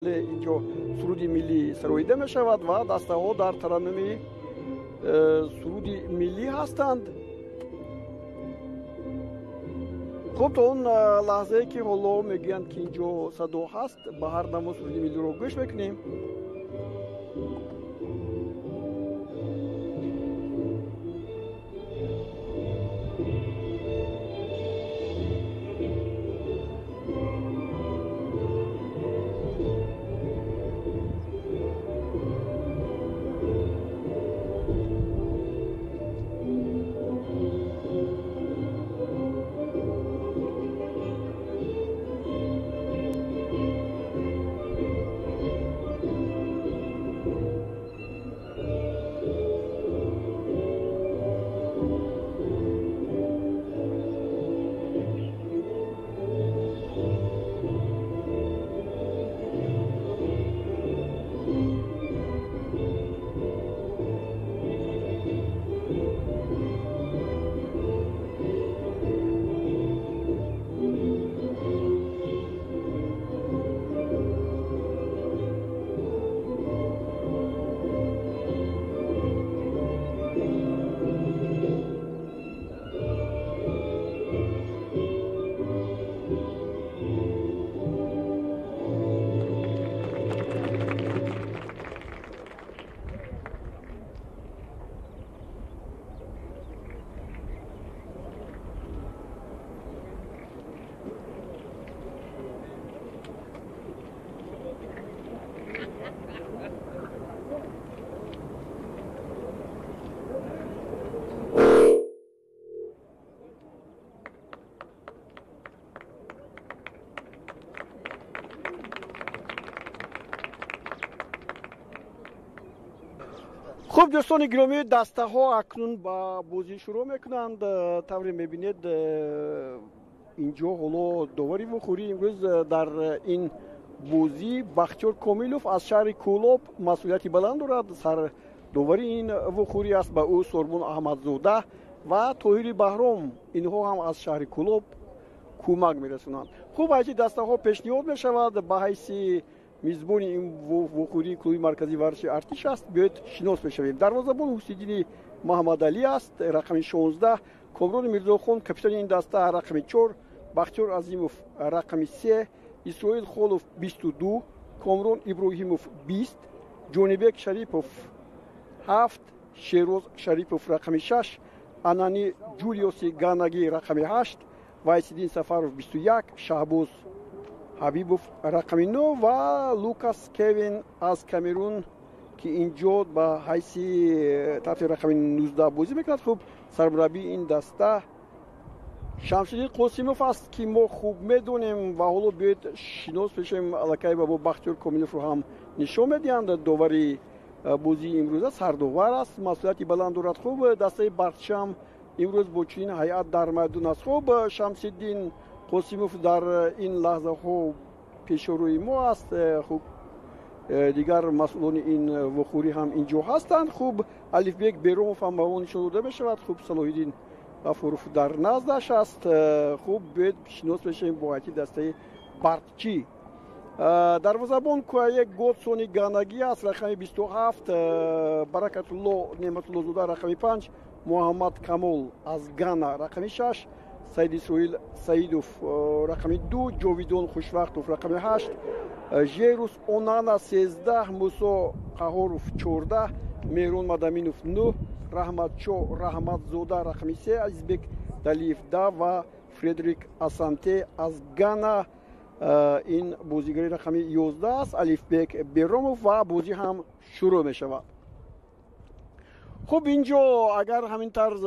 Инҷо суруди миллӣ сароида мешавад ва дастаҳо дар тараннуми суруди миллӣ ҳастанд. Хуб, то он лаҳзае ки ҳоло мегӯянд, ки инҷо садо ҳаст, ба ҳар намо суруди миллиро гӯш мекунем. Хуб, дӯстони гиромӣ, дастаҳо акнун ба бозӣ шурӯъ мекунанд. Тавре мебинед, инҷо ҳоло довари вухӯрӣ имрӯз дар ин бозӣ Бахтиёр Комилов аз шаҳри Кӯлоб масъулияти баланд дорад. Сардовари ин вухӯрӣ аст ба ӯ Сорбон Аҳмадзода ва Тоҳири Баҳром, инҳо ҳам аз шаҳри Кӯлоб кӯмак мерасонанд. Хуб, ҳайси дастаҳо пешниҳод мешавад ба ҳайси мизбони ин вухӯрии клуби марказии варзиши Артиш аст. Биёед шинос мешавем. Дарвозабон Ҳусиддини Маҳаммадалӣ аст, рақами 16, Комрони Мирзохон, капитани ин даста, рақами 4, Бахтиёр Азимов, рақами 3, Исроил Холов, 22, Комрон Иброҳимов, 20, Ҷонибек Шарипов, 7, Шероз Шарипов, рақами 6, Анани Ҷулиоси Ганагӣ, рақами 8, Вайсиддин Сафаров, 21, Шаҳбоз Ҳабибов, рақами 9 ва Лукас Кевин аз Камерун, ки инҷо ба ҳайси таҳти рақами 19 бозӣ мекунад. Хуб, сармураббии ин даста Шамсиддин Қосимов аст, ки мо хуб медонем ва ҳоло биёед шинос мешавем. Аллакай ба мо Бахтиёр Комиловро ҳам нишон медиҳанд. Довари бозии имрӯза сардовар аст, масъулияти баланд дорад. Хуб, дастаи Барчам имрӯз бо чунин ҳайат дар майдон аст. Хуб, Шамсиддин Қосимов дар ин лаҳзаҳо пешорӯи мо аст. Хуб, дигар масъулони ин вухӯрӣ ҳам инҷо ҳастанд. Хуб, Алифбек Беромов ҳам ба мо нишон дода мешавад. Хуб, Салоҳиддин Ғафуров дар наздаш аст. Хуб, биёед шинос мешавем бо ҳайати дастаи Барқчӣ. Дарвозабон Куае Годсони Ганагӣ аст, рақами 27, Баракатулло Неъматуллозода, рақами 5, Муҳаммад Камол аз Гана, рақами 6, Саид Исроил Саидов, рақами 2, Ҷовидон Хушвақтов, рақами 8, Жерус Онана, 13, Мусо Қаҳоров, 14, Меҳрон Мадаминов, 9, Раҳматшо Раҳматзода, рақами 3, Азизбек Далиев, 10 ва Фредерик Асанте аз Гана, ин бозигари рақами 11 аст, Алифбек Беромов, ва бозӣ ҳам шурӯъ мешавад. Хуб, инҷо агар ҳамин тарз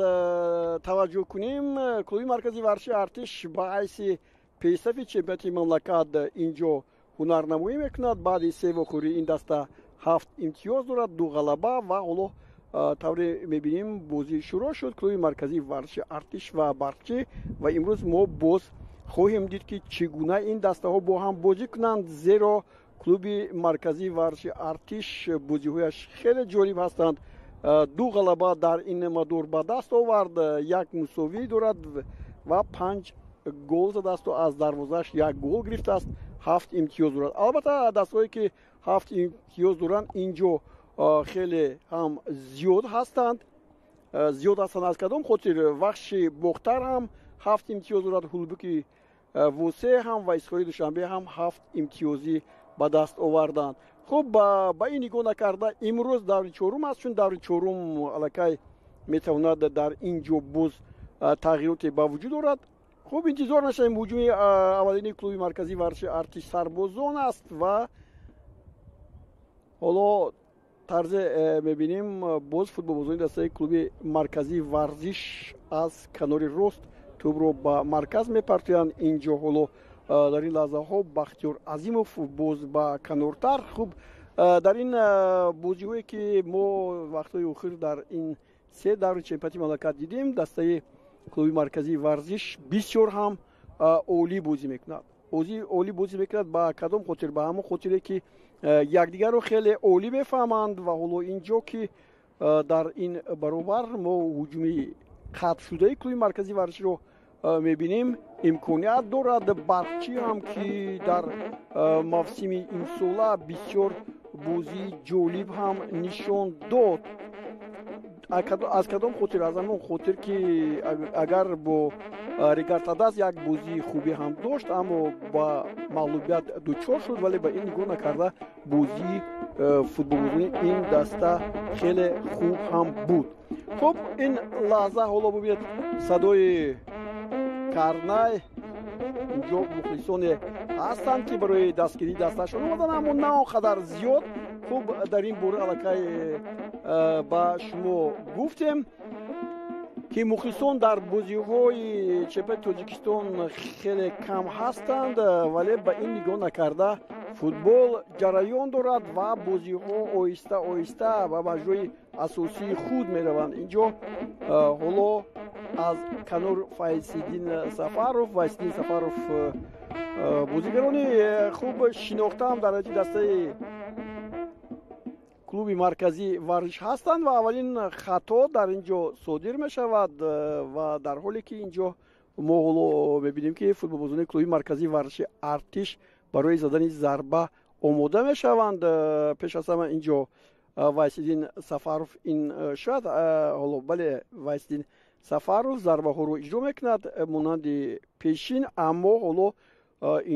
таваҷҷӯҳ кунем, клуби марказии варзиши Артиш ба ҳайси пешсафи чемпионати мамлакат инҷо ҳунарнамоӣ мекунад. Баъди се вохӯрӣ ин даста 7 имтиёз дорад, 2 ғалаба ва ҳоло тавре мебинем бозӣ шурӯъ шуд. Клуби марказии варзиши Артиш ва Барқчӣ, ва имрӯз мо боз хоҳем дид, ки чӣ гуна ин дастаҳо бо ҳам бозӣ кунанд, зеро клуби марказии варзиши Артиш бозиҳояш хеле ҷолиб ҳастанд. 2 ғалаба дар ин мадор ба даст овард, 1 мусовӣ дорад ва 5 гол задааст ва аз дарвозааш 1 гол гирифтааст. 7 имтиёз дорад. Албатта, дастаҳое ки 7 имтиёз доранд, инҷо хеле ҳам зиёд ҳастанд. Зиёд ҳастанд аз кадом хотир? Вахши Бохтар ҳам 7 имтиёз дорад, Ҳулбуки Восе ҳам ва Исҳори Душанбе ҳам 7 имтиёзӣ ба даст оварданд. Хуб, ба ин нигоҳ накарда, имрӯз даври чорум аст, чун даври чорум аллакай метавонад дар ин ҷо боз тағйироте ба вуҷуд орад. Хуб, интизор мешавем, ҳуҷуми аввалини клуби марказии варзиши Артиш Сарбозон аст ва ҳоло тарзе мебинем, боз футболбозони дастаи клуби марказии варзиш аз канори рост тӯбро ба марказ мепартоянд. Инҷо ҳоло дар ин лаҳзаҳо Бахтиёр Азимов боз ба канортар. Хуб, дар ин бозиҳое ки мо вақтҳои охир дар ин се даври чемпионати мамлакат дидем, дастаи клуби марказии варзиш бисёр ҳам олӣ бозӣ мекунад. Олӣ бозӣ мекунад ба кадом хотир? Ба ҳамон хотире ки якдигарро хеле олӣ мефаҳманд. Ва ҳоло инҷо ки дар ин баробар мо ҳуҷуми қатъшудаи клуби марказии варзишро мебинем, имконият дорад Барқчӣ ҳам, ки дар мавсими имсола бисёр бозии ҷолиб ҳам нишон дод. Аз кадом хотир? Аз ҳамон хотир ки агар бо Регартадаз як бозии хубе ҳам дошт, аммо ба мағлубият дучор шуд, вале ба ин нигоҳ накарда бозии футболбозони ин даста хеле хуб ҳам буд. Хуб, ин лаҳза ҳоло бубинед, садои карнай, инҷо мухлисоне ҳастанд, ки барои дастгирии дастаашон омаданд, аммо на он қадар зиёд. Хуб, дар ин бора аллакай ба шумо гуфтем, ки мухлисон дар бозиҳои чемпионати Тоҷикистон хеле кам ҳастанд, вале ба ин нигоҳ накарда футбол ҷараён дорад ва бозиҳо оҳиста оҳиста ба маҷрои асосии худ мераванд. Инҷо ҳоло аз канор Файзиддин Сафаров, Файзиддин Сафаров бозигарони хуб шинохтаам дар ҳайати дастаи клуби марказии варзиш ҳастанд ва аввалин хато дар ин ҷо содир мешавад. Ва дар ҳоле ки ин ҷо мо ҳоло мебинем, ки футболбозони клуби марказии варзиши Артиш барои задани зарба омода мешаванд. Пеш аз ҳама ин ҷо Вайсиддин Сафаров, ин шояд ҳоло, бале, Вайсиддин Сафаров зарбаҳоро иҷро мекунад монанди пешин, аммо ҳоло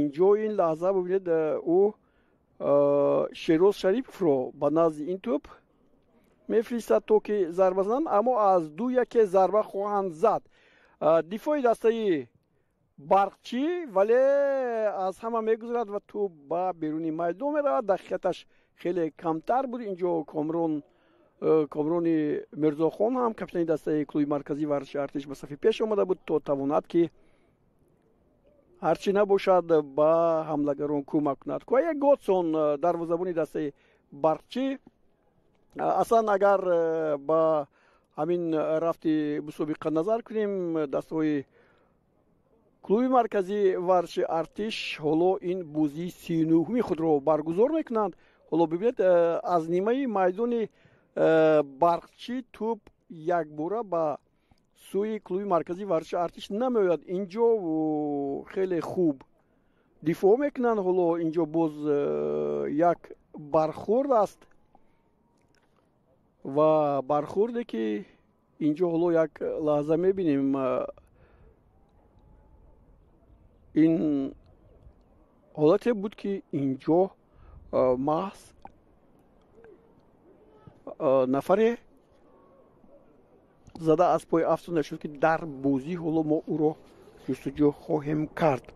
инҷо ин лаҳза бубинед, ӯ Шероз Шариповро ба назди ин тӯб мефиристад, то ки зарба зананд, аммо аз ду яке зарба хоҳанд зад. Дифои дастаи Барқчӣ, вале аз ҳама мегузарад ва тӯб ба беруни майдон меравад. Дақиқаташ хеле камтар буд. Инҷо Комрони Мирзохон ҳам, капитани дастаи клуби марказии варзиши Артиш, ба сафи пеш омада буд, то тавонад ки ҳарчи набошад ба ҳамлагарон кӯмак кунад. Куая Готсон, дарвозабони дастаи Барқчӣ, аслан агар ба ҳамин рафти мусобиқа назар кунем, дастаҳои клуби марказии варзиши Артиш ҳоло ин бозии 39-уми худро баргузор мекунанд. Ҳоло бибинед, аз нимаи майдони Барқчӣ тӯб якбора ба сӯи клуби марказии варзиши Артиш намеояд. Инҷо хеле хуб дифоъ мекунанд. Ҳоло инҷо боз як бархӯрд аст ва бархӯрде ки инҷо ҳоло як лаҳза мебинем, ин ҳолате буд, ки инҷо маҳз нафаре зада аз пой афтода шуд, ки дар бозӣ ҳоло мо ӯро ҷустуҷӯ хоҳем кард.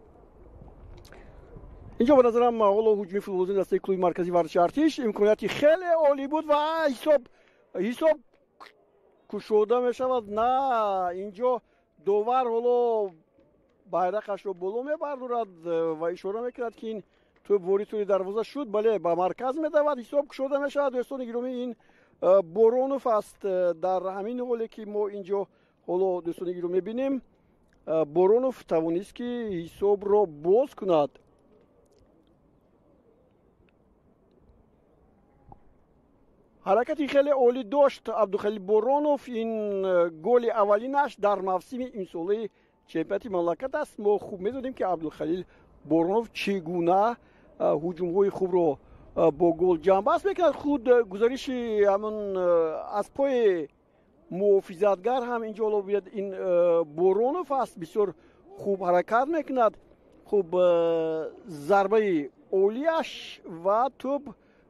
Инҷо ба назарам ҳоло ҳуҷуми футболбозони дастаи клуби марказии варзиши Артиш, имконияти хеле олӣ буд ва ҳисоб кушода мешавад. На, инҷо довар ҳоло байрақашро боло мебардорад ва ишора мекунад, ки ин тӯб ворид тӯри дарвоза шуд. Бале, ба марказ медавад, ҳисоб кушода мешавад. Дӯстони гиромӣ, ин Боронов аст. Дар ҳамин ҳоле ки мо инҷо ҳоло, дӯстони гиромӣ, мебинем, Боронов тавонист, ки ҳисобро боз кунад. Ҳаракати хеле олӣ дошт Абдухалил Боронов. Ин голи аввалинаш дар мавсими имсолаи чемпионати мамлакат аст. Мо хуб медонем, ки Абдулхалил Боронов чӣ гуна ҳуҷумҳои хубро бо гол ҷамъбаст мекунад. Худ гузариши ҳамон аз пои муҳофизатгар ҳам инҷо ҳоло бибинед, ин Боронов аст, бисёр хуб ҳаракат мекунад. Хуб, зарбаи олияш ва тӯб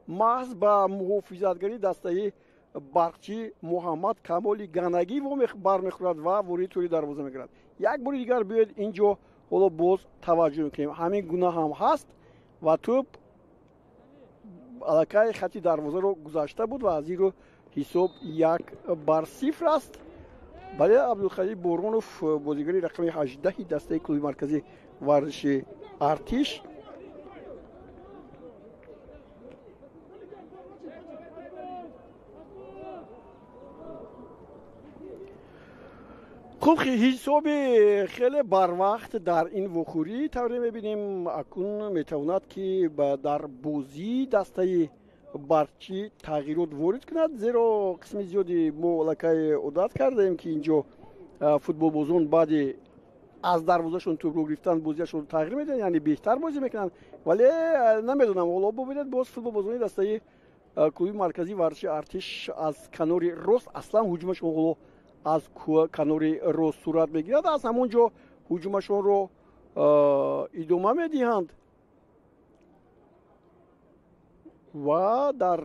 маҳз ба муҳофизатгари дастаи Барқчӣ Муҳаммад Камоли Ганагӣ бармехӯрад ва ворид тӯри дарвоза мекунад. Як бори дигар биёед инҷо ҳоло боз таваҷҷӯҳ мекунем. Ҳамин гуна ҳам ҳаст ва тӯб аллакай хати дарвозаро гузашта буд ва аз ин рӯ ҳисоб 1-0 аст. Бале, Абдулхалил Боронов, бозигари рақами 18 дастаи клуби марказии варзиши Артиш. Хуб, ҳисоби хеле барвақт дар ин вохӯрӣ тавре мебинем, акнун метавонад ки дар бозии дастаи Барқчӣ тағйирот ворид кунад, зеро қисми зиёди мо аллакай одат кардаем, ки инҷо футболбозон баъди аз дарвозашон тӯбро гирифтан бозиашонро тағйир медиҳанд, яъне беҳтар бозӣ мекунанд. Вале намедонам, ҳоло бубинед, боз футболбозони дастаи клуби марказии варзиши Артиш аз канори рост, аслан ҳуҷумашон ҳоло аз канори рост сурат мегирад, аз ҳамон ҷо ҳуҷумашонро идома медиҳанд ва дар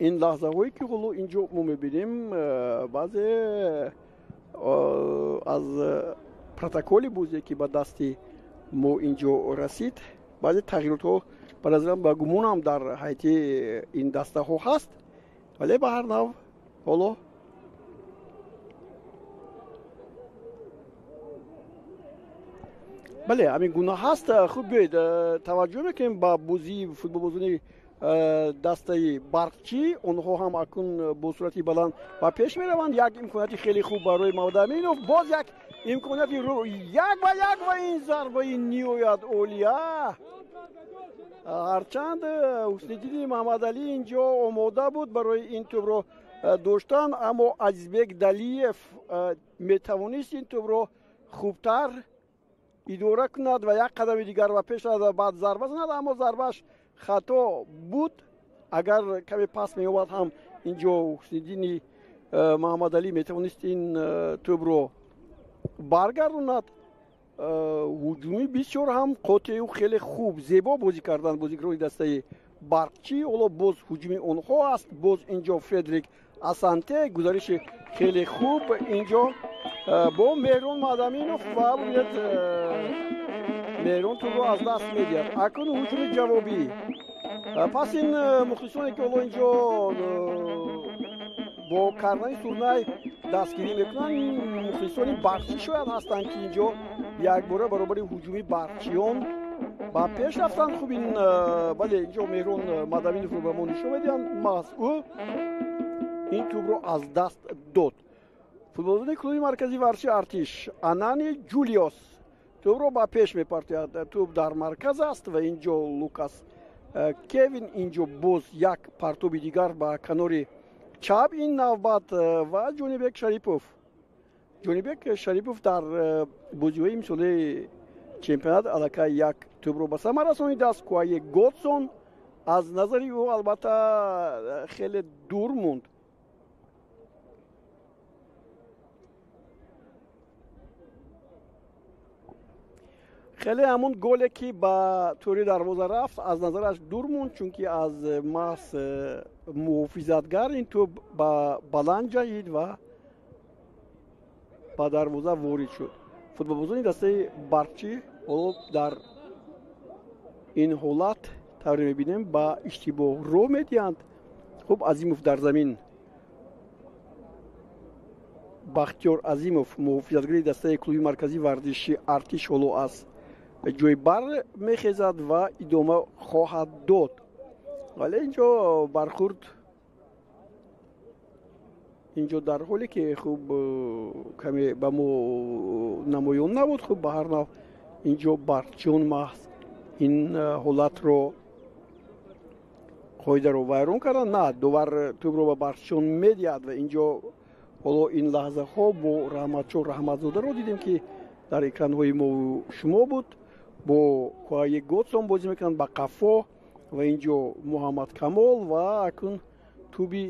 ин лаҳзаҳое ки ҳоло инҷо мо мебинем, баъзе аз протоколи бозе ки ба дасти мо инҷо расид, баъзе тағйиротҳо ба назарам, ба гумонам, дар ҳайати ин дастаҳо ҳаст, вале ба ҳар нав ҳоло бале, ҳамин гуна ҳаст. Хуб, биёед таваҷҷӯҳ мекунем ба бозии футболбозони дастаи Барқчӣ. Онҳо ҳам акнун бо суръати баланд ба пеш мераванд. Як имконияти хеле хуб барои Мавдаминов, боз як имконияти 1-1 ва ин зарбаи ниҳоят олия. Ҳарчанд Ҳусниддини Маҳмадалӣ инҷо омода буд барои ин тӯбро доштан, аммо Азизбек Далиев метавонист ин тӯбро хубтар идора кунад ва як қадами дигар ба пеш равад ва баъд зарба занад, аммо зарбааш хато буд. Агар каме пас меомад ҳам инҷо Ҳусниддини Маҳмадалӣ метавонист ин тӯбро баргардонад. Ҳуҷуми бисёр ҳам қотеу хеле хуб, зебо бозӣ карданд бозигарони дастаи Барқчӣ. Ҳоло боз ҳуҷуми онҳо аст. Боз инҷо Фредерик Асанте, гузариши хеле хуб инҷо бо Меҳрон Мадаминов ва бубинед, Меҳрон тӯбро аз даст медиҳад. Акнун ҳуҷуми ҷавобӣ. Пас ин мухлисоне ки ҳоло инҷо бо кардани сурнай дастгирӣ мекунанд, мухлисони Барқчӣ шояд ҳастанд, ки инҷо якбора баробари ҳуҷуми барқчиён ба пеш рафтанд. Хуб, ин бале, инҷо Меҳрон Мадаминовро ба мо нишон медиҳанд, маҳз ӯ ин тӯбро аз даст дод. Футболбозони клуби марказии варзиши Артиш, Анани Ҷулиос тӯбро ба пеш мепартояд. Тӯб дар марказ аст ва инҷо Лукас Кевин, инҷо боз як партоби дигар ба канори чап ин навбат ва Ҷонибек Шарипов. Ҷонибек Шарипов дар бозиҳои имсолаи чемпионат аллакай як тӯбро ба самар расонидааст. Куае Годсон аз назари ӯ албатта хеле дур монд. Хеле ҳамун голе ки ба тӯри дарвоза рафт аз назараш дур монд, чунки аз маҳз муҳофизатгар ин тӯб ба баланд ҷаҳид ва ба дарвоза ворид шуд. Футболбозони дастаи Барқчӣ ҳоло дар ин ҳолат тавре мебинем ба иштибоҳ роҳ медиҳанд. Хуб, Азимов дар замин, Бахтиёр Азимов, муҳофизатгари дастаи клуби марказии варзиши Артиш, ҳоло аз ҷои бар мехезад ва идома хоҳад дод. Вале инҷо бархӯрд инҷо дар ҳоле ки хуб каме ба мо намоён набуд, хуб ба ҳар нав инҷо барқчиён маҳз ин ҳолатро, қоидаро вайрон карданд. На, довар тӯбро ба барқчиён медиҳад ва инҷо ҳоло ин лаҳзаҳо бо Раҳматшоҳ Раҳматзодаро дидем, ки дар экранҳои мо шумо буд. Бо Куае Годсон бозӣ мекунанд ба қафо ва инҷо Муҳаммад Камол ва акнун туби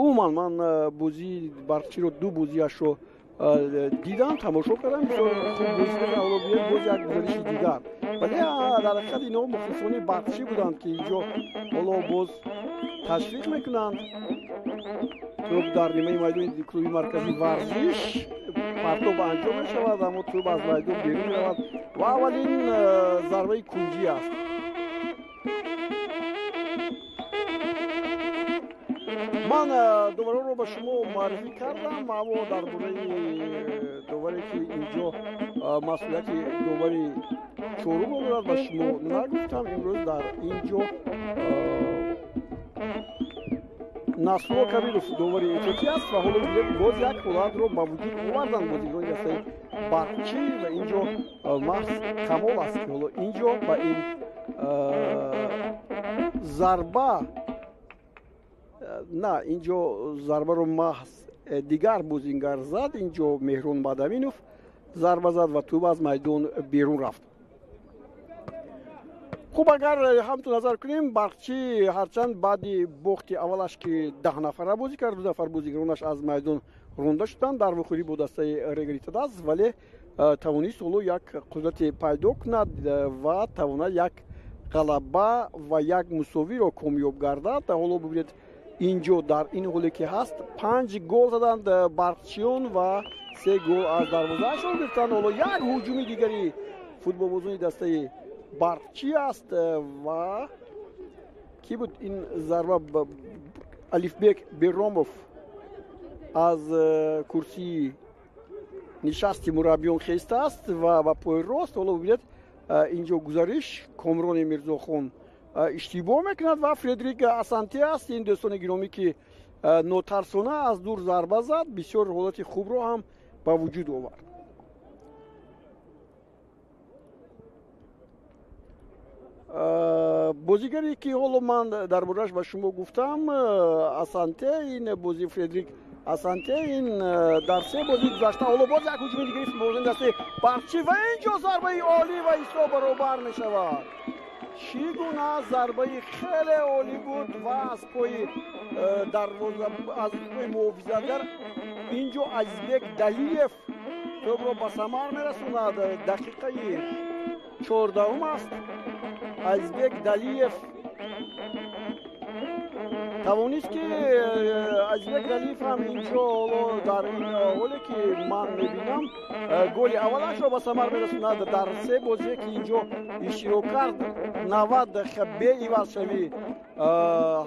умуман ман бозии Барқчиро, ду бозиашро дидам, тамошо кардам, бисёр хуб бозӣ кардам. Боз як гузариши дигар, вале дар ҳақиқат инҳо мухлисони Барқчӣ буданд, ки инҷо ҳоло боз ташвиқ мекунанд. Тӯб дар нимаи майдони клуби марказии варзиш партоб анҷом мешавад, аммо тӯб аз майдон берун меравад ва аввалин зарбаи кунҷӣ аст. Ман довароро ба шумо муаррифӣ кардам, аммо дар бораи доваре, ки инҷо масъулияти довари чорумро дорад, ба шумо нагуфтам. Имрӯз дар инҷо Насрулло Кабиров довари эҳтиётӣ аст ва ҳоло боз як ҳолатро ба вуҷуд оварданд бозигарони дастаи Барқчӣ ва инҷо маҳз Камол аст, ки ҳоло инҷо ба ин зарба, на, инҷо зарбаро маҳз дигар бозингар зад. Инҷо Меҳрон Мадаминов зарба зад ва тӯб аз майдон берун рафт. Хуб, агар ҳамту назар кунем, Барқчӣ ҳарчанд баъди бохти аввалаш, ки 10 нафара бозӣ кард, ду нафар бозигаронаш аз майдон ронда шуданд дар вохӯрӣ бо дастаи Регалитадас, вале тавонист ҳоло як қудрате пайдо кунад ва тавонад як ғалаба ва як мусовиро комёб гардад. Ҳоло бибинед, инҷо дар ин ҳоле ки ҳаст, панҷ гол заданд барқчиён ва се гол аз дарвозаашон гирифтанд. Ҳоло як ҳуҷуми дигари футболбозони дастаи Барқчӣ аст ва кӣ буд ин зарба? Алифбек Беромов аз курсии нишасти мураббиён хестааст ва ба пои рост. Ҳоло бибинед, инҷо гузариш, Комрони Мирзохон иштибоҳ мекунад ва Фредерик Асанте аст, ин дӯстони гиромӣ, ки нотарсона аз дур зарба зад, бисёр ҳолати хубро ҳам ба вуҷуд овард. Бозигаре, ки ҳоло ман дар борааш ба шумо гуфтам, Асанте, ин бози Фредерик Асанте, ин дар се бозии гузашта. Ҳоло боз як ҳуҷуми дигари футболбозони дастаи Барқчӣ ва инҷо зарбаи олӣ ва ҳисоб баробар мешавад. Чӣ гуна зарбаи хеле олӣ буд ва аз пои дарвоза, аз пои муҳофизатгар инҷо Азизбек Далиев тӯбро ба самар мерасонад. Дақиқаи 14-ум аст. Азизбек Далиев тавонист, ки Азизбек Далиев ҳам инҷо ҳоло дар ин ҳоле, ки ман мебинам, голи аввалашро ба самар мерасонад. Дар се бозие, ки инҷо иштирок кард, 90 дақиқа беивазшавӣ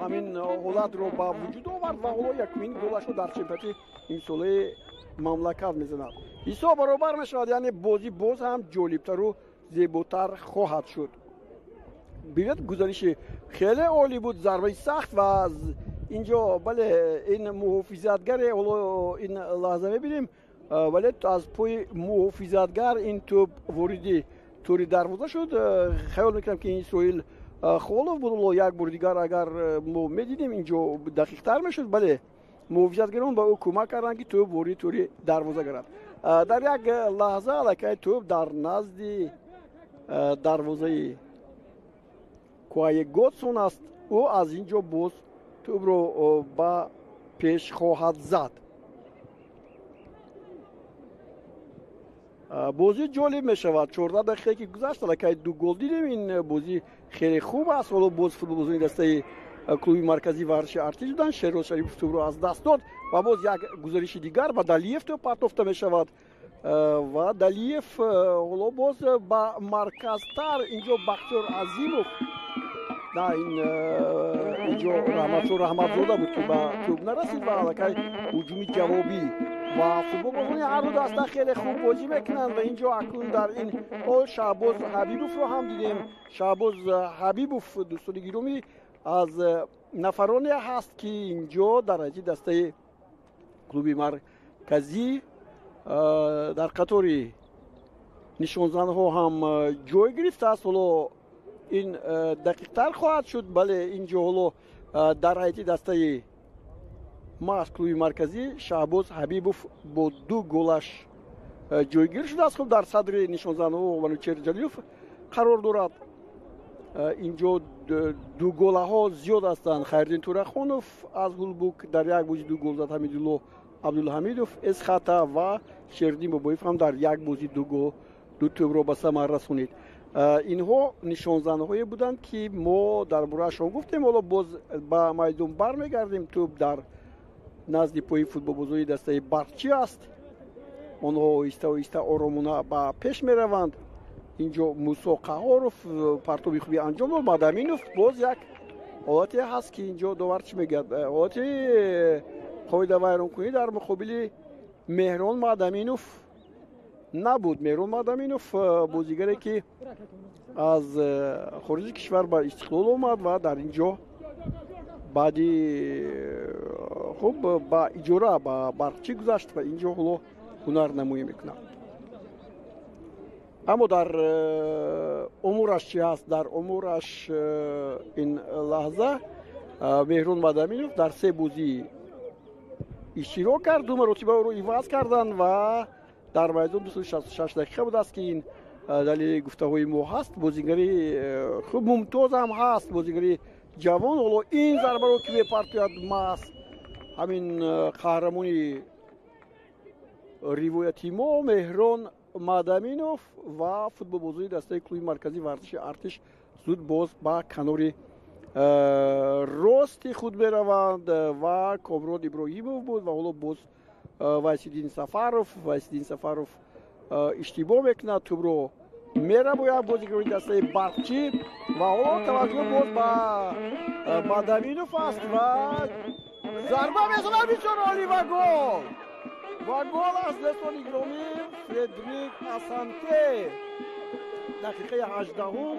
ҳамин ҳолатро ба вуҷуд овард ва ҳоло якумин голашро дар чемпионати имсолаи мамлакат мезанад. Ҳисоб баробар мешавад, яъне бозӣ боз ҳам ҷолибтару зеботар хоҳад шуд. Бибинед, гузариши хеле олӣ буд, зарбаи сахт ва инҷо, бале, ин муҳофизатгаре, ҳоло ин лаҳза мебинем, вале аз пои муҳофизатгар ин тӯб вориди тӯри дарвоза шуд. Хаёл мекунам, ки ин Исроил Холов буд. Ҳоло як бори дигар агар мо медидем, инҷо дақиқтар мешуд. Бале, муҳофизатгарон ба ӯ кӯмак карданд, ки тӯб вориди тӯри дарвоза гардад. Дар як лаҳза аллакай тӯб дар назди дарвозаи Куае Годсон аст. Ӯ аз ин ҷо боз тӯбро ба пеш хоҳад зад. Бозӣ ҷолиб мешавад. 14 дақиқае ки гузашт, аллакай ду гол дидем. Ин бозӣ хеле хуб аст. Ҳоло боз футболбозони дастаи клуби марказии варзиши Артиш буданд. Шерроз Шарипов тӯбро аз даст дод ва боз як гузариши дигар, ба Далиев тӯб партофта мешавад ва Далиев ҳоло боз ба марказтар, инҷо Бахтиёр Азимов, на, ин инҷо Раҳматшо Раҳматзода буд, ки ба тӯб нарасид ва аллакай ҳуҷуми ҷавобӣ ва футболбозони ҳарду даста хеле хуб бозӣ мекунанд. Ва инҷо акнун дар ин ҳол Шаҳбоз Ҳабибовро ҳам дидем. Шаҳбоз Ҳабибов, дӯстони гиромӣ, аз нафароне ҳаст, ки инҷо дар ҳайати дастаи клуби марказӣ дар қатори нишонзанҳо ҳам ҷой гирифтааст. Ҳоло ин дақиқтар хоҳад шуд. Бале, инҷо ҳоло дар ҳайати дастаи маҳз клуби марказӣ Шаҳбоз Ҳабибов бо ду голаш ҷойгир шудааст. Хуб, дар садри нишонзанҳо Манучер Ҷалилов қарор дорад. Инҷо дуголаҳо зиёд ҳастанд. Хайриддин Турахонов аз Ҳулбук дар як бозӣ 2 гол зад, Ҳамидулло Абдулҳамидов Эсхата ва Шердин Бобоев ҳам дар як бозӣ 2 гол, 2 тӯбро ба самар расонид. Инҳо нишонзанҳое буданд, ки мо дар бораашон гуфтем. Ҳоло боз ба майдон бармегардем. Тӯб дар назди пои футболбозони дастаи Барқчӣ аст. Онҳо оҳиста оҳиста оромона ба пеш мераванд. Инҷо Мусо Қаҳоров партоби хуби анҷом дод. Мадаминов боз як ҳолате ҳаст, ки инҷо довар чӣ мегӯяд? Ҳолати қоидавайронкунӣ дар муқобили Меҳрон Мадаминов набуд. Меҳрон Мадаминов бозигаре, ки аз хориҷи кишвар ба Истиқлол омад ва дар инҷо баъди хуб ба иҷора ба Барқчӣ гузашт ва инҷо ҳоло ҳунарнамоӣ мекунад. Аммо дар умураш чӣ ҳаст? Дар умураш ин лаҳза Меҳрон Мадаминов дар 3 бозӣ иштирок кард, 2 маротиба ӯро иваз карданд ва дар майдон 266 дақиқа будааст, ки ин далели гуфтаҳои мо ҳаст. Бозигари хуб мумтоз ҳам ҳаст, бозигари ҷавон. Ҳоло ин зарбаро ки мепартояд, маҳз ҳамин қаҳрамони ривояти мо Меҳрон Мадаминов ва футболбозони дастаи клуби марказии варзиши Артиш зуд боз ба канори рости худ мераванд ва Комрон Иброҳимов буд ва ҳоло боз Вайсиддин Сафаров. Вайсиддин Сафаров иштибоҳ мекунад, тӯбро мерабояд бозигарони дастаи Барқчӣ ва ҳоло таваҷҷӯҳ боз ба Мадаминов аст ва зарба мезанад бисёр олӣ ва гол! Ва гол аст, дӯстони гиромӣ, Фредерик Асанте. Дақиқаи 18,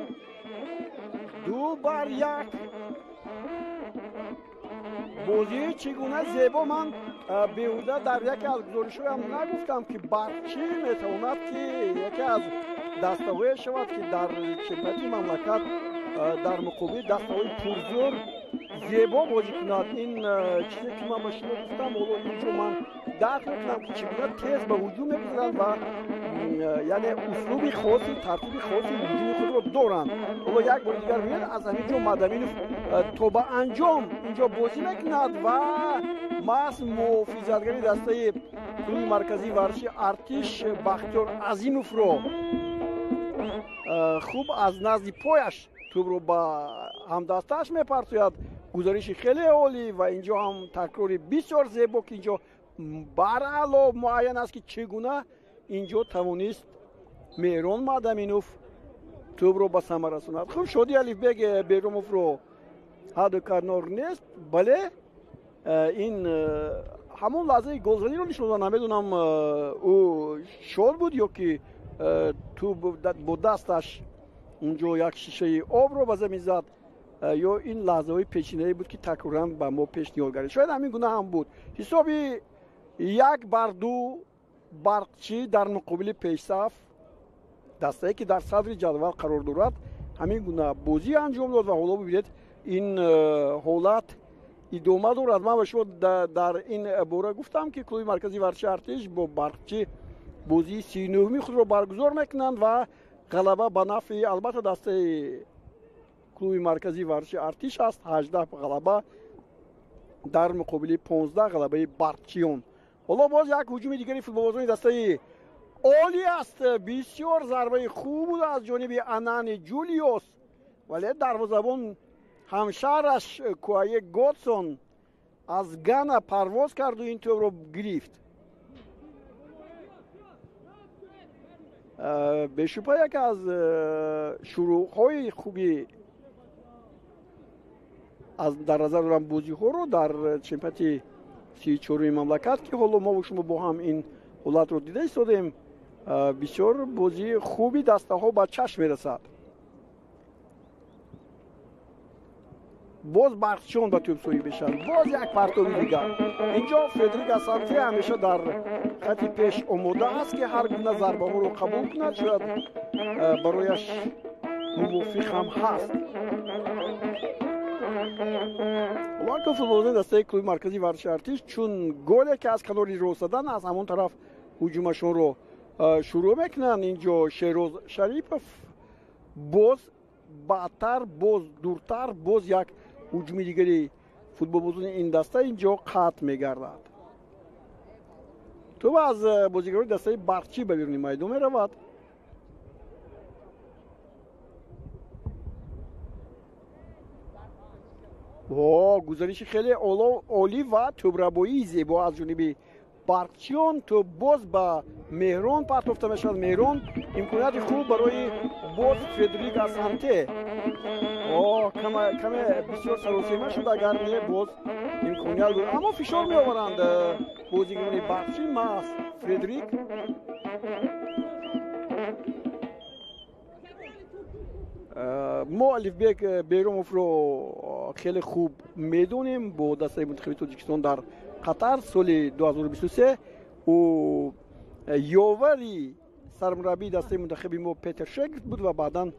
2-1. Бозӣ чӣ гуна зебо! Ман беҳуда дар яке аз гузоришҳоям нагуфтам, ки Барқчӣ метавонад, ки яке аз дастаҳое шавад, ки дар чемпионати мамлакат дар муқобили дастаҳои пурзӯр зебо бозӣ кунад. Ин чизе, ки ман ба шумо гуфтам, ҳоло инҷо ман дарк мекунам, ки чӣ гуна тез ба ҳуҷум мегузаранд ва яъне услуби хоси, тартиби хоси ҳуҷуми худро доранд. Ҳоло як бори дигар бибинед, аз ҳамин ҷо Мадаминов то ба анҷом инҷо бозӣ мекунад ва маҳз муҳофизатгари дастаи клуби марказии варзиши Артиш Бахтиёр Азимовро хуб аз назди пояш тӯбро ба ҳамдастааш мепартояд. Гузариши хеле олӣ ва инҷо ҳам такрори бисёр зебо, ки инҷо бараъло муайян аст, ки чӣ гуна инҷо тавонист Меҳрон Мадаминов тӯбро ба самар расонад. Хуб, Шоди Алифбек Беромовро ҳаду канор нест, бале ин ҳамон лаҳзаи голзаниро нишон дод. Намедонам, ӯ шод буд ё ки тӯб бо дасташ унҷо як шишаи обро ба замин зад, ё ин лаҳзаҳои пешинае буд, ки такроран ба мо пешниҳод гардид. Шояд ҳамин гуна ҳам буд. Ҳисоби 1-2 Барқчӣ дар муқобили пешсаф, дастае, ки дар садри ҷадвал қарор дорад, ҳамин гуна бозӣ анҷом дод ва ҳоло бибинед, ин ҳолат идома дорад. Ман ба шумо дар ин бора гуфтам, ки клуби марказии варзиши Артиш бо Барқчӣ бозии 39-ми худро баргузор мекунанд ва ғалаба ба нафъи албатта дастаи клуби марказии варзиши Артиш аст. 18 ғалаба дар муқобили 15 ғалабаи Барқчиён. Ҳоло боз як ҳуҷуми дигари футболбозони дастаи олӣ аст. Бисёр зарбаи хуб буд аз ҷониби Анани Ҷулиос, вале дарвозабон ҳамшаҳраш Куае Годсон аз Гана парвоз карду ин тӯбро гирифт. Бешубҳа яке аз шурӯъҳои хуби аз дар назар дорам бозиҳоро дар чемпионати 34-уми мамлакат, ки ҳоло мо шумо бо ҳам ин ҳолатро дида истодем, бисёр бозии хуби дастаҳо ба чашм мерасад. Боз Барқчиён ба тӯб соҳиб мешаванд. Боз як партоби дигар. Инҷо Фредерик Асанте ҳамеша дар хати пеш омода аст, ки ҳар гуна зарбаҳоро қабул кунад, шояд барояш мувофиқ ҳам ҳаст. Ҳоло футболбозони дастаи клуби марказии варзиши Артиш чун голе, ки аз канори рост задан, аз ҳамон тараф ҳуҷумашонро шурӯъ мекунанд. Инҷо Шероз Шарипов боз баъдтар, боз дуртар, боз як ҳуҷуми дигари футболбозони ин даста инҷо қатъ мегардад. Тӯб аз бозигарони дастаи Барқчӣ ба беруни майдон меравад. Во, гузариши хеле олӣ ва тӯбрабоии зебо аз ҷониби Барқчиён. Тӯб боз ба Меҳрон партофта мешавад. Меҳрон имконияти хуб барои боз Фредерик Асанте. Каме бисёр саросема шуд, агар не боз имконият буд, аммо фишор меоваранд бозигарони Барқчӣ, маҳз Фредерик. Мо Алифбек Беромовро хеле хуб медонем. Бо дастаи мунтахаби Тоҷикистон дар Қатар соли 2023 ӯ ёвари сармураббии дастаи мунтахаби мо Петер Шегрт буд ва баъдан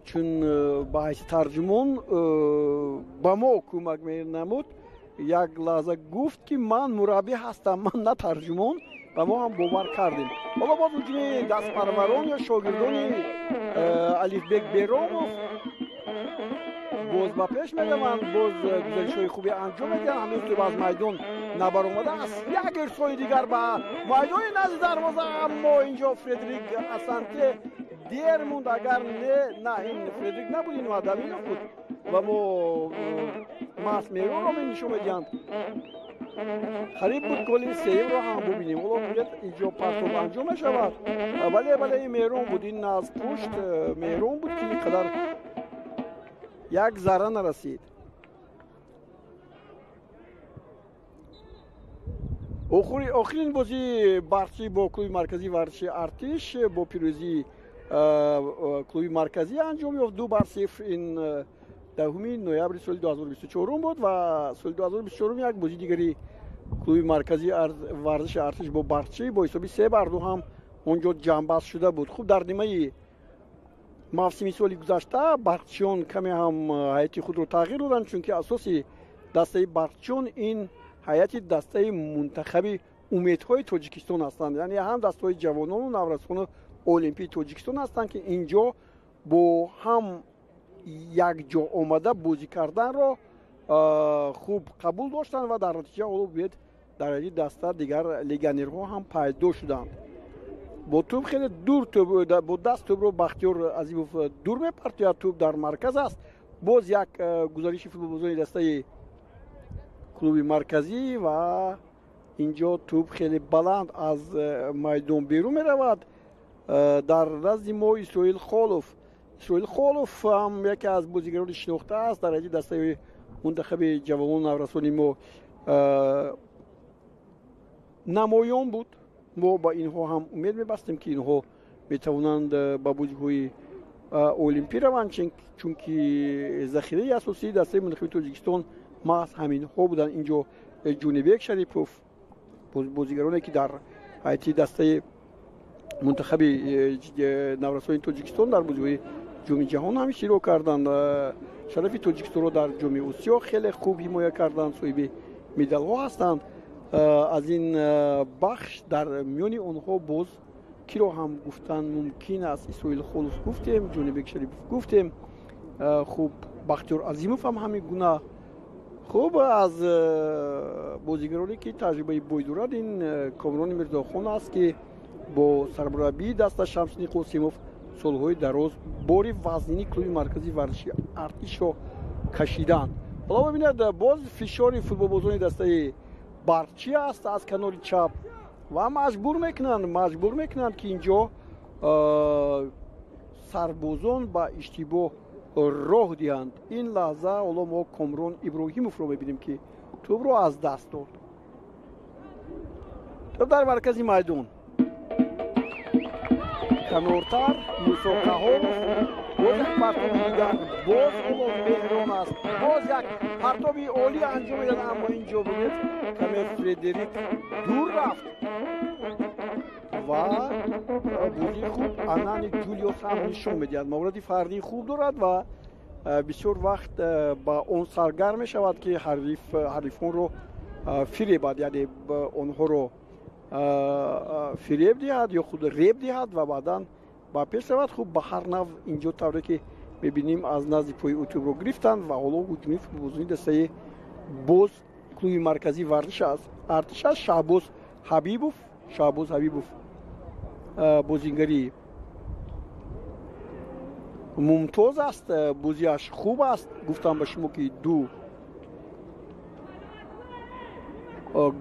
чун ба ҳайси тарҷумон ба мо кӯмак менамуд, як лаҳза гуфт, ки ман мураббӣ ҳастам, ман на тарҷумон, ва мо ҳам бовар кардем. Ҳоло боз ҳуҷуми дастпарварон ё шогирдони Алифбек Беромов боз ба пеш мераванд, боз гузаришҳои хубе анҷом медиҳанд. Ҳанӯз тӯб аз майдон набаромадааст. Як ирсоли дигар ба майдони назди дарвоза, аммо инҷо Фредерик Асанте дер монд. Агар не, на, ин Фредерик набуд, ин Мадаминов буд ва мо маҳз Меҳронро нишон медиҳанд. Қариб буд голи сеюмро ҳам бубинем. Ҳоло бигӯяд, инҷо партоб анҷом мешавад. Бале, бале, ин Меҳрон буд, ин аз пушт Меҳрон буд, ки ин қадар як зарра нарасид. Охирин бозии Барқчӣ бо клуби марказии варзиши Артиш бо пирӯзии клуби марказӣ анҷом ёфт 2-0. Ин 10 ноябри соли 2024 буд ва соли 2024 як бозии дигари клуби марказии варзиши Артиш бо Барқчӣ бо ҳисоби 3-2 ҳам он ҷо ҷамъбаст шуда буд. Хуб, дар нимаи мавсими соли гузашта Барқчиён каме ҳам ҳайати худро тағйир доданд, чунки асоси дастаи Барқчиён ин ҳайати дастаи мунтахаби умедҳои Тоҷикистон ҳастанд, яъне ҳам дастаҳои ҷавонону наврасону олимпии Тоҷикистон ҳастанд, ки инҷо бо ҳам якҷо омада бозӣ карданро хуб қабул доштанд ва дар натиҷа ҳоло бубинед, дар ҳайати даста дигар легионерҳо ҳам пайдо шуданд. Бо тӯб хеле дур, бо даст тӯбро Бахтиёр Азимов дур мепартояд. Тӯб дар марказ аст. Боз як гузариши футболбозони дастаи клуби марказӣ ва инҷо тӯб хеле баланд аз майдон берун меравад. Дар назди мо Исроил Холов. Исроил Холов ҳам яке аз бозигарони шинохта аст дар ҳайати дастаи мунтахаби ҷавонону наврасони мо намоён буд. Мо ба инҳо ҳам умед мебастем, ки инҳо метавонанд ба бозиҳои олимпӣ раванд, чунки захираи асосии дастаи мунтахаби Тоҷикистон маҳз ҳаминҳо буданд. Инҷо Ҷунибек Шарипов, бозигароне ки дар ҳайати дастаи мунтахаби наврасони Тоҷикистон дар бозиҳои ҷоми ҷаҳон ҳам иштирок карданд, шарафи Тоҷикистонро дар ҷоми Осиё хеле хуб ҳимоя карданд, соҳиби медалҳо ҳастанд. Аз ин бахш дар миёни онҳо боз киро ҳам гуфтан мумкин аст? Исроил Холов гуфтем, Ҷонибек Шарипов гуфтем, хуб, Бахтиёр Азимов ҳам ҳамин гуна. Хуб, аз бозигароне ки таҷрибаи бой дорад, ин Комрони Мирзохон аст, ки бо сармураббии даста Шамсиддин Қосимов солҳои дароз бори вазнини клуби марказии варзиши Артишро кашиданд. Ҳоло бибинед, боз фишори футболбозони дастаи Барқчӣ аст аз канори чап ва маҷбур мекунанд, ки инҷо сарбозон ба иштибоҳ роҳ диҳанд. Ин лаҳза ҳоло мо Комрон Иброҳимовро мебинем, ки тӯбро аз даст дод. Тӯб дар маркази майдон, канортар Мусо Қаҳоров, боз як партоби дигар, боз ҳоло Меҳрон аст, боз як партоби олӣ анҷом медиҳад, аммо инҷо бинед, каме Фредерик дур рафт ва бозии хуб Анани Ҷулиос ҳам нишон медиҳад. Мавриди фардии хуб дорад ва бисёр вақт ба он саргарм мешавад, ки ҳарифонро фиребад, яъне онҳоро фиреб диҳад ё худ реб диҳад ва баъдан ба пеш равад. Хуб, ба ҳар нав инҷо тавре ки мебинем, аз назди пои ӯ тӯбро гирифтанд ва ҳоло ҳуҷуми футболбозони дастаи боз клуби марказии варзиш аст Артиш аст. Шаҳбоз Ҳабибов, Шаҳбоз Ҳабибов бозингари мумтоз аст, бозиаш хуб аст. Гуфтам ба шумо, ки 2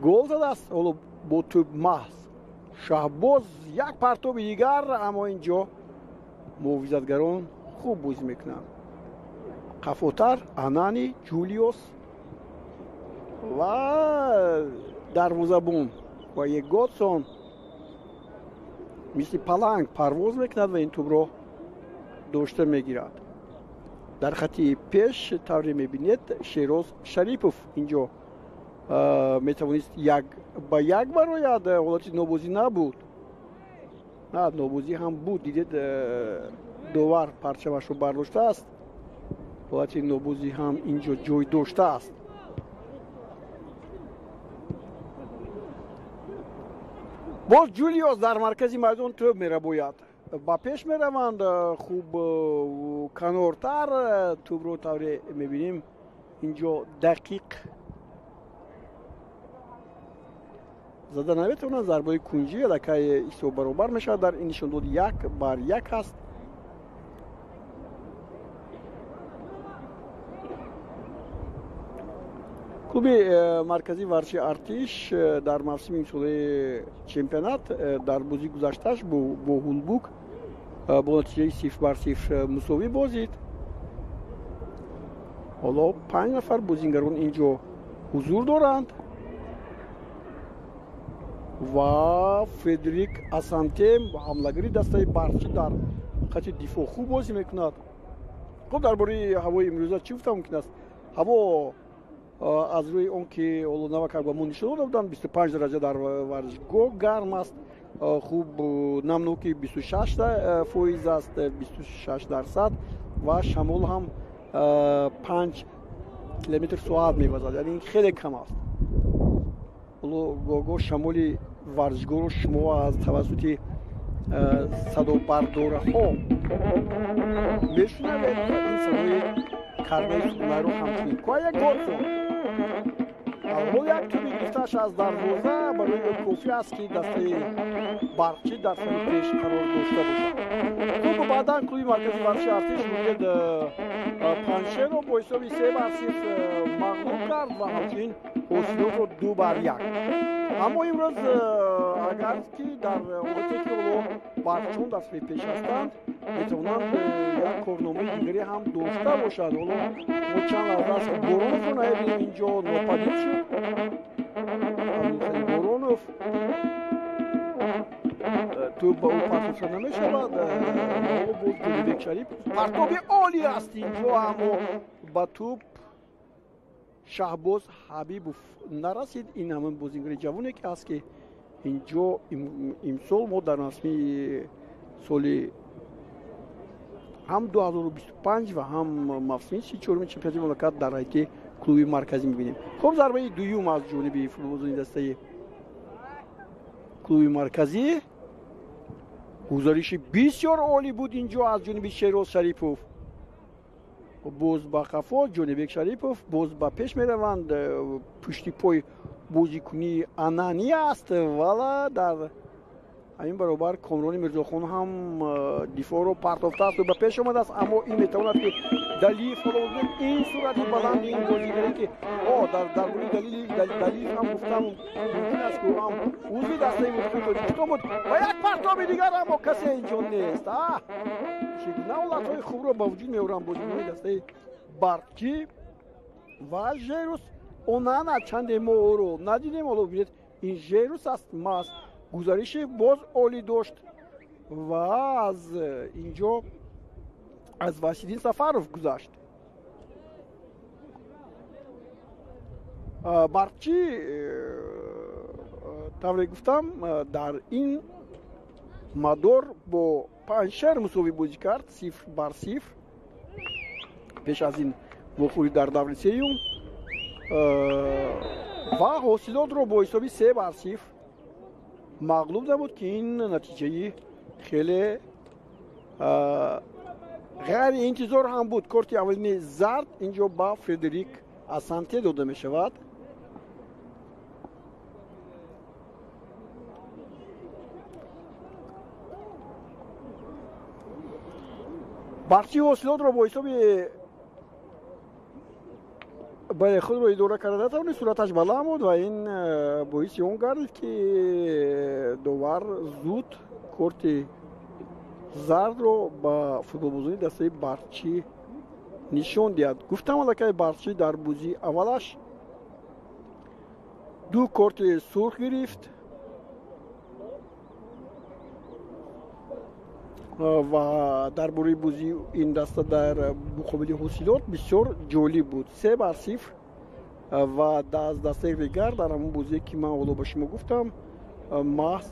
гол задааст. Ҳоло бо тӯб маҳз Шаҳбоз, як партоби дигар, аммо инҷо муҳофизатгарон хуб бозӣ мекунанд. Қафотар Анани, Ҷулиос ва дарвозабон ва Еготсон мисли паланг парвоз мекунад ва ин тӯбро дошта мегирад. Дар хати пеш тавре мебинед, Шероз Шарипов инҷо метавонист 1 ба 1 барояд. Ҳолати нобозӣ набуд, на, нобозӣ ҳам буд. Дидед, довар парчамашро бардоштааст, ҳолати нобозӣ ҳам инҷо ҷой доштааст. Боз Ҷулиос дар маркази майдон тӯб мерабояд, ба пеш мераванд. Хуб, канортар тӯбро тавре мебинем инҷо дақиқ зада наметавонанд. Зарбаи кунҷӣ, аллакай ҳисоб баробар мешавад. Дар ин нишондод 1 бар 1 аст. Клуби марказии варзиши Артиш дар мавсими имсолаи чемпионат дар бозии гузаштааш бо Ҳулбук бо натиҷаи 0 бар 0 мусовӣ бозид. Ҳоло 5 нафар бозингарон инҷо ҳузур доранд ва Фредерик Асантем, ҳамлагари дастаи Барқчӣ, дар хати дифоъ хуб бозӣ мекунад. Хуб, дар бораи ҳавои имрӯза чӣ гуфта мумкин аст? Ҳаво аз рӯи он ки ҳоло навакак ба мо нишон дода буданд, 25 дараҷа дар варзишгоҳ гарм аст. Хуб, намноки 26% аст, 26%, ва шамол ҳам 5 километр соат мевазад, яъне ин хеле кам аст. Ҳоло гоҳ-гоҳ шамоли варзишгоҳро шумо аз тавассути садобардораҳо мешунавед ва ин садои карнаи сурнайро ҳамчунин. Куая Годсон ҳоло як тӯби гирифтааш аз дарвоза барои ӯ кофӣ аст, ки дастаи Барқчӣ дар сари пеш қарор дошта бошад. Хуб, баъдан клуби марказии варзиши Артиш мегӯяд Панҷшерро бо ҳисоби 3 бар 0 мағлуб кард ва ҳамчунин Ҳосилотро 2 бар 1. Аммо имрӯз агар ки дар ҳолате ки ҳоло барқчон дар сафи пеш ҳастанд, метавонанд як корномаи дигаре ҳам дошта бошанд. Ҳоло мо чанд лаҳза аст, Бороновро наебинем, инҷо нопадид шуд Абдулхали Боронов. Тӯб ба ӯ партофта намешавад. Ҳоло боз Ҷонибек Шарипов, партоби олӣ аст инҷо, аммо ба тӯб Шаҳбоз Ҳабибов нарасид. Ин ҳамин бозингари ҷавоне ки аст, ки инҷо имсол мо дар мавсими соли ҳам 2025 ва ҳам мавсими 34-уми чемпионати мамлакат дар ҳайати клуби марказӣ мебинем. Хуб, зарбаи дуюм аз ҷониби футболбозони дастаи клуби марказӣ. Гузариши бисёр олӣ буд инҷо аз ҷониби Шероз Шарипов. Боз ба қафо Ҷонибек Шарипов, боз ба пеш мераванд. Пушти пой бозикунии Ананӣ аст, вала дар ҳамин баробар Комрони Мирзохон ҳам дифоъро партофтааст, ба пеш омадааст, аммо ин метавонад ки Далиев. Ҳоло ин суръати баланди ин бозигаре ки дар бораи Далиев ҳам гуфтам мумкин аст, ки ӯ ҳам узви дастаи мунтахаби Тоҷикистон буд. Ва як партоби дигар, аммо касе инҷо нест. Чӣ гуна ҳолатҳои хубро ба вуҷуд меоранд бозикунони дастаи Барқчӣ! Ва Жерус Онана, чанде мо ӯро надидем, ҳоло бибинед, ин Жерус аст маҳз. Гузариши боз олӣ дошт ва аз инҷо аз Васиддин Сафаров гузашт. Барқчӣ, тавре гуфтам, дар ин мадор бо Панҷшер мусовӣ бозӣ кард 0 бар 0 пеш аз ин вохӯрӣ дар даври сеюм ва Ҳосилотро бо ҳисоби 3 бар 0. мағлуб намуд, ки ин натиҷаи хеле ғайриинтизор ҳам буд. Корти аввалини зард инҷо ба Фредерик Асанте дода мешавад. Барқчи ҳосилотро бо ҳисоби бале худро идора карда натавонист, сураташ баланд буд ва ин боиси он гардид, ки довар зуд корти зардро ба футболбозони дастаи Барқчӣ нишон диҳад. Гуфтам, аллакай Барқчӣ дар бозии аввалаш 2 корти сурх гирифт ва дар бораи бозии ин даста дар муқобили ҳосилот бисёр ҷолиб буд, 3-0, ва аз дастаи Регар дар ҳамон бозие, ки ман ҳоло ба шумо гуфтам, маҳз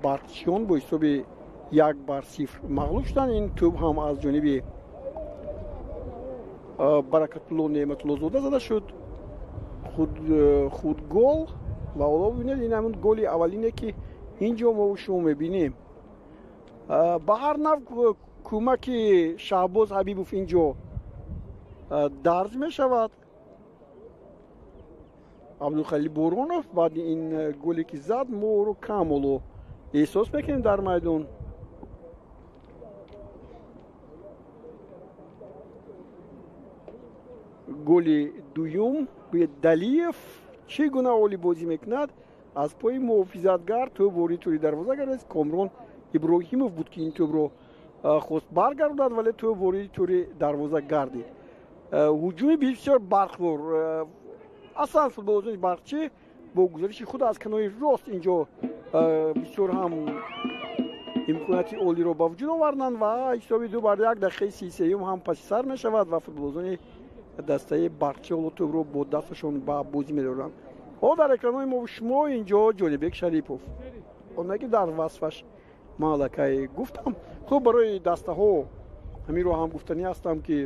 барқчиён бо ҳисоби 1-0 мағлуб шуданд. Ин тӯб ҳам аз ҷониби Баракатулло Неъматуллозода зада шуд, худ гол. Ва ҳоло бибинед, ин ҳамон голи аввалине, ки ин ҷо мо шумо мебинем. Ба ҳар нав кӯмаки Шаҳбоз Ҳабибов ин ҷо дарҷ мешавад. Абдулхалил Боронов баъди ин голе, ки зад, мо ӯро кам ҳоло эҳсос мекунем дар майдон. Голи дуюм Далиев чӣ гуна олӣ бозӣ мекунад, аз пои муҳофизатгар тӯб ворид тӯри дарвоза гардид. Комрон Иброҳимов буд, ки ин тӯбро хост баргардонад, вале тӯб вориди тӯри дарвоза гардид. Ҳуҷуми бисёр барқвор. Аслан футболбозони Барқчӣ бо гузариши худ аз канори рост инҷо бисёр ҳам имконияти олиро ба вуҷуд оварданд ва ҳисоби 2-1 дақиқаи 33 ҳам паси сар мешавад ва футболбозони дастаи Барқчӣ ҳоло тӯбро бо дасташон ба бозӣ медоранд. Ҳоло дар экранҳои мо шумо инҷо Ҷонибек Шарипов, оне ки дар васфаш ман аллакай гуфтам. Хуб, барои дастаҳо ҳаминро ҳам гуфтанӣ ҳастам, ки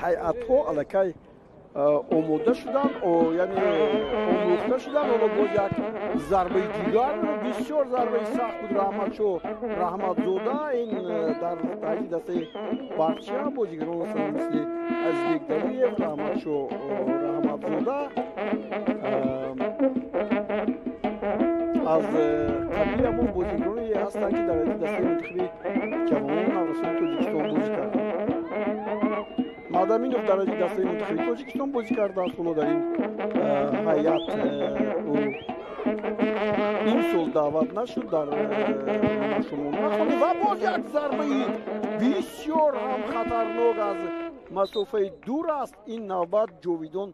ҳайатҳо аллакай омода шуданд, яъне омӯхта шуданд. Ҳоло боз як зарбаи дигар, бисёр зарбаи сахт буд Раҳматшо Раҳматзода. Ин дар ҳайати дастаи Барқчӣ ҳам бозигарон ҳастанд, мисли Азизбек Далиев, Раҳматшо Раҳматзода аз қабили ҳамон бозигароне ҳастанд, ки дар ҳайати дастаи мунтахаби ҷавонон наврасони Тоҷикистон бозӣ карданд. Мадаминов дар ҳайати дастаи мунтахаби Тоҷикистон бозӣ кардааст. Ҳоло дар ин ҳайат ӯ имсол даъват нашуд, дар шумо нахонд. Ва боз як зарбаи бисёр ҳам хатарнок аз масофаи дур аст. Ин навбат Ҷовидон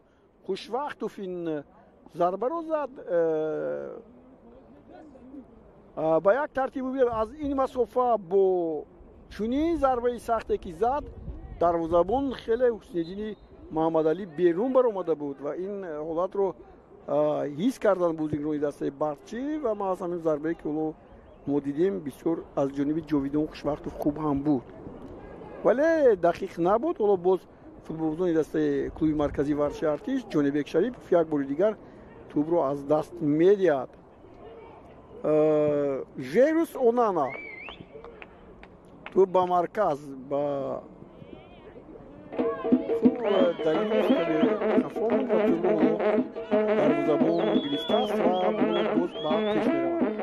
Хушвақтов ин зарбаро зад. Ба як тартиб бибинед, аз ин масофа бо чунин зарбаи сахте, ки зад, дарвозабон хеле Ҳусниддини Муҳаммадалӣ берун баромада буд ва ин ҳолатро ҳис карданд бозигарони дастаи Барқчӣ. Ва маҳз ҳамин зарбае, ки ҳоло мо дидем, бисёр аз ҷониби Ҷовидон Хушвақтов хуб ҳам буд, вале дақиқ набуд. Ҳоло боз футболбозони дастаи клуби марказии варзиши Артиш, Ҷонибек Шарипов як бори дигар тӯбро аз даст медиҳад. Жерус Онана тӯб ба марказ, ба Далиев хафо монд ва тӯбро ҳоло дарвозабон гирифтааст ва боз ба пеш меравад.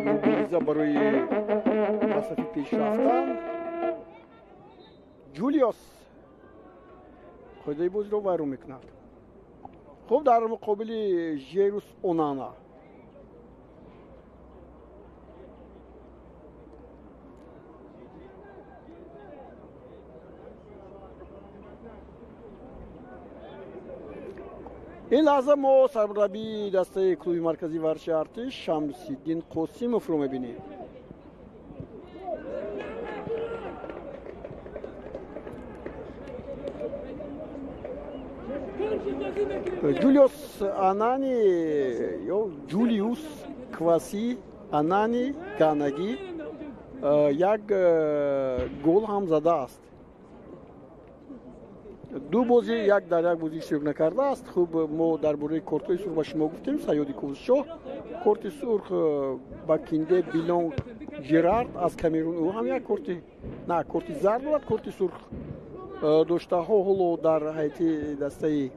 Мубориза барои ба сафи пеш рафтан. Ҷулиос қоидаи бозиро вайрон мекунад. Хуб, дар муқобили Жерус Онана ин лаҳза мо сармураббии дастаи клуби марказии варзиши Артиш Шамсиддин Қосимовро мебинем. Ҷулиус Анани ё Ҷулиус Кваси Анани ганагӣ Як гол ҳам задааст. Ду бозӣ як дар як бозӣ иштирок накардааст. Хуб, мо дар бораи кортҳои сурх ба шумо гуфтем. Саёди Ковусшоҳ корти сурх ба Кинде Билонг Жерард аз Камерун, ӯ ҳам як корти, на, корти зард дорад, корти сурх доштаҳо ҳоло дар ҳайати дастаи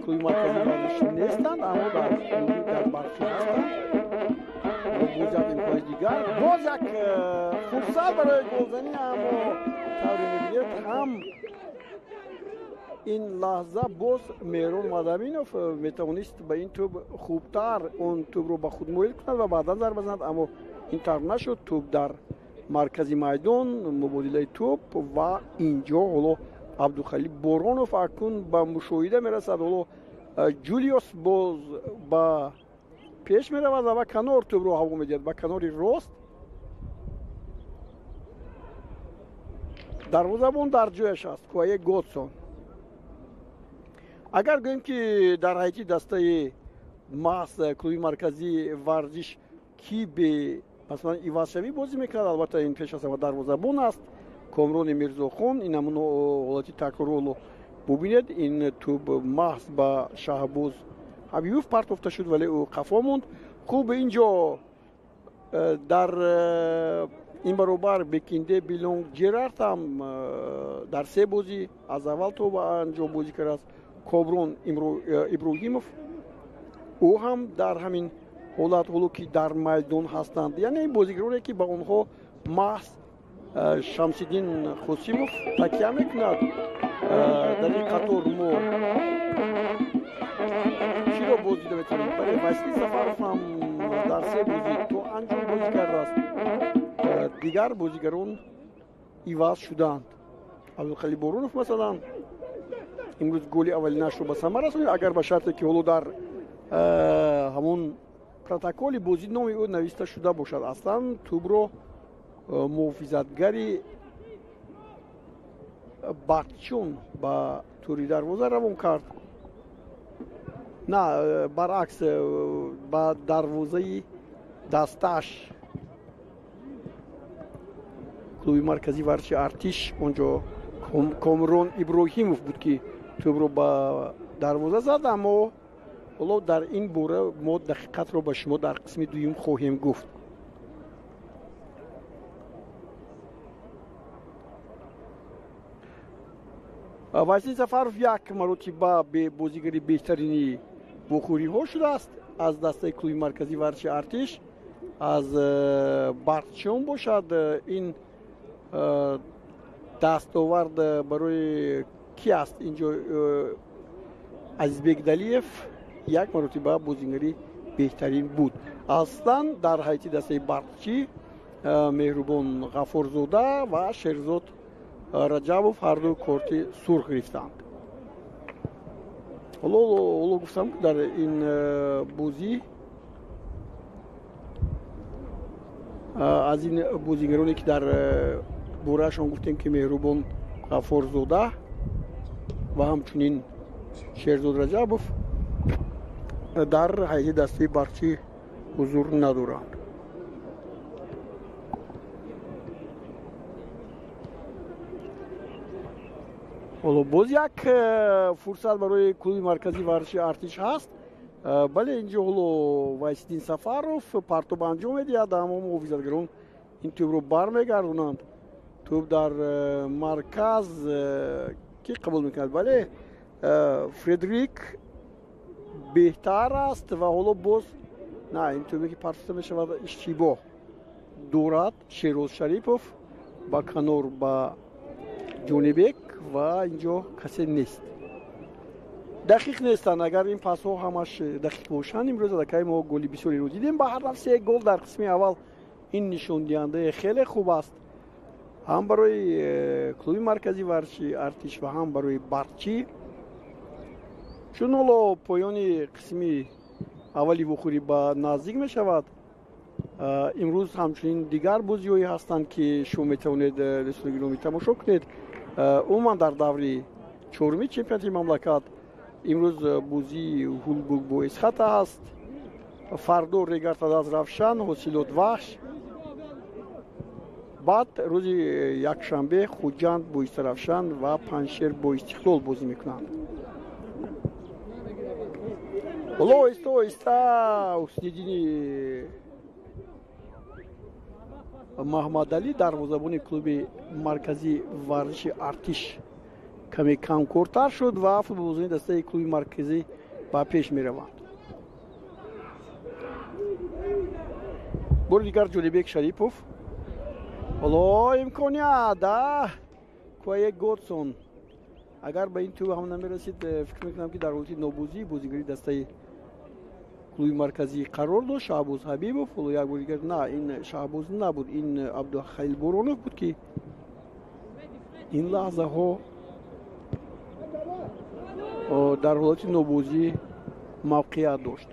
клуби марказии варзиш нестанд, аммо дар барқӣ ҳастанд. Боз як имкони дигар, боз як фурсат барои голзанӣ, аммо тавре мебинед ҳам ин лаҳза боз Меҳрон Мадаминов метавонист ба ин тӯб хубтар он тӯбро ба худ моил кунад ва баъдан зарба занад, аммо ин тавр нашуд. Тӯб дар маркази майдон, мубодилаи тӯб ва инҷо ҳоло Абдухалил Боронов акнун ба мушоҳида мерасад. Ҳоло Ҷулиус боз ба пеш меравад ва ба канор тӯбро ҳаво медиҳад, ба канори рост. Дарвозабон дар ҷояш аст, Куае Годсон. Агар гӯем ки дар ҳайати дастаи маҳз клуби марказии варзиш ки бе масалан ивазшавӣ бозӣ мекунад, албатта ин пеш аз ҳама дарвозабон аст, Комрони Мирзохон. Ин ҳамон ҳолати такрорро бубинед. Ин тӯб маҳз ба Шаҳбоз Ҳабибов партофта шуд, вале ӯ қафо монд. Хуб, инҷо дар ин баробар Бекинде Билонг Жерард ҳам дар се бозӣ аз аввал то ба анҷом бозӣ кардааст. Коброн Иброҳимов, ӯ ҳам дар ҳамин ҳолат ҳоло ки дар майдон ҳастанд, яъне бозигароне ки ба онҳо маҳз Шамсиддин Қосимов такя мекунад. Дар ин қатор мо чиро боз дида метавонем? Бале, Василий Сафаров ҳам дар се бозӣ то анҷом бозӣ кардааст. Дигар бозигарон иваз шуданд. Абдулхалил Боронов масалан имрӯз голи аввалинашро ба самар расонид, агар ба шарте ки ҳоло дар ҳамон протоколи бозӣ номи ӯ нависта шуда бошад. Аслан тӯбро муҳофизатгари Бахтчон ба тури дарвоза равон кард. На, баръакс, ба дарвозаи дастааш клуби марказии варзиши Артиш, онҷо Комрон Иброҳимов буд ки тӯбро ба дарвоза зад, аммо ҳоло дар ин бора мо дақиқатро ба шумо дар қисми дуюм хоҳем гуфт. Василий Сафаров як маротиба бозигари беҳтарини вохӯриҳо шудааст аз дастаи клуби марказии варзиши Артиш. Аз Бахтчон бошад, ин дастовард барои ки аст? Инҷо Азизбек Далиев як маротиба бозигари беҳтарин буд. Аслан дар ҳайати дастаи Барқчӣ Меҳрубон Ғаффорзода ва Шерзод Раҷабов ҳарду корти сурх гирифтанд. Ҳоло гуфтам, дар ин бозӣ аз ин бозигароне ки дар бораашон гуфтем ки Меҳрубон Ғаффорзода ва ҳамчунин Шерзод Раҷабов дар ҳайати дастаи Барқчӣ ҳузур надоранд. Ҳоло боз як фурсат барои клуби марказии варзиши Артиш ҳаст. Бале, инҷо ҳоло Вайсиддин Сафаров партоб анҷом медиҳад, аммо муҳофизатгарон ин тӯбро бармегардонанд. Тӯб дар марказ ки қабул мекунад? Бале, Фредерик беҳтар аст ва ҳоло боз на, ин тӯбе ки партофта мешавад иштибоҳ дорад. Шероз Шарипов ба канор ба Ҷонибек ва инҷо касе нест. Дақиқ нестанд. Агар ин пасҳо ҳамаш дақиқ бошанд, имрӯз аллакай мо голи бисёреро дидем. Ба ҳар се гол дар қисми аввал ин нишондиҳандаи хеле хуб аст ҳам барои клуби марказии варзиши Артиш ва ҳам барои Барқчӣ. Чун ҳоло поёни қисми аввали вохӯрӣ ба наздик мешавад, имрӯз ҳамчунин дигар бозиҳое ҳастанд ки шумо метавонед дӯстони гиромӣ тамошо кунед. Умуман дар даври чоруми чемпионати мамлакат имрӯз бозии Ҳулбук бо Эсхата ҳаст. Фардо Регар-ТадАЗ Равшан, Ҳосилот Вахш. Баъд рӯзи якшанбе Хуҷанд бо Истаравшан ва Панҷшер бо Истиқлол бозӣ мекунанд. Ҳоло оҳиста оҳиста Ҳусниддини Маҳмадалӣ, дарвозабони клуби марказии варзиши Артиш, каме камкортар шуд ва футболбозони дастаи клуби марказӣ ба пеш мераванд. Бори дигар Ҷонибек Шарипов. Ҳоло имконият Куае Годсон. Агар ба ин тӯб ҳам намерасид, фикр мекунам, ки дар ҳолати нобозӣ бозигари дастаи клуби марказӣ қарор дошт. Шаҳбоз Ҳабибов. Ҳоло як бори дигар, на, ин Шаҳбоз набуд, ин Абдухалил Боронов буд, ки ин лаҳзаҳо дар ҳолати нобозӣ мавқеият дошт.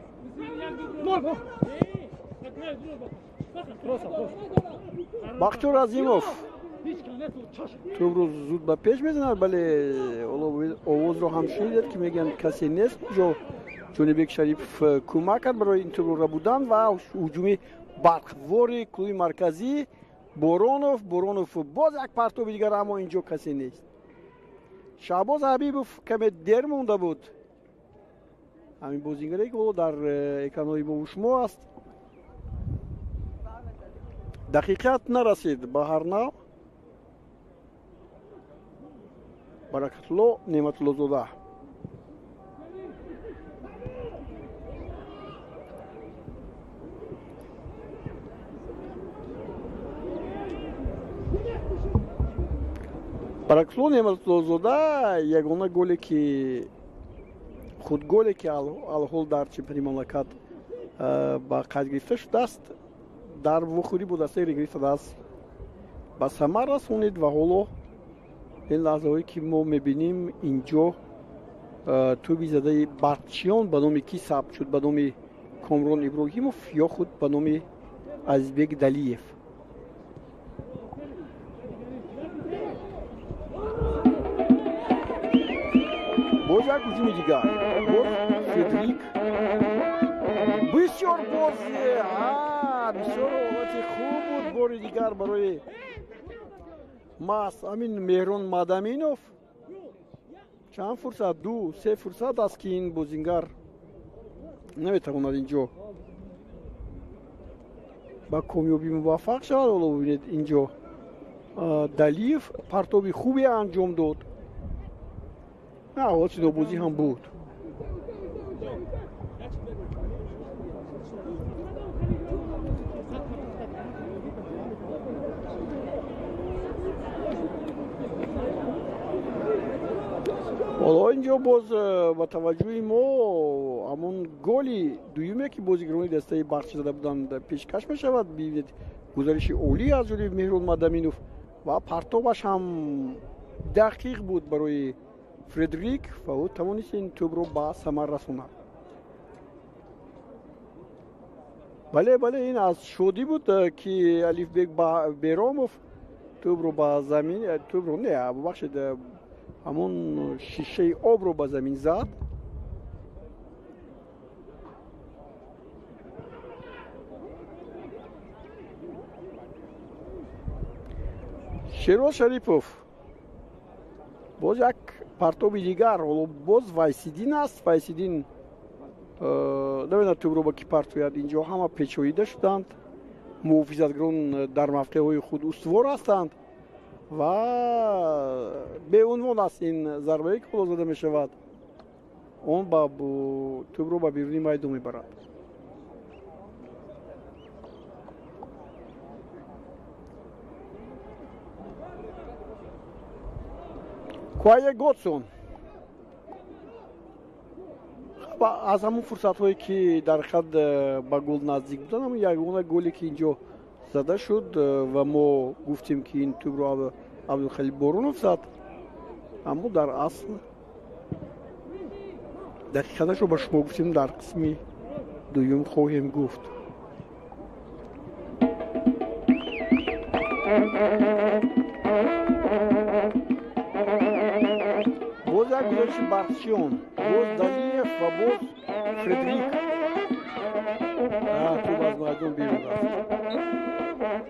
Бахтиёр Азимов тӯбро зуд ба пеш мезанад, бале овозро ҳам шунидед, ки мегӯянд касе нест. Ҷо Ҷонибек Шарипов кӯмак кард барои ин тӯбро рабудан ва ҳуҷуми барқвори клуби марказӣ. Боронов, Боронов боз як партоби дигар, аммо инҷо касе нест. Шаҳбоз Ҳабибов каме дер монда буд. Ҳамин бозингаре, ки ҳоло дар экранҳои мову шумо аст. Дақиқат нарасид ба ҳар нав. Баракатулло Неъматуллозода. Баракатулло Неъматуллозода ягона голе, ки худголе, ки алҳол дар чемпионати мамлакат ба қайд гирифта шудааст, дар вохӯрӣ бо дастаи Регар-ТадАЗ ба самар расонид ва ҳоло ин лаҳзаҳое, ки мо мебинем, инҷо тӯби задаи барқчиён ба номи кӣ сабт шуд? Ба номи Комрон Иброҳимов ё худ ба номи Азизбек Далиев? Боз як ҳуҷуми дигар, боз Фредерик. Бисёр боз бисёр ҳолати хуб буд бори дигар барои маҳз ҳамин Меҳрон Мадаминов. Чанд фурсат, ду се фурсат аст, ки ин бозингар наметавонад инҷо ба комёбӣ муваффақ шавад. Ҳоло бибинед, инҷо Далиев партоби хубе анҷом дод. На, ҳолати нобозӣ ҳам буд. Ҳоло инҷо боз ба таваҷҷӯҳи мо ҳамон голи дуюме, ки бозигарони дастаи барқчӣ зада буданд, пешкаш мешавад. Бибинед, гузариши олӣ аз ҷониби Меҳрон Мадаминов ва партобаш ҳам дақиқ буд барои Фредерик ва ӯ тавонист ин тӯбро ба самар расонад. Бале, бале, ин аз шодӣ буд, ки Алифбек Беромов тӯбро ба замин, тӯбро не, бубахшед, ҳамон шишаи обро ба замин зад. Шероз Шарипов боз як партоби дигар, ҳоло боз Вайсиддин аст. Вайсиддин намедонад тӯбро ба кӣ партояд. Инҷо ҳама печоида шуданд, муҳофизатгарон дар мавқеъҳои худ устувор ҳастанд ва беунвон аст ин зарбае, ки ҳоло зада мешавад. Он ба тӯбро ба беруни майдон мебарад. Куае Годсон аз ҳамон фурсатҳое, ки дар ҳақиқат ба гол наздик буданд, ҳамон ягона голе, ки инҷо зада шуд ва мо гуфтем, ки ин тӯбро Абдулхалил Боронов зад, аммо дар асл дақиқаташро ба шумо гуфтем, дар қисми дуюм хоҳем гуфт. Боз як гузариши барқчиён, боз Далиев ва боз Фредерик. майдон берун рафт.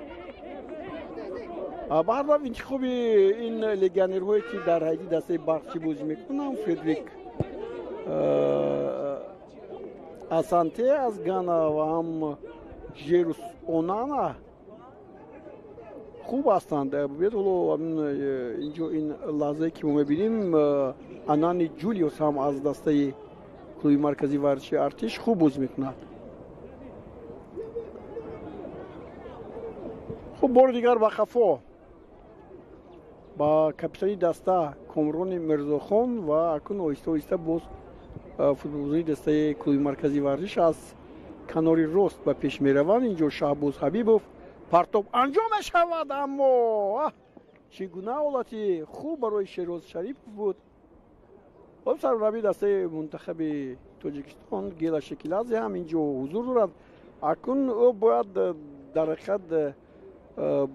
Ба ҳар навъ интихоби ин легионерҳое, ки дар ҳайати дастаи Барқчӣ бозӣ мекунанд, Фредрик Асанте аз Гана ва ҳам Жерус Онана хуб ҳастанд. Бибинед, ҳоло инҷо ин лаҳзае ки мо мебинем, Анани Ҷулиус ҳам аз дастаи клуби марказии варзиши Артиш хуб бозӣ мекунад. Хуб, бори дигар ба қафо ба капитани даста Комрони Мирзохон ва акнун оҳиста оҳиста боз футболбозони дастаи клуби марказии варзиш аз канори рост ба пеш мераванд. Инҷо Шаҳбоз Ҳабибов, партоб анҷом мешавад, аммо чӣ гуна ҳолати хуб барои Шероз Шарипов буд. Хуб, сармураббии дастаи мунтахаби Тоҷикистон Гела Шекилазе ҳам инҷо ҳузур дорад. Акнун ӯ бояд дар ҳақиқат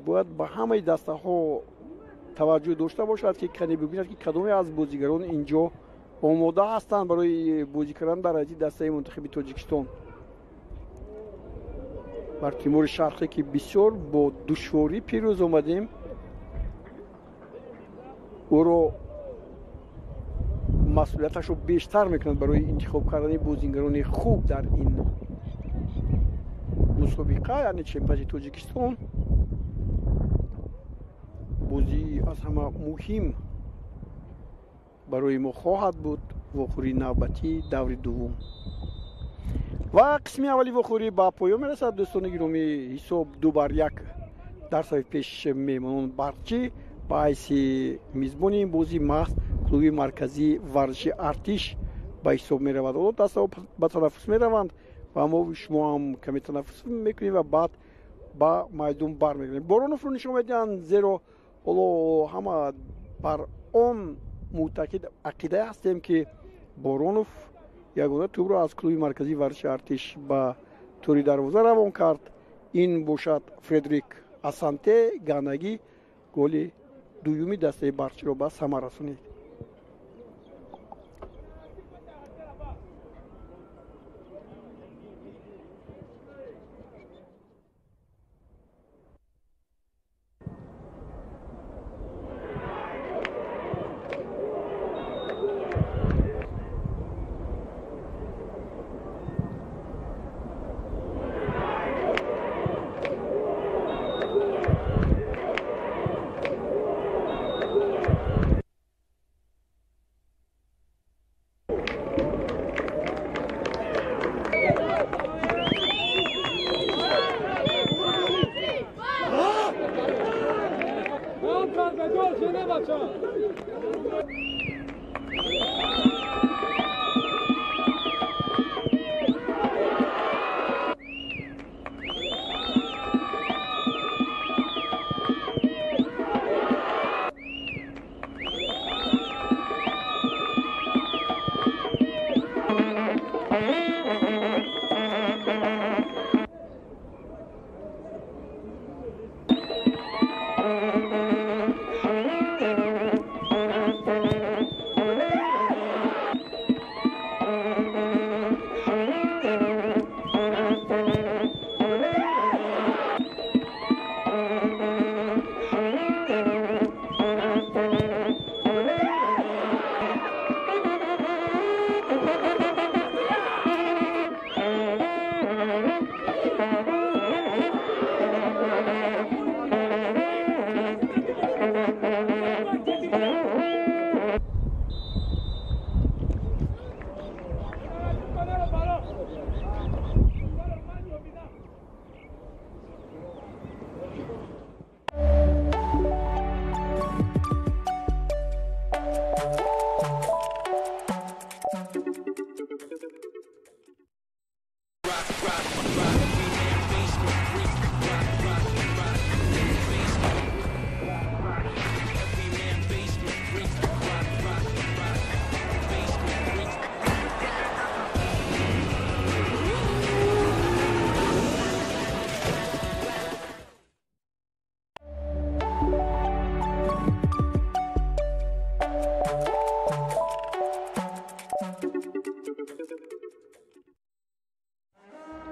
бояд ба ҳамаи дастаҳо таваҷҷӯҳ дошта бошад, ки кане бибинад, ки кадоме аз бозигарон инҷо омода ҳастанд барои бозӣ кардан дар ҳайати дастаи мунтахаби Тоҷикистон. Бар Тимури Шарқӣ, ки бисёр бо душворӣ пирӯз омадем, ӯро масъулияташро бештар мекунад барои интихоб кардани бозигарони хуб дар ин мусобиқа, яъне чемпионати Тоҷикистон. Бозӣ аз ҳама муҳим барои мо хоҳад буд вохӯрии навбатии даври дуввум. Ва қисми аввали вохӯрӣ ба поён мерасад. Дӯстони гиромӣ, ҳисоб 2-1 дар сафи пеш меҳмонон Барқчӣ ба ҳайси мизбони ин бозӣ маҳз клуби марказии варзиши Артиш ба ҳисоб меравад. Ҳоло дастаҳо ба танаффус мераванд ва мо шумо ҳам каме танаффус мекунем ва баъд ба майдон бармегардем. Бороновро нишон медиҳанд, зеро ҳоло ҳама бар он муътақид ақидае ҳастем, ки Боронов ягона тӯбро аз клуби марказии варзиши Артиш ба тӯри дарвоза равон кард. Ин бошад Фредрик Асанте ганагӣ голи дуюми дастаи Барқчиро ба самар расонид.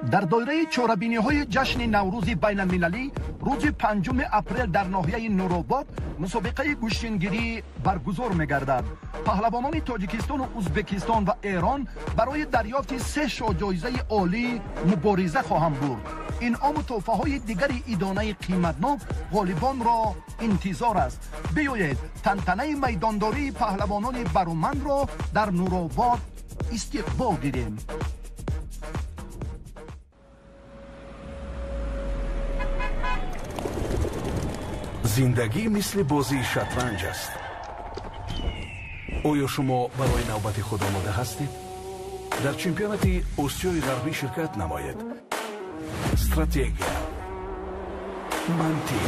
Дар доираи чорабиниҳои ҷашни Наврӯзи байналмилалӣ рӯзи 5 апрел дар ноҳияи Нуробод мусобиқаи гӯштингирӣ баргузор мегардад. Паҳлавонони Тоҷикистону Узбекистон ва Эрон барои дарёфти се шоҳҷоизаи олӣ мубориза хоҳанд бурд. Инъому тӯҳфаҳои дигари идонаи қиматнок ғолибонро интизор аст. Биёед, тантанаи майдондории паҳлавонони барумандро дар Нуробод истиқбол гирем. Зиндагӣ мисли бозии шатранҷ аст. Оё шумо барои навбати худ омода ҳастед? Дар чемпионати Осиёи Ғарбӣ ширкат намоед. Стратегия, мантиқ.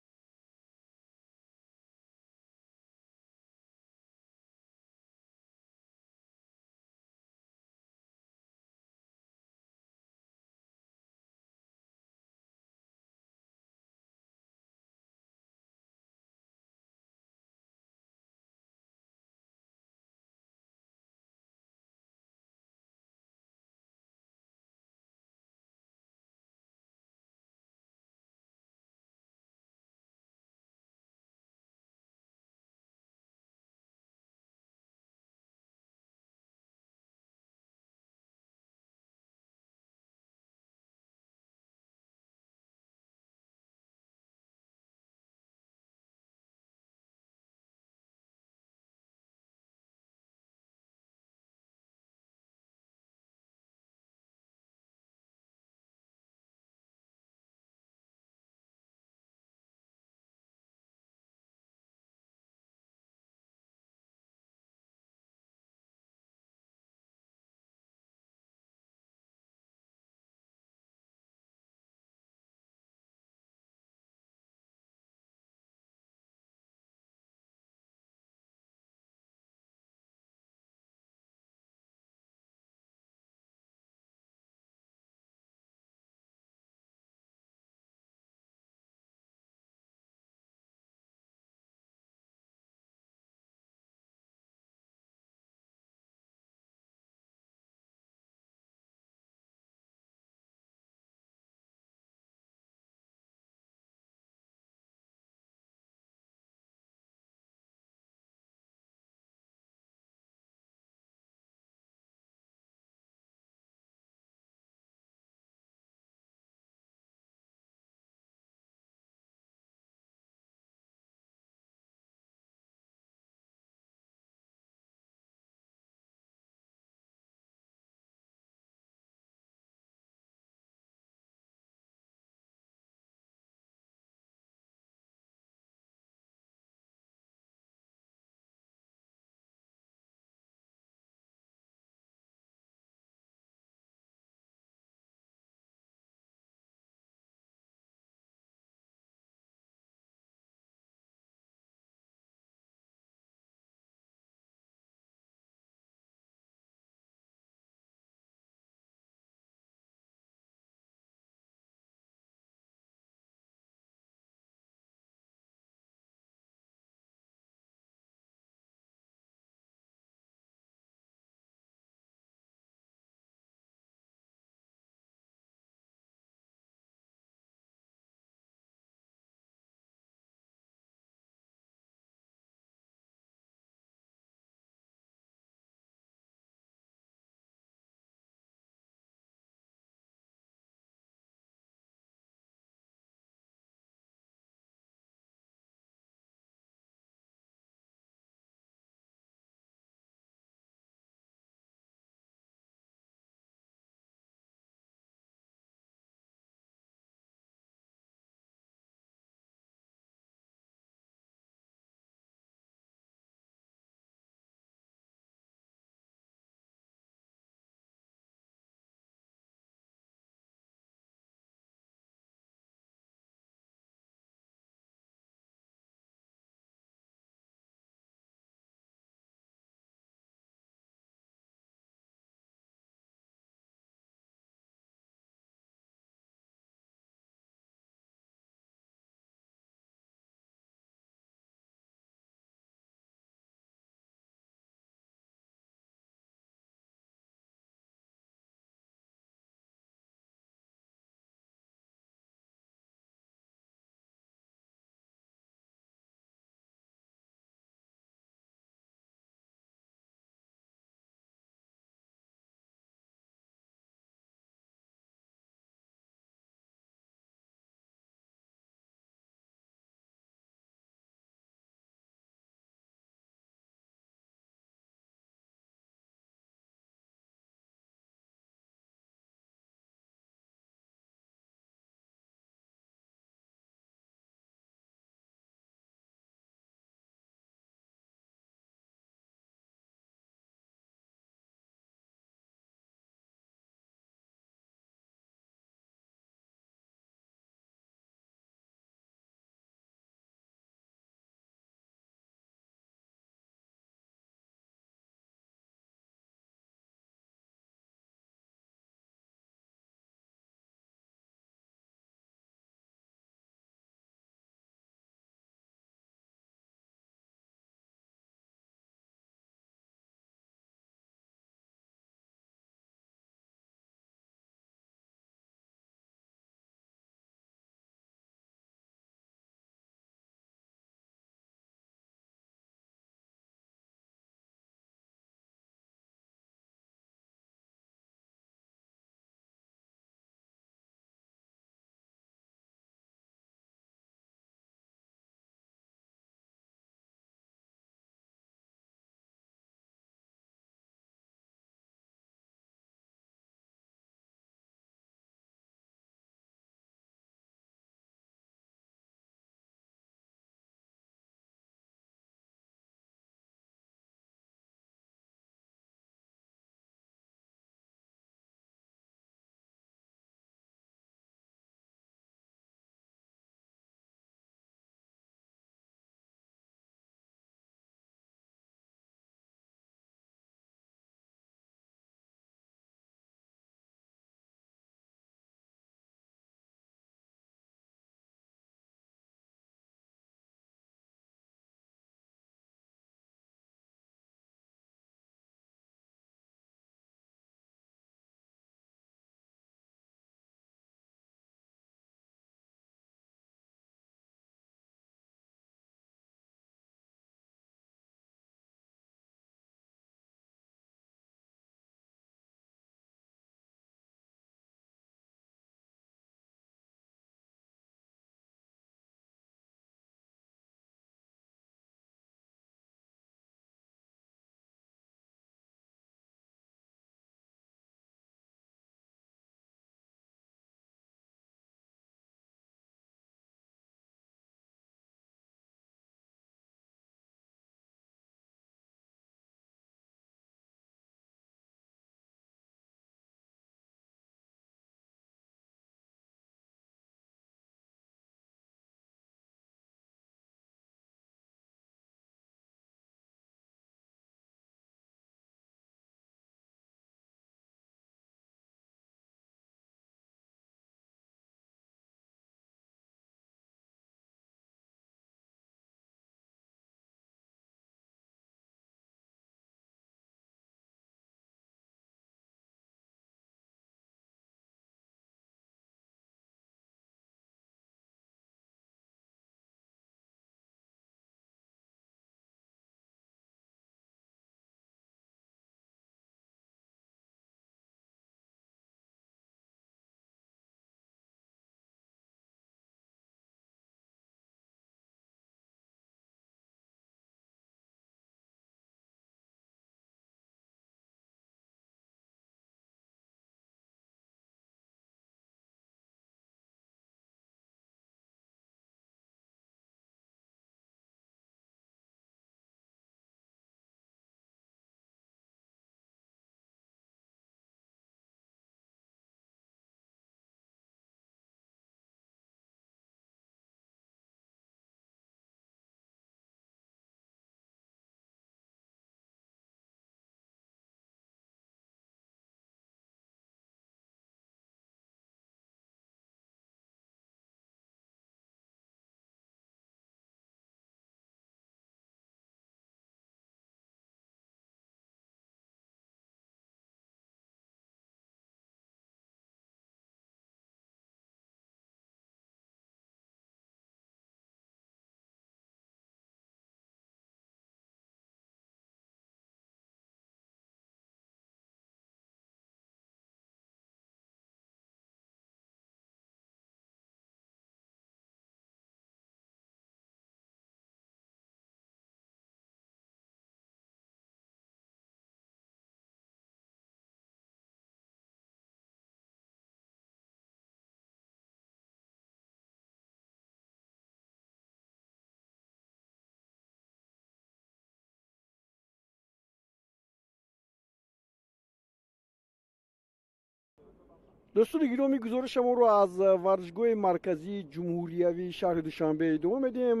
Дӯстони гиромӣ, гузоришамонро аз варзишгоҳи марказии ҷумҳуриявии шаҳри Душанбе идома медиҳем.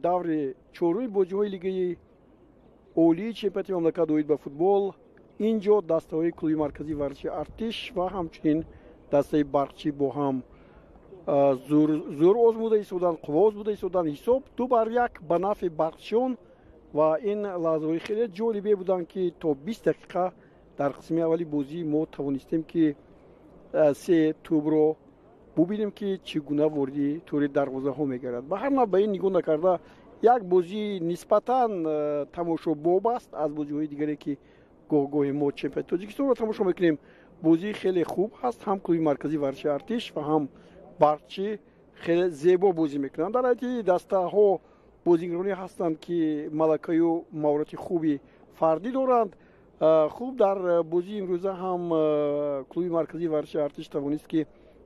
Даври чоруми бозиҳои лигаи олии чемпионати мамлакат оид ба футбол. Ин ҷо дастаҳои клуби марказии варзиши Артиш ва ҳамчунин дастаи Барқчӣ бо ҳам зӯр озмуда истоданд, қувва озмуда истоданд. Ҳисоб 2-1 ба нафъи барқчиён ва ин лаҳзаҳои хеле ҷолибе буданд, ки то 20 дақиқа дар қисми аввали бозӣ мо тавонистем, ки се тӯбро бубинем, ки чӣ гуна вориди тӯри дарвозаҳо мегардад. Ба ҳар нав, ба ин нигоҳ накарда, як бозии нисбатан тамошобоб аст аз бозиҳои дигаре, ки гоҳ-гоҳе мо чемпионати Тоҷикистонро тамошо мекунем. Бозии хеле хуб ҳаст, ҳам клуби марказии варзиши Артиш ва ҳам Барқчӣ хеле зебо бозӣ мекунанд. Дар ҳайати дастаҳо бозигароне ҳастанд, ки малакаю маҳорати хуби фардӣ доранд. Хуб, дар бозии имрӯза ҳам клуби марказии варзиши Артиш тавонист, ки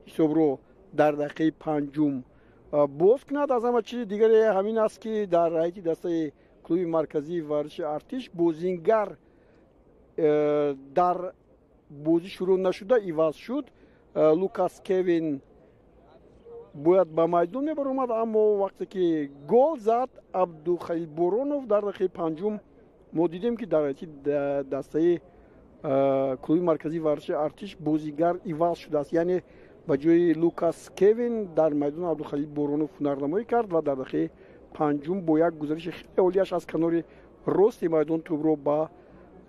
ҳисобро дар дақиқаи панҷум боз кунад. Аз ҳама чизи дигаре ҳамин аст, ки дар ҳайати дастаи клуби марказии варзиши Артиш бозингар дар бозӣ шурӯъ нашуда иваз шуд. Лукас Кевин бояд ба майдон мебаромад, аммо вақте ки гол зад Абдухалил Боронов дар дақиқаи панҷум, мо дидем, ки дар ҳайати дастаи клуби марказии варзиши Артиш бозигар иваз шудааст, яъне ба ҷои Лукас Кевин дар майдон Абдухалил Боронов ҳунарнамоӣ кард ва дар дақиқаи панҷум бо як гузариши хеле олияш аз канори рости майдон тӯбро ба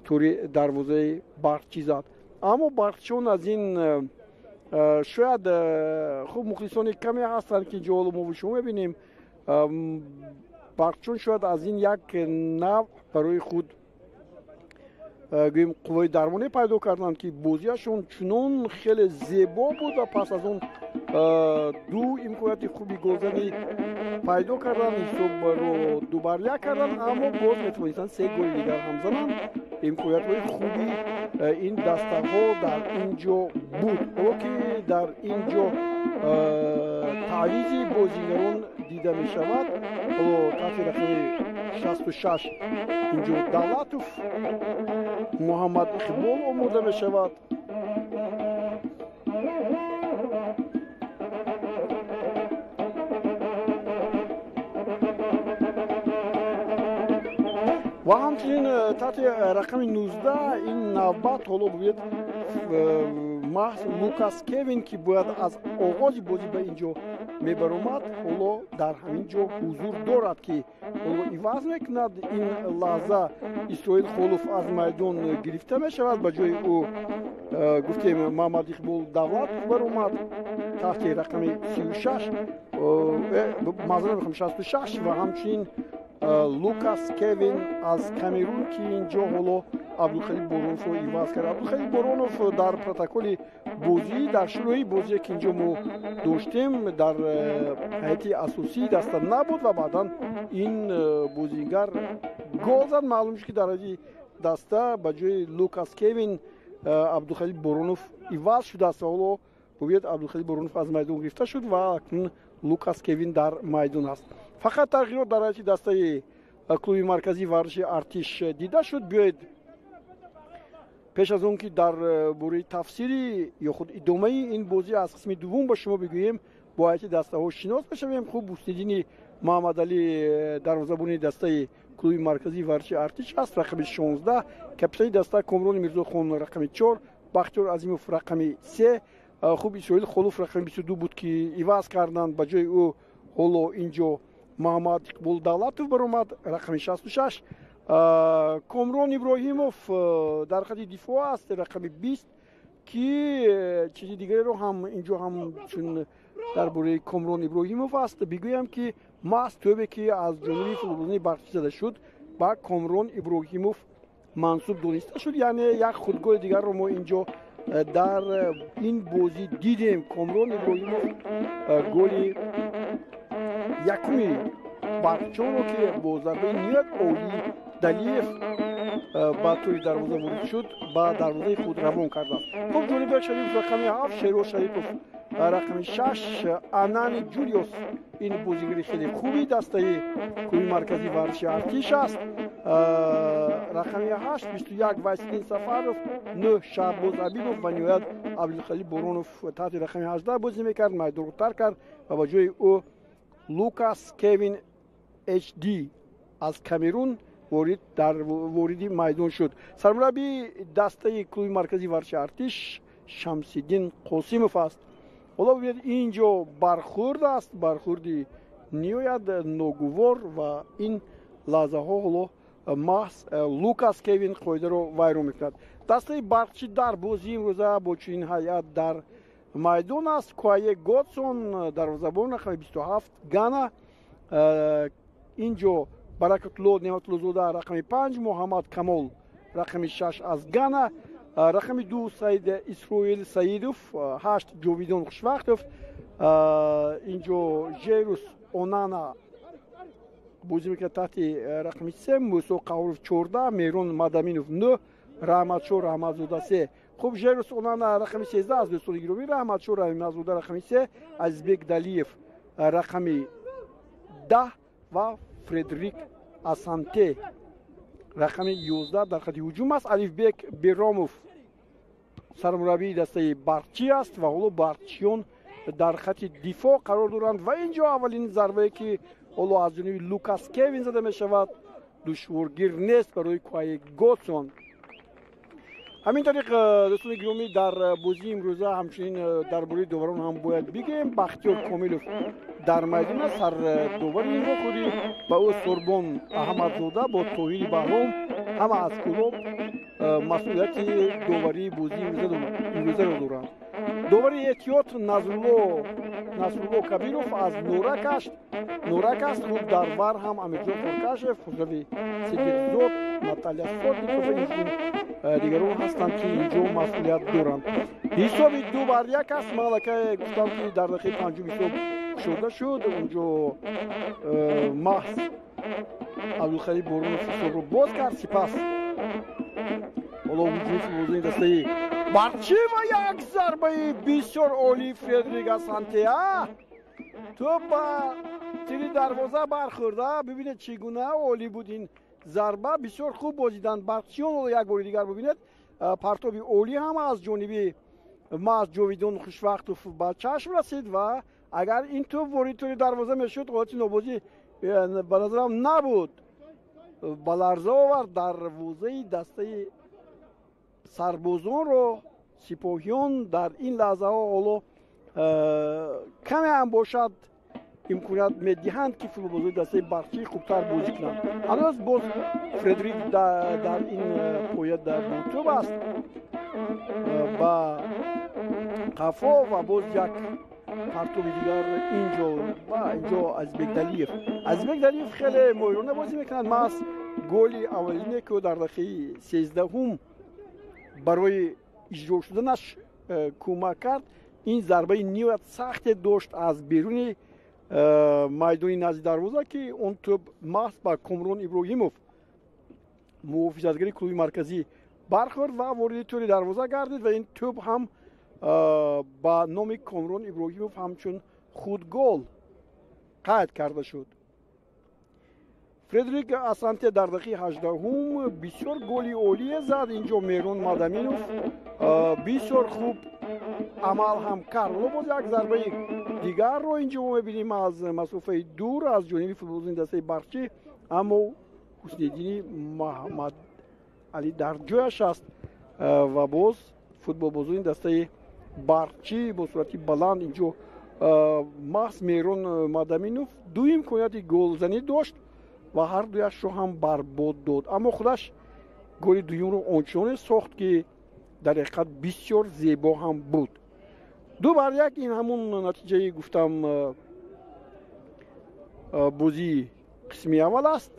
тӯри дарвозаи Барқчӣ зад. Аммо барқчиён аз ин шояд, хуб, мухлисони каме ҳастанд, ки инҷо ҳоло мо шумо мебинем, барқчиён шояд аз ин як навъ барои худ, гӯем, қувваи дармонӣ пайдо карданд, ки бозиашон чунон хеле зебо буд ва пас аз он ду имконияти хуби голзанӣ пайдо карданд, ҳисобро 2-1 карданд, аммо боз метавонистанд се голи дигар ҳам зананд. Имкониятҳои хуби ин дастаҳо дар ин ҷо буд. Ҳоло ки дар ин ҷо таъвизи бозигарон дида мешавад, ҳоло таҳти рақами 66 инҷо Давлатов Муҳаммад Иқбол омода мешавад. Ва ҳамчунин таҳти рақами 19 ин навбат ҳоло бубинед, маҳз Лукас Кевин, ки бояд аз оғози бозӣ ба ин ҷо мебаромад, ҳоло дар ҳамин ҷо ҳузур дорад, ки ҳоло иваз мекунад. Ин лаҳза Исроил Холов аз майдон гирифта мешавад, ба ҷои ӯ, гуфтем, Муҳаммад Иқбол Давлатов баромад таҳти рақами 36, маъзарат мехоҳам, 66, ва ҳамчунин Лукас Кевин аз Камерун, ки ин ҷо ҳоло Абдулхалил Бороновро иваз кард. Абдулхалил Боронов дар протоколи бозӣ, дар шурӯи бозие, ки инҷо мо доштем, дар ҳайати асосии даста набуд ва баъдан ин бозингар гол зад. Маълум шуд, ки дар ҳайати даста ба ҷои Лукас Кевин Абдулхалил Боронов иваз шудааст ва ҳоло бубинед, Абдулхалил Боронов аз майдон гирифта шуд ва акнун Лукас Кевин дар майдон аст. Фақат тағйирот дар ҳайати дастаи клуби марказии варзиши Артиш дида шуд. Биёед, пеш аз он ки дар бораи тафсири ё худ идомаи ин бозӣ аз қисми дуввум ба шумо бигӯем, бо ҳайати дастаҳо шинос мешавем. Хуб, Ҳусниддини Муҳаммадалӣ дарвозабони дастаи клуби марказии варзиши Артиш аст, рақами 16, капитани даста Комрони Мирзохон рақами 4, Бахтиёр Азимов рақами 3. Хуб, Исроил Холов рақами 22 буд, ки иваз карданд, ба ҷои ӯ ҳоло ин ҷо Муҳаммад Иқбол Давлатов баромад, рақами 66. Комрон Иброҳимов дар хати дифоъ аст, рақами 20, ки чизи дигареро ҳам инҷо ҳам чун дар бораи Комрон Иброҳимов аст бигӯям, ки маҳз тӯбе, ки аз ҷониби футболбозони Барқчӣ зада шуд, ба Комрон Иброҳимов мансуб дониста шуд, яъне як худголи дигарро мо инҷо дар ин бозӣ дидем. Комрон Иброҳимов голи якуми барқчонро, ки бо зарбаи ниҳоят олии Далиев ба тӯри дарвоза ворид шуд, ба дарвозаи худ равон кардааст. Хуб, Ҷонибек Шарипов рақами 7, Шероз Шарипов Рақами 6 Анани Ҷулиус, ин бозигари хеле хуби дастаи клуби марказии варзиши Артиш аст. Рақами 8 21 Вайсиддин Сафаров, 9 Шаҳбоз Абибов ва ниҳоят Абдулхалил Боронов таҳти рақами 18 бозӣ мекард, майдонро тарк кард ва ба ҷои ӯ Лукас Кевин HD аз Камерун вориди майдон шуд. Сармураббии дастаи клуби марказии варзиши Артиш Шамсиддин Қосимов аст. Ҳоло бибинед, ин ҷо бархурд аст, бархурди ниҳоят ногувор ва ин лаҳзаҳо ҳоло маҳз Лукас Кевин қоидаро вайрон мекунад. Дастаи Барқчӣ дар бозии имрӯза бо чунин ҳайат дар майдон аст. Куае Годсон дарвозабон, рақами 27 Гана, ин ҷо Баракатулло Неъматуллозода рақами 5, Муҳаммад Камол рақами 6 аз Гана, рақами 2 Саид Исроил Саидов, 8 Ҷовидон Хушвақтов, ин ҷо Жерус Онана бозӣ мекунад таҳти рақами 3, Мусо Қаҳуров 14, Меҳрон Мадаминов 9, Раҳматшоҳ Раҳматзода 3. Хуб, Жерус Онана рақами 13 аз дӯстони гиромӣ, Раҳматшоҳ Раҳматзода рақами 3, Азизбек Далиев рақами 10 ва Фредерик Асанте рақами 11 дар хати ҳуҷум аст. Алифбек Беромов сармураббии дастаи Барқчӣ аст ва ҳоло барқчиён дар хати дифоъ қарор доранд ва ин ҷо аввалин зарбае ки ҳоло аз ҷониби Лукас Кевин зада мешавад, душворгир нест барои Куае Годсон. Ҳамин тариқ, дӯстони гиромӣ, дар бозии имрӯза ҳамчунин дар бораи доварон ҳам бояд бигӯем. Бахтиёр Комилов дар майдон аст, сардовари ин вохӯрӣ ва ӯ Сурбон Аҳмадзода бо Тоҳири Баҳром ҳама аз клуб масъулияти доварии бозии имрӯзаро доранд. Довари эҳтиёт Насрулло Кабиров аз Норак аст. Хуб, дар вар ҳам Амирҷон Хоркашев, Хусрави Сидиқзод, Наталия Сотникова инчунин дигарон ҳастанд, ки инҷо масъулият доранд. Ҳисоби 2-1 аст. Ман аллакай гуфтам, ки дар дақиқаи панҷум ҳисоб кушода шуд. Онҷо маҳз Абдулхалил Боронов ҳисобро боз кард. Сипас ҳоло ҳуҷуми футболбозони дастаи Барқчӣ ва як зарбаи бисёр олии Фредерик Асантеа, тӯб ба тири дарвоза бархӯрда. Бибинед, чӣ гуна олӣ буд ин зарба, бисёр хуб бозиданд барқчиён. Ҳоло як бори дигар бибинед, партоби олӣ ҳам аз ҷониби маҳз Ҷовидон Хушвақтов ба чашм расид ва агар ин тӯб ворид тӯри дарвоза мешуд, ҳолати нобозӣ ба назарам набуд. Ба ларза овард дарвозаи дастаи сарбозонро. Сипоҳиён дар ин лаҳзаҳо ҳоло каме ҳам бошад имконият медиҳанд, ки футболбозони дастаи Барқчӣ хубтар бозӣ кунанд. Ҳанӯз боз Фредерик дар ин поя дар тӯб аст ба қафо ва боз як партоби дигар инҷо ва инҷо Азизбек Далиев. Азизбек Далиев хеле моҳирона бозӣ мекунад. Маҳз голи аввалине, ки дар дақиқаи 13-ум барои иҷро шуданаш кӯмак кард, ин зарбаи ниҳоят сахте дошт аз беруни майдони назди дарвоза, ки он тӯб маҳз ба Комрон Иброҳимов, муҳофизатгари клуби марказӣ, бархӯрд ва вориди тӯри дарвоза гардид ва ин тӯб ҳам ба номи Комрон Иброҳимов ҳамчун худгол қайд карда шуд. Фредерик Асанте дар дақиқаи 18-ум бисёр голи олие зад. Инҷо Меҳрон Мадаминов бисёр хуб амал ҳам кард. Ҳоло боз як зарбаи дигарро инҷо мо мебинем аз масофаи дур аз ҷониби футболбозони дастаи Барқчӣ, аммо Ҳусниддини Муҳаммадалӣ дар ҷояш аст ва боз футболбозони дастаи Барқчӣ бо суръати баланд инҷо маҳз Меҳрон Мадаминов ду имконияти голзанӣ дошт ва ҳар дуяшро ҳам барбод дод, аммо худаш голи дуюмро ончуноне сохт, ки дар ҳақиқат бисёр зебо ҳам буд. 2-1 ин ҳамун натиҷаи гуфтам бозии қисми аввал аст.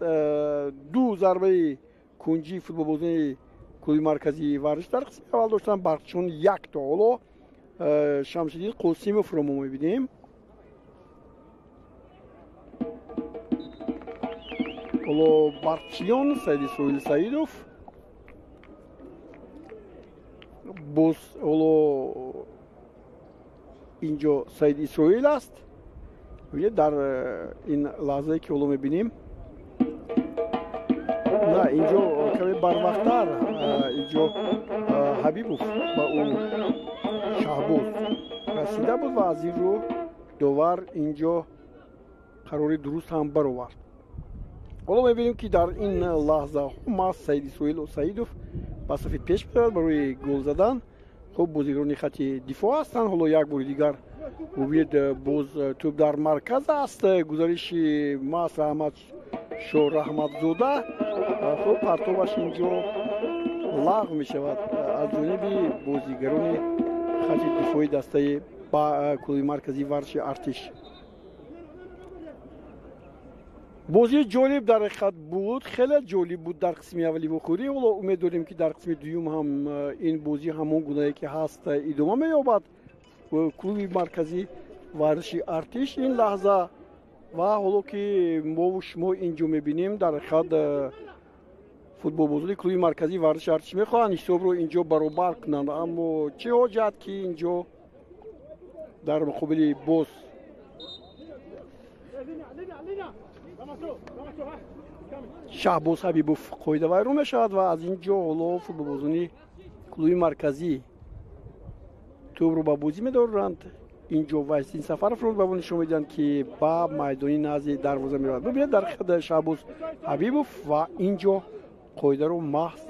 Ду зарбаи кунҷии футболбозони клуби марказии варзиш дар қисми аввал доштанд, Барқчиён як то. Ҳоло Шамсиддин Қосимовро мо мебинем. Ҳоло Барқчиён Саид Исроил Саидов боз ҳоло Инҷо Саид Исроил аст. Бибинед, дар ин лаҳзае ки ҳоло мебинем, на, инҷо каме барвақттар инҷо Ҳабибов ба ӯ Шаҳбоз расида буд ва аз ин рӯ довар инҷо қарори дуруст ҳам баровард. Ҳоло мебинем, ки дар ин лаҳзаҳо маҳз Саид Исроил Саидов ба сафи пеш меравад барои гол задан. Хуб, бозигарони хати дифоъ ҳастанд. Ҳоло як бори дигар бубинед, боз тӯб дар марказ аст. Гузариши маҳз Раҳматшо Раҳматзода, хуб, партобаш инҷо лағв мешавад аз ҷониби бозигарони хати дифои дастаи клуби марказии варзиши Артиш. Бозии ҷолиб дар ҳақиқат буд, хеле ҷолиб буд дар қисми аввали вохӯрӣ. Ҳоло умед дорем, ки дар қисми дуюм ҳам ин бозӣ ҳамон гунае ки ҳаст идома меёбад. Клуби марказӣ варзиши Артиш ин лаҳза ва ҳоло ки мову шумо инҷо мебинем, дар ҳақиқат футболбозони клуби марказии варзиши Артиш мехоҳанд ҳисобро инҷо баробар кунанд, аммо чӣ ҳоҷат, ки инҷо дар муқобили боз Шаҳбоз Ҳабибов қоидавайрон мешавад ва аз ин ҷо ҳоло футболбозони клуби марказӣ тӯбро ба бозӣ медоранд. Инҷо Вайсин Сафаровро ба мо нишон медиҳанд, ки ба майдони назди дарвоза меравад. Бибинед, дар Шаҳбоз Ҳабибов ва инҷо қоидаро маҳз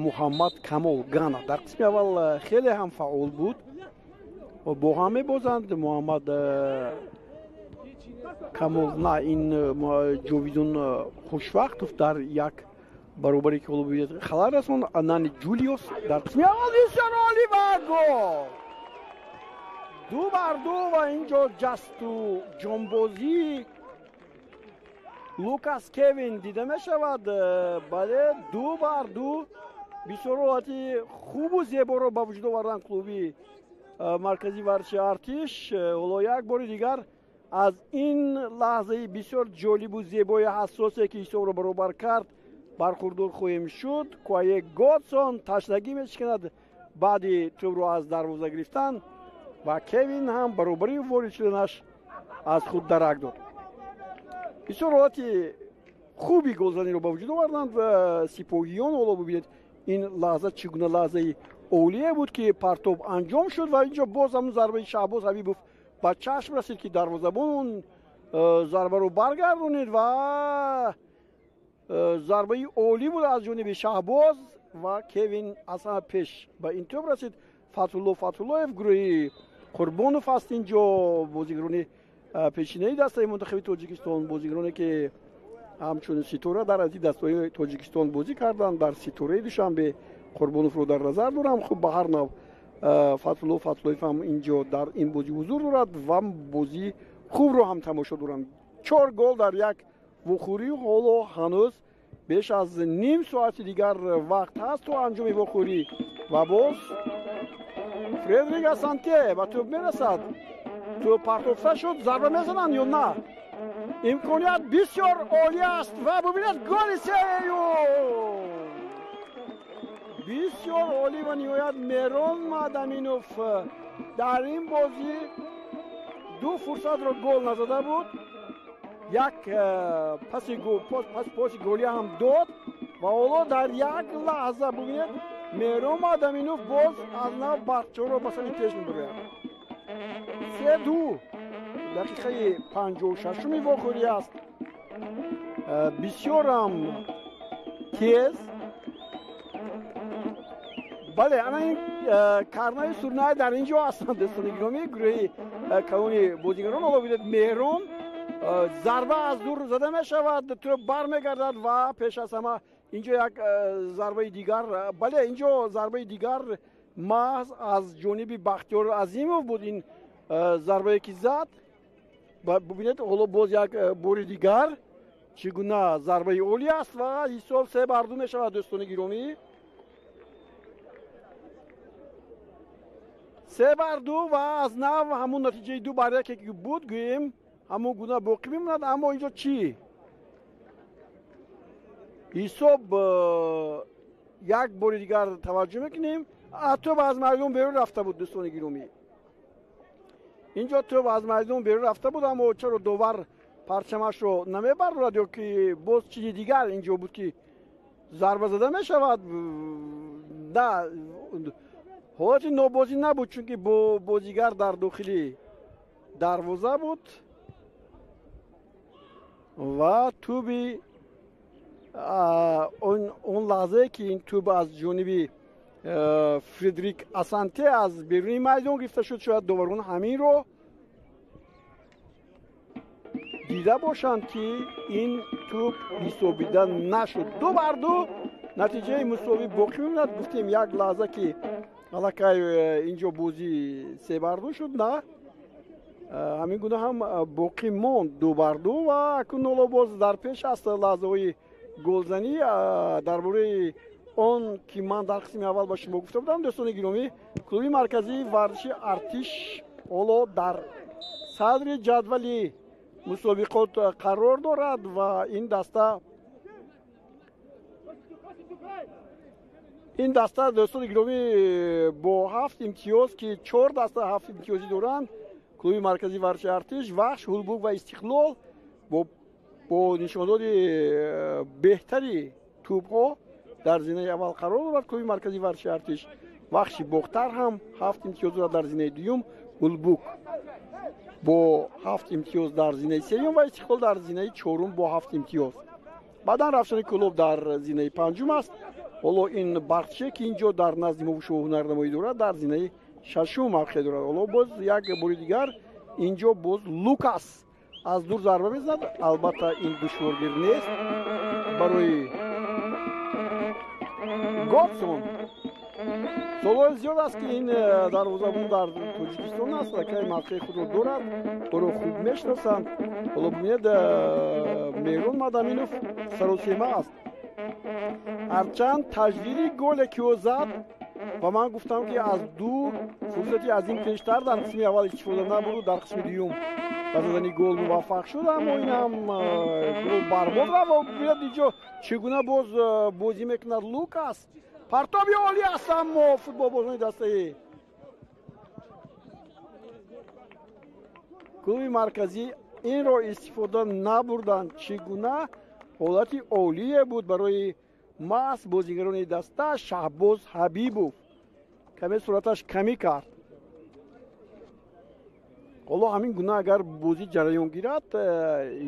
Муҳаммад Камол Гана дар қисми аввал хеле ҳам фаъол буд, бо ҳам мебозанд. Муҳаммад Камол, на, ин Ҷовидон Хушвақтов дар як баробаре ки ҳоло бибинед халал расон. Нани Ҷулиус дар қисми аввал бисёр олӣ ва гол, 2-2 ва инҷо ҷасту ҷонбозии Лукас Кевин дида мешавад. Бале, 2-2, бисёр ҳолати хубу зеборо ба вуҷуд овардан клуби марказии варзиши Артиш. Ҳоло як бори дигар аз ин лаҳзаи бисёр ҷолибу зебои ҳассосе, ки ҳисобро баробар кард, бархурдор хоҳем шуд. Куае Годсон ташнагӣ мешиканад баъди тӯбро аз дарвоза гирифтан ва Кевин ҳам баробари ворид шуданаш аз худ дарак дод. Бисёр ҳолати хуби голзаниро ба вуҷуд оварданд ва сипоҳиён. Ҳоло бибинед, ин лаҳза чӣ гуна лаҳзаи олие буд, ки партоб анҷом шуд ва инҷо боз ҳамун зарбаи Шаҳбоз Ҳабибов ба чашм расид, ки дарвозабон он зарбаро баргардонид ва зарбаи олӣ буд аз ҷониби Шаҳбоз ва Кевин аз ҳама пеш ба ин тӯб расид. Фатҳулло Фатҳуллоев, гурӯҳи Қурбонов аст инҷо, бозигарони пешинаи дастаи мунтахаби Тоҷикистон, бозигароне ки ҳамчун ситора дар азди дастаҳои Тоҷикистон бозӣ карданд. Дар Ситораи Душанбе Қурбоновро дар назар дорам. Хуб, ба ҳар нав Фатҳулло Фатҳуллоев ҳам инҷо дар ин бозӣ ҳузур дорад ва бозии хубро ҳам тамошо доранд. 4 гол дар як вохӯрӣ. Ҳоло ҳанӯз беш аз ним соати дигар вақт ҳаст то анҷоми вохӯрӣ ва боз Фредрик Асанте ба тӯб мерасад. Тӯб партофта шуд, зарба мезананд ё на? Имконият бисёр олӣ аст ва бубинед, голи сеюм! Бисёр олӣ ва ниҳоят Мерон Мадаминов дар ин бозӣ ду фурсатро гол назада буд, як паси голия ҳам дод ва ҳоло дар як лаҳза бубинед, Мерон Мадаминов боз аз нав барқчоро ба сари пеш мебарояд. 3-2, дақиқаи 56-уми вохӯрӣ аст. Бисёрам тез. Бале, ана ин карнаи сурнай дар ин ҷо ҳастанд, дӯстони гиромӣ, гурӯҳи калони бозигарон. Ҳоло бибинед, Меҳрон, зарба аз дур зада мешавад, тӯб бармегардад ва пеш аз ҳама инҷо як зарбаи дигар. Бале, инҷо зарбаи дигар маҳз аз ҷониби Бахтиёр Азимов буд. Ин зарбае ки зад, бубинед, ҳоло боз як бори дигар чӣ гуна зарбаи олӣ аст ва ҳисоб 3-2 мешавад, дӯстони гиромӣ. 3-2 ва аз нав ҳамун натиҷаи 2-1 ки буд, гӯем, ҳамун гуна боқӣ мемонад. Аммо инҷо чӣ ҳисоб, як бори дигар таваҷҷӯҳ мекунем. Тӯб аз майдон берун рафта буд, дӯстони гиромӣ. Инҷо тӯб аз майдон берун рафта буд, аммо чаро довар парчамашро намебардорад ё ки боз чизи дигар инҷо буд ки зарба зада мешавад? На, ҳолати нобозӣ набуд, чунки бо бозигар дар дохили дарвоза буд ва тӯби он лаҳзае ки ин тӯб аз ҷониби Фредерик Асанте аз беруни майдон гирифта шуд, шояд доварон ҳаминро дида бошанд ки ин тӯб ҳисобида нашуд. 2-2 натиҷаи мусовӣ боқӣ мемонад. Гуфтем як лаҳза ки аллакай инҷо бозӣ 3-2 шуд, на ҳамин гуна ҳам боқӣ монд 2-2 ва акнун ҳоло боз дар пеш аст лаҳзаҳои голзанӣ. Дар бораи он ки ман дар қисми аввал ба шумо гуфта будам, дӯстони гиромӣ, клуби марказии варзиши Артиш ҳоло дар садри ҷадвали мусобиқот қарор дорад ва ин даста дӯстони гиромӣ бо 7 имтиёз ки 4 даста 7 имтиёзӣ доранд, клуби марказии варзиши Артиш, Вахш, Ҳулбук ва Истиқлол бо нишондоди беҳтари тӯбҳо дар зинаи аввал қарор дорад. Клуби марказии варзиши Артиш, Вахши Бохтар ҳам 7 имтиёз дорад дар зинаи дуюм, Ҳулбук бо 7 имтиёз дар зинаи сеюм ва Истиқлол дар зинаи чорум бо 7 имтиёз. Баъдан Равшани Кӯлоб дар зинаи панҷум аст. Ҳоло ин Барқчие ки инҷо дар назди мо шумо ҳунарнамоӣ дорад, дар зинаи шашум мавқеъ дорад. Ҳоло боз як бори дигар инҷо боз Лукас аз дур зарба мезанад. Албатта ин душворгир нест барои Годсон. Солҳои зиёд аст ки ин дарвозабон дар Тоҷикистон аст, аллакай мавқеи худро дорад, ӯро хуб мешиносанд. Ҳоло бибинед, Меҳрон Мадаминов саросема аст. Ҳарчанд таҷдиди голе ки ӯ зад ва ман гуфтам ки аз ду фурсати аз ин пештар дар қисми аввал истифода набуду дар қисми дуюм ба задани гол муваффақ шуд, аммо ин ҳам гол барбод рафт. Ва бибинед инҷо чӣ гуна боз бозӣ мекунад Лукас. Партоби олӣ аст, аммо футболбозони дастаи клуби марказӣ инро истифода набурданд. Чӣ гуна ҳолати олие буд барои маҳз бозигарони даста. Шаҳбоз Ҳабибов каме суръаташ камӣ кард. Ҳоло ҳамин гуна агар бозӣ ҷараён гирад,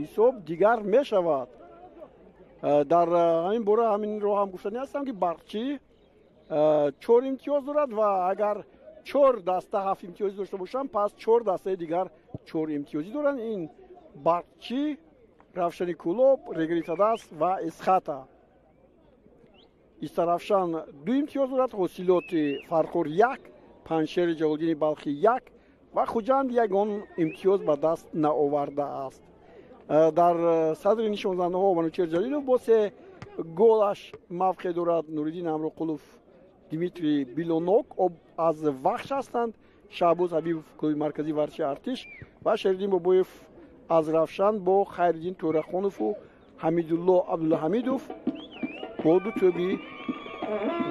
ҳисоб дигар мешавад. Дар ҳамин бора ҳаминро ҳам гуфтанӣ ҳастам ки Барқчӣ 4 имтиёз дорад ва агар 4 даста 7 имтиёзӣ дошта бошанд, пас 4 дастаи дигар 4 имтиёзӣ доранд. Ин Барқчӣ, Равшани Кӯлоб, Регри Тадас ва Эсхата. Истаравшан 2 имтиёз дорад, Ҳосилоти Фархор 1, Панҷшери Ҷалолиддини Балхӣ 1 ва Хуҷанд ягон имтиёз ба даст наовардааст. Дар садри нишонзандаҳо Манучер Ҷалилов бо 3 голаш мавқеъ дорад. Нуриддин Амроқулов, Дмитрий Билонок аз Вахш ҳастанд, Шаҳбоз Ҳабибов клуби марказии варзиши Артиш ва Шериддин Бобоев аз Равшан бо Хайриддин Тӯрахонову Ҳамидулло Абдулҳамидов бо 2 тӯби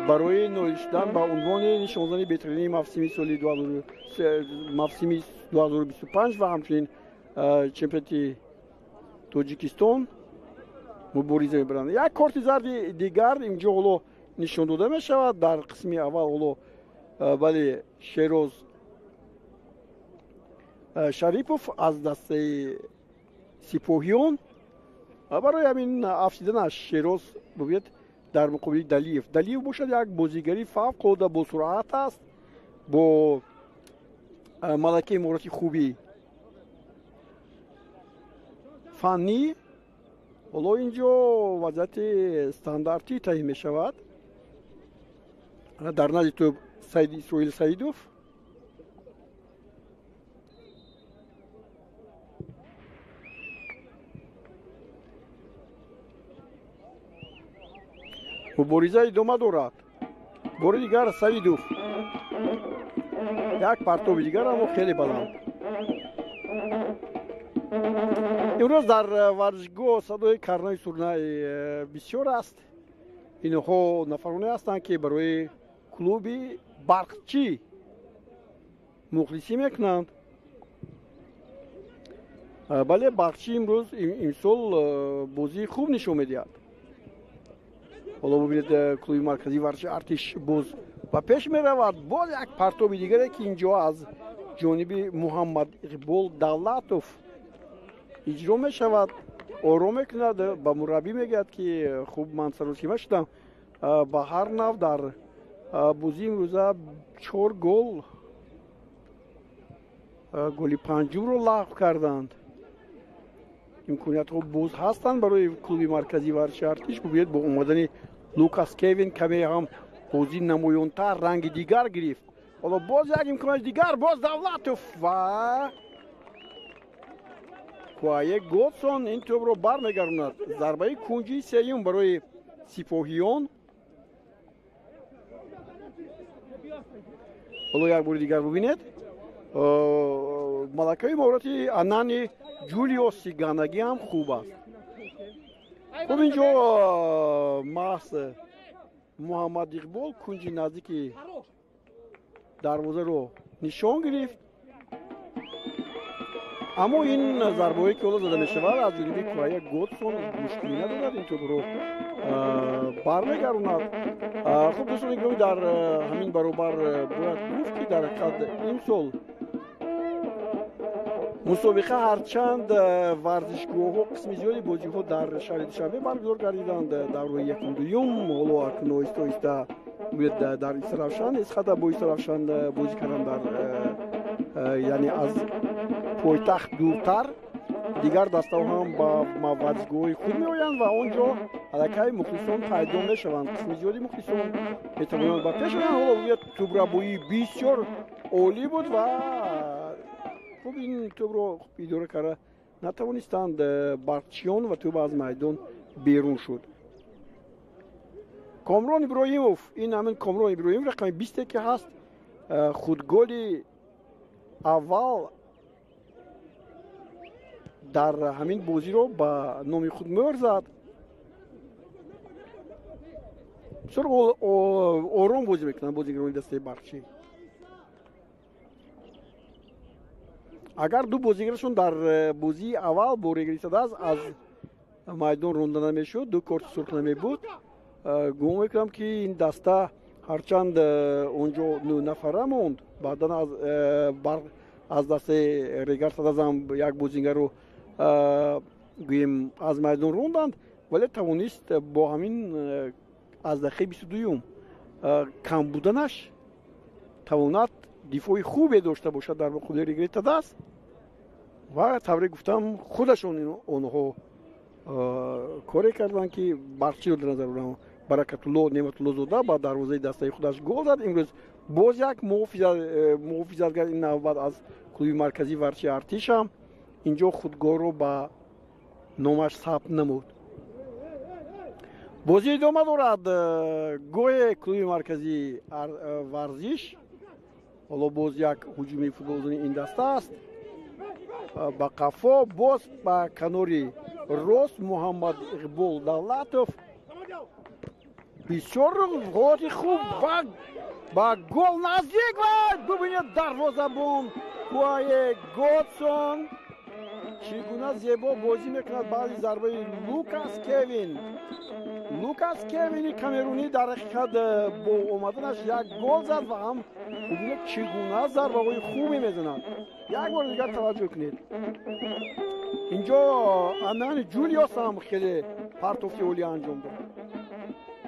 барои ноил шудан ба унвони нишонзани беҳтарини мавсими соли мавсими 2025 ва ҳамчунин чемпионати Тоҷикистон мубориза мебаранд. Як корти зарди дигар инҷо ҳоло нишон дода мешавад. Дар қисми аввал ҳоло бале Шероз Шарипов аз дастаи Сипоҳиён барои ҳамин афтиданаш Шероз бубинед дар муқобили Далиев. Далиев бошад як бозигари фавқулода босуръат аст, бо малакаи муҳорати хуби фаннӣ. Ҳоло инҷо вазъияти стандартӣ таъин мешавад. Дар назди тӯб Саид Исроил Саидов. Мубориза идома дорад. Бори дигар Саидов. Як партоби дигар, аммо хеле баланд. Имрӯз дар варзишгоҳ садои карнои сурнай бисёр аст. Инҳо нафароне ҳастанд ки барои клуби Барқчӣ мухлисӣ мекунанд. Бале, Барқчӣ имрӯз имсол бозии хуб нишон медиҳад. Ҳоло бубинед, клуби марказии варзиши Артиш боз ба пеш меравад. Боз як партоби дигаре, ки инҷо аз ҷониби Муҳаммад Иқбол Давлатов иҷро мешавад. Ором мекунад, ба мураббӣ мегӯяд, ки хуб, ман саросима шудам. Ба ҳар нав дар бозии имрӯза 4 гол, голи панҷумро лағв карданд. Имкониятҳо боз ҳастанд барои клуби марказии варзиши Артиш. Бубинед, бо омадани Лукас Кевин каме ҳам бозӣ намоёнтар ранги дигар гирифт. Ҳоло боз як имконияти дигар, боз Давлатов ва Куае Годсон ин тӯбро бармегардонад. Зарбаи кунҷии сеюм барои сипоҳиён. Ҳоло як бори дигар бубинед, малакаи маҳорати Анани Ҷулиос Сиганагӣ ҳам хуб аст. Хуб, инҷо маҳз Муҳаммад Иқбол кунҷи наздики дарвозаро нишон гирифт. Аммо ин зарбаҳое, ки ҳоло зада мешавад аз ҷониби Куая Годсон, мушкилӣ надорад, ин тӯбро бармегардонад. Хуб, дӯстони гиромӣ, дар ҳамин баробар бояд гуфт, ки дар ҳақиқат имсол мусобиқа, ҳарчанд варзишгоҳҳо қисми зиёди бозиҳо дар шаҳри Душанбе баргузор гардиданд, давраи якум, дуюм, ҳоло акнун оҳиста оҳиста дар Истаравшан, Исхата бо Истаравшан бозӣ кардан, дар яъне аз пойтахт дуртар дигар дастаҳо ҳам ба варзишгоҳҳои худ меоянд ва он ҷо аллакай мухлисон пайдо мешаванд. Қисми зиёди мухлисон метавонанд ба пеш оянд. Ҳоло бубинед, тӯбрабоӣ бисёр олӣ буд ва хуб, ин тӯбро идора карда натавонистанд барқчиён ва тӯб аз майдон берун шуд. Комрон Иброҳимов, ин ҳамин Комрон Иброҳимов рақами 20, ки ҳаст, худголи аввал дар ҳамин бозиро ба номи худ мӯҳр зад. Бисёр ором бозӣ мекунанд бозигарони дастаи Барқчӣ. Агар ду бозигарашон дар бозии аввал бо регрисадаз аз майдон ронда намешуд, ду корти сурх намебуд, гумон мекунам, ки ин даста ҳарчанд он ҷо 9 нафара монд, баъдан аз дастаи Регар-ТадАЗам як бозигарро гӯем аз майдон ронданд, вале тавонист бо ҳамин аз дақиқаи 22-юм кам буданаш тавонад дифои хубе дошта бошад дар муқобили Регар-ТадАЗ. Ва тавре гуфтам, худашон онҳо коре карданд, ки Барқчиро дар назар дорам. Баракатулло Неъматуллозода ба дарвозаи дастаи худаш гол зад. Имрӯз боз як муҳофизатгар, ин навбат аз клуби марказии варзиши Артиш, ҳам инҷо худгорро ба номаш сабт намуд. Бозӣ идома дорад. Гоҳе клуби марказии варзиш, ҳоло боз як ҳуҷуми футболзани ин даста аст. Ба қафо, боз ба канори рост Муҳаммад Иқбол Давлатов. Бисёр ҳолати хуб ва ба гол наздик ва бубинед, дарвозабон Куае Годсон чӣ гуна зебо бозӣ мекунад баъди зарбаи Лукас Кевин. Лукас Кевини камерунӣ дар ҳақиқат бо омаданаш як гол зад ва ҳам бубинед, чӣ гуна зарбаҳои хубе мезанад. Як бори дигар таваҷҷӯҳ кунед, инҷо Анани Ҷулиос ҳам хеле партофти олӣ анҷом дод.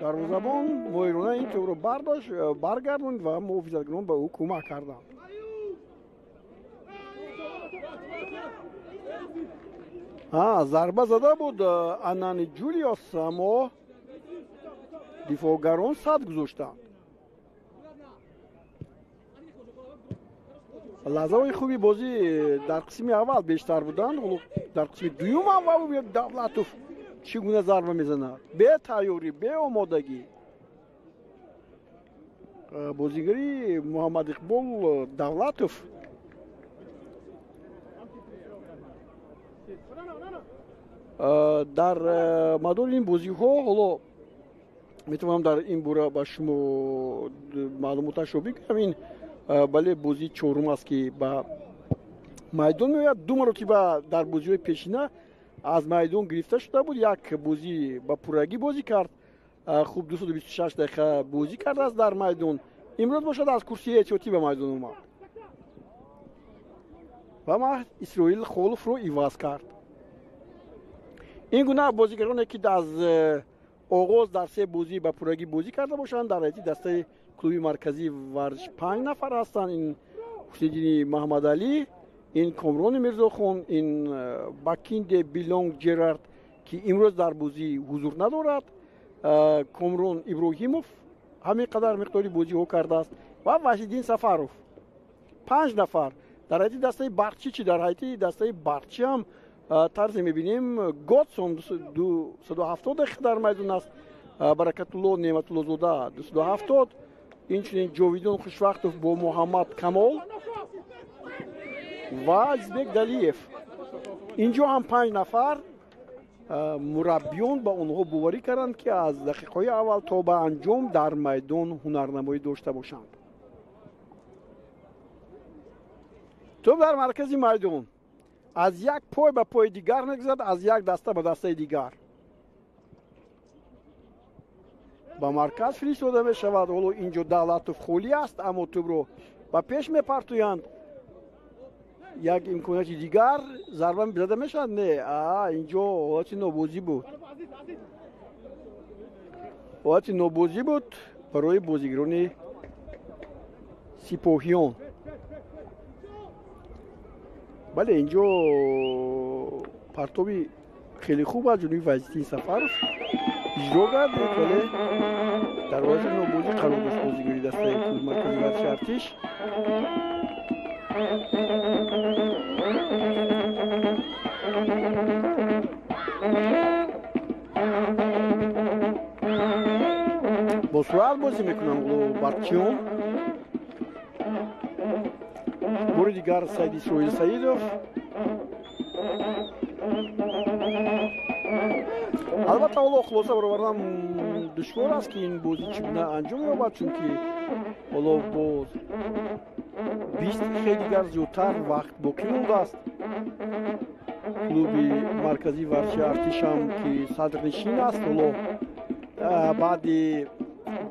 Дарвозабон моҳирона ин тӯбро бардошт, баргардонд ва муҳофизатгарон ба ӯ кӯмак карданд. Зарба зада буд Анани Ҷулиос, аммо дифоъгарон сад гузоштанд. Лаҳзаҳои хуби бозӣ дар қисми аввал бештар буданд. Ҳоло дар қисми дуюм ҳам бубинед, Давлатов чӣ гуна зарба мезанад, бетайёрӣ, беомодагӣ. Бозигари Муҳаммад Иқбол Давлатов дар мадори ин бозиҳо, ҳоло метавонам дар ин бора ба шумо маълумоташро бигӯям, ин бале, бозии чорум аст, ки ба Майдон меояд. Ду маротиба дар бозиҳои пешина аз майдон гирифта шуда буд. Як бозӣ ба пуррагӣ бозӣ кард, хуб 226 дақиқа бозӣ кардааст дар майдон. Имрӯз бошад, аз курсии эҳтиётӣ ба майдон омад ва ма Исроил Холовро иваз кард. Ин гуна бозигароне, ки аз оғоз дар се бозӣ ба пуррагӣ бозӣ карда бошанд, дар ҳайати дастаи клуби марказии варзиш панҷ нафар ҳастанд. Ин Ҳусниддини Маҳамадалӣ, ин Комрони Мирзохон, ин Бакинде Билонг Ҷерард, ки имрӯз дар бозӣ ҳузур надорад, Комрон Иброҳимов ҳамин қадар миқдори бозиҳо кардааст ва Ваҳиддин Сафаров. Панҷ нафар. Дар ҳайати дастаи Барқчӣ чи? Дар ҳайати дастаи Барқчӣ ҳам тарзе мебинем, Годсон 270 дақиқа дар майдон аст, Баракатулло Неъматуллозода 270, инчунин Ҷовидон Хушвақтов бо Муҳаммад Камол ва Азизбек Далиев. Инҷо ҳам панҷ нафар. Мураббиён ба онҳо боварӣ карданд, ки аз дақиқаҳои аввал то ба анҷом дар майдон ҳунарнамоӣ дошта бошанд. Тӯб дар маркази майдон аз як пой ба пои дигар мегузарад, аз як даста ба дастаи дигар, ба марказ фиристода мешавад. Ҳоло инҷо Давлатов холӣ аст, аммо тӯбро ба пеш мепартоянд. Як имконияти дигар, зарба зада мешавад? Не, инҷо ҳолати нобозӣ буд, ҳолати нобозӣ буд барои бозигарони Сипоҳиён. Бале, инҷо партоби хеле хуб аз ҷониби Вазиддин Сафаров иҷро гардид, вале дар ҳолати нобозӣ қарор дошт бозигари дастаи клуби марказии варзиши Артиш. Бо суръат бозӣ мекунанд барқчиён. Бори дигар Саид Исроил Саидов. Албатта, ҳоло хулоса баровардан душвор аст, ки ин бозӣ чӣ гуна анҷом ёбад, чунки ҳоло боз 20 дақиқаи дигар зиёдтар вақт боқӣ мондааст. Клуби марказии варзиши Артишам, ки садрнишин аст, ҳоло баъди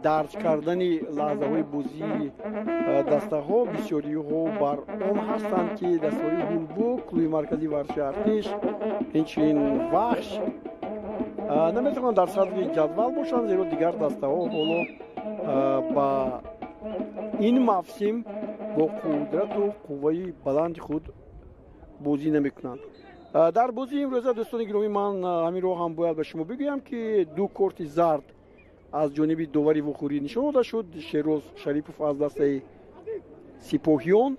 дарҷ кардани лаҳзаҳои бозии дастаҳо бисёриҳо бар он ҳастанд, ки дастаҳои Ҳулбук, клуби марказии варзиши Артиш, инчунин Вахш наметавонанд дар садри ҷадвал бошанд, зеро дигар дастаҳо ҳоло ба ин мавсим бо қудрату қувваи баланди худ бозӣ намекунанд. Дар бозии имрӯза, дӯстони гиромӣ, ман ҳаминро ҳам бояд ба шумо бигӯям, ки ду корти зард аз ҷониби довари вухӯрӣ нишон дода шуд: Шероз Шарипов аз дастаи Сипоҳиён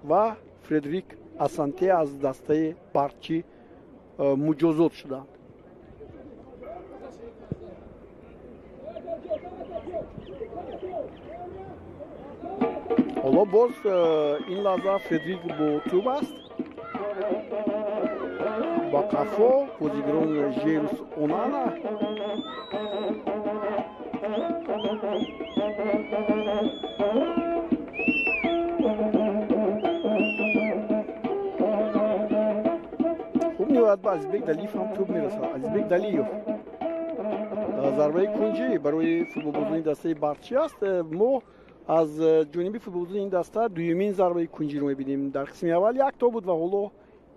ва Фредерик Асанте аз дастаи Барқчӣ муҷозот шуданд. Ҳоло боз ин лаҳза Фредерик бо тӯб аст, ба қафо бозигарон Жерус Онана. Хуб, ниҳоят ба Азизбек Далиев ҳам тӯб мерасад. Азизбек Далиев, зарбаи кунҷӣ барои футболбозони дастаи Барқчӣ аст. Мо аз ҷониби футболбозони ин даста дуюмин зарбаи кунҷиро мебинем. Дар қисми аввал як то буд ва ҳоло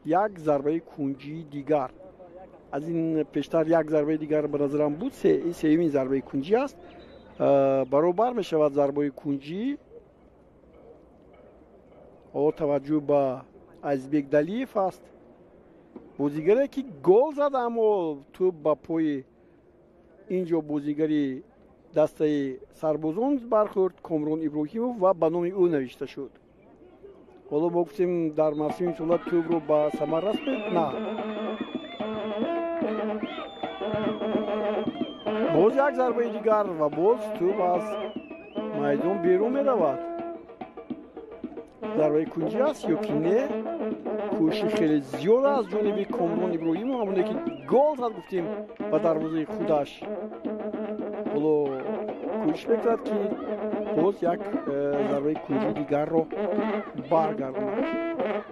як зарбаи кунҷии дигар. Аз ин пештар як зарбаи дигар ба назарам буд, сеюмин зарбаи кунҷӣ аст. Баробар мешавад зарбаи кунҷӣ. Ҳоло таваҷҷӯҳ ба Азизбек Далиев аст, бозигаре, ки гол зад, аммо тӯб ба пои инҷо бозигари дастаи сарбозон бархӯрд, Комрон Иброҳимов, ва ба номи ӯ навишта шуд. Ҳоло мо гуфтем, дар мавсими имсола тӯбро ба самар расонед, на, боз як зарбаи дигар ва боз тӯб аз майдон берун меравад. Зарбаи кунҷӣ аст ё ки не? Кӯшиши хеле зиёд аз ҷониби Комрон Иброҳимов, ҳамоне ки гол зад, гуфтем, ба дарвозаи худаш. Ҳоло кӯшиш мекунад, ки боз як зарбаи кунҷии дигарро баргардонад.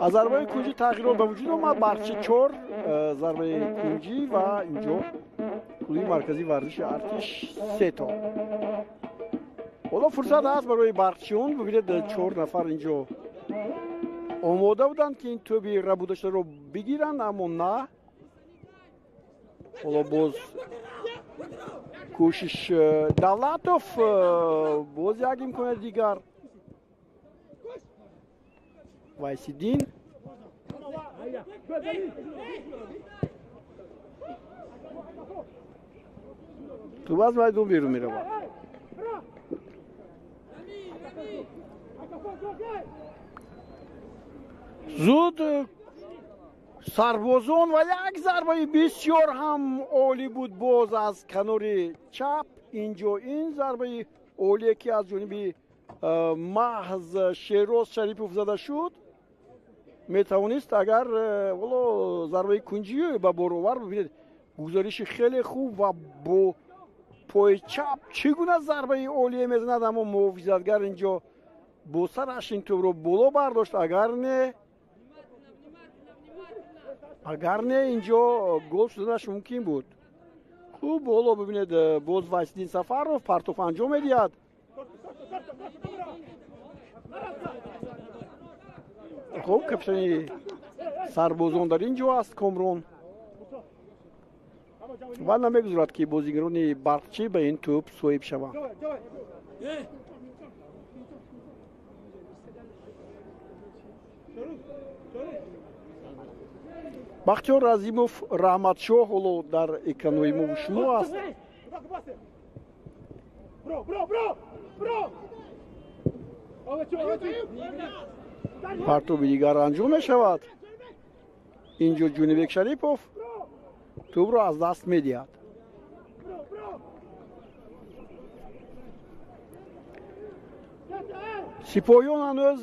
Аз зарбаи кунҷӣ тағйирот ба вуҷуд омад. Барқчӣ 4 зарбаи кунҷӣ ва инҷо клуби марказии варзиши Артиш 3 то. Ҳоло фурсат ҳаст барои барқчиён. Бибинед, 4 нафар инҷо омода буданд, ки ин тӯби рабудашударо бигиранд, аммо на. Ҳоло боз кӯшиш Давлатов, боз як имконияти дигар. Вайсиддин тӯб аз майдон берун меравад. Зуд сарбозон ва як зарбаи бисёр ҳам олӣ буд боз аз канори чап. Инҷо ин зарбаи олие, ки аз ҷониби маҳз Шероз Шарипов зада шуд, метавонист агар ҳоло зарбаи кунҷӣ ба бор овар. Бибинед, гузариши хеле хуб ва бо пои чап чӣ гуна зарбаи олие мезанад, аммо муҳофизатгар инҷо бо сараш ин тӯбро боло бардошт. Агар не инҷо гол шуданаш мумкин буд. Хуб, ҳоло бибинед, боз Вайсиддин Сафаров партоф анҷом медиҳад. Хуб, капитани сарбозон дар ин ҷо аст, Комрон, ва намегузорад, ки бозигарони барқчӣ ба ин тӯб соҳиб шаванд. Бахтиёр Азимов Раҳматшоҳ ҳоло дар экранҳои мо шумо аст. Партоби дигар анҷом мешавад. Инҷо Ҷунибек Шарипов тӯбро аз даст медиҳад. Сипоҳиён ҳанӯз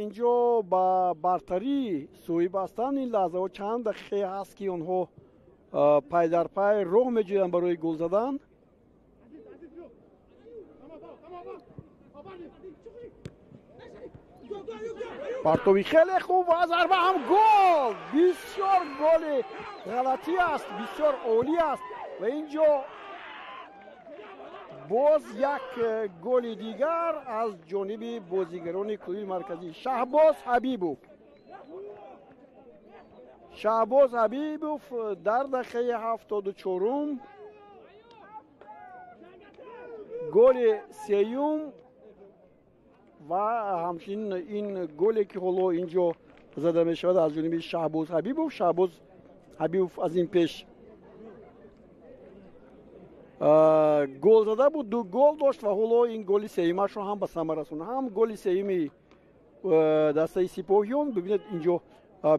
инҷо ба бартарӣ соҳиб ҳастанд. Ин лаҳзаҳо чанд дақиқае ҳаст, ки онҳо пай дар пай роҳ меҷӯянд барои гол задан. Партоби хеле хуб ва зарба ҳам гол! Бисёр голи ғалатӣ аст, бисёр олӣ аст ва инҷо боз як голи дигар аз ҷониби бозигарони клуби марказӣ Шаҳбоз Ҳабибов. Шаҳбоз Ҳабибов дар дақиқаи 74-ум голи сеюм ва ҳамчунин ин голе, ки ҳоло инҷо зада мешавад аз ҷониби Шаҳбоз Ҳабибов. Шаҳбоз Ҳабибов аз ин пеш гол зада буд, 2 гол дошт ва ҳоло ин голи сеюмашро ҳам ба самар расонд. Ҳам голи сеюми дастаи сипоҳиён. Бибинед, инҷо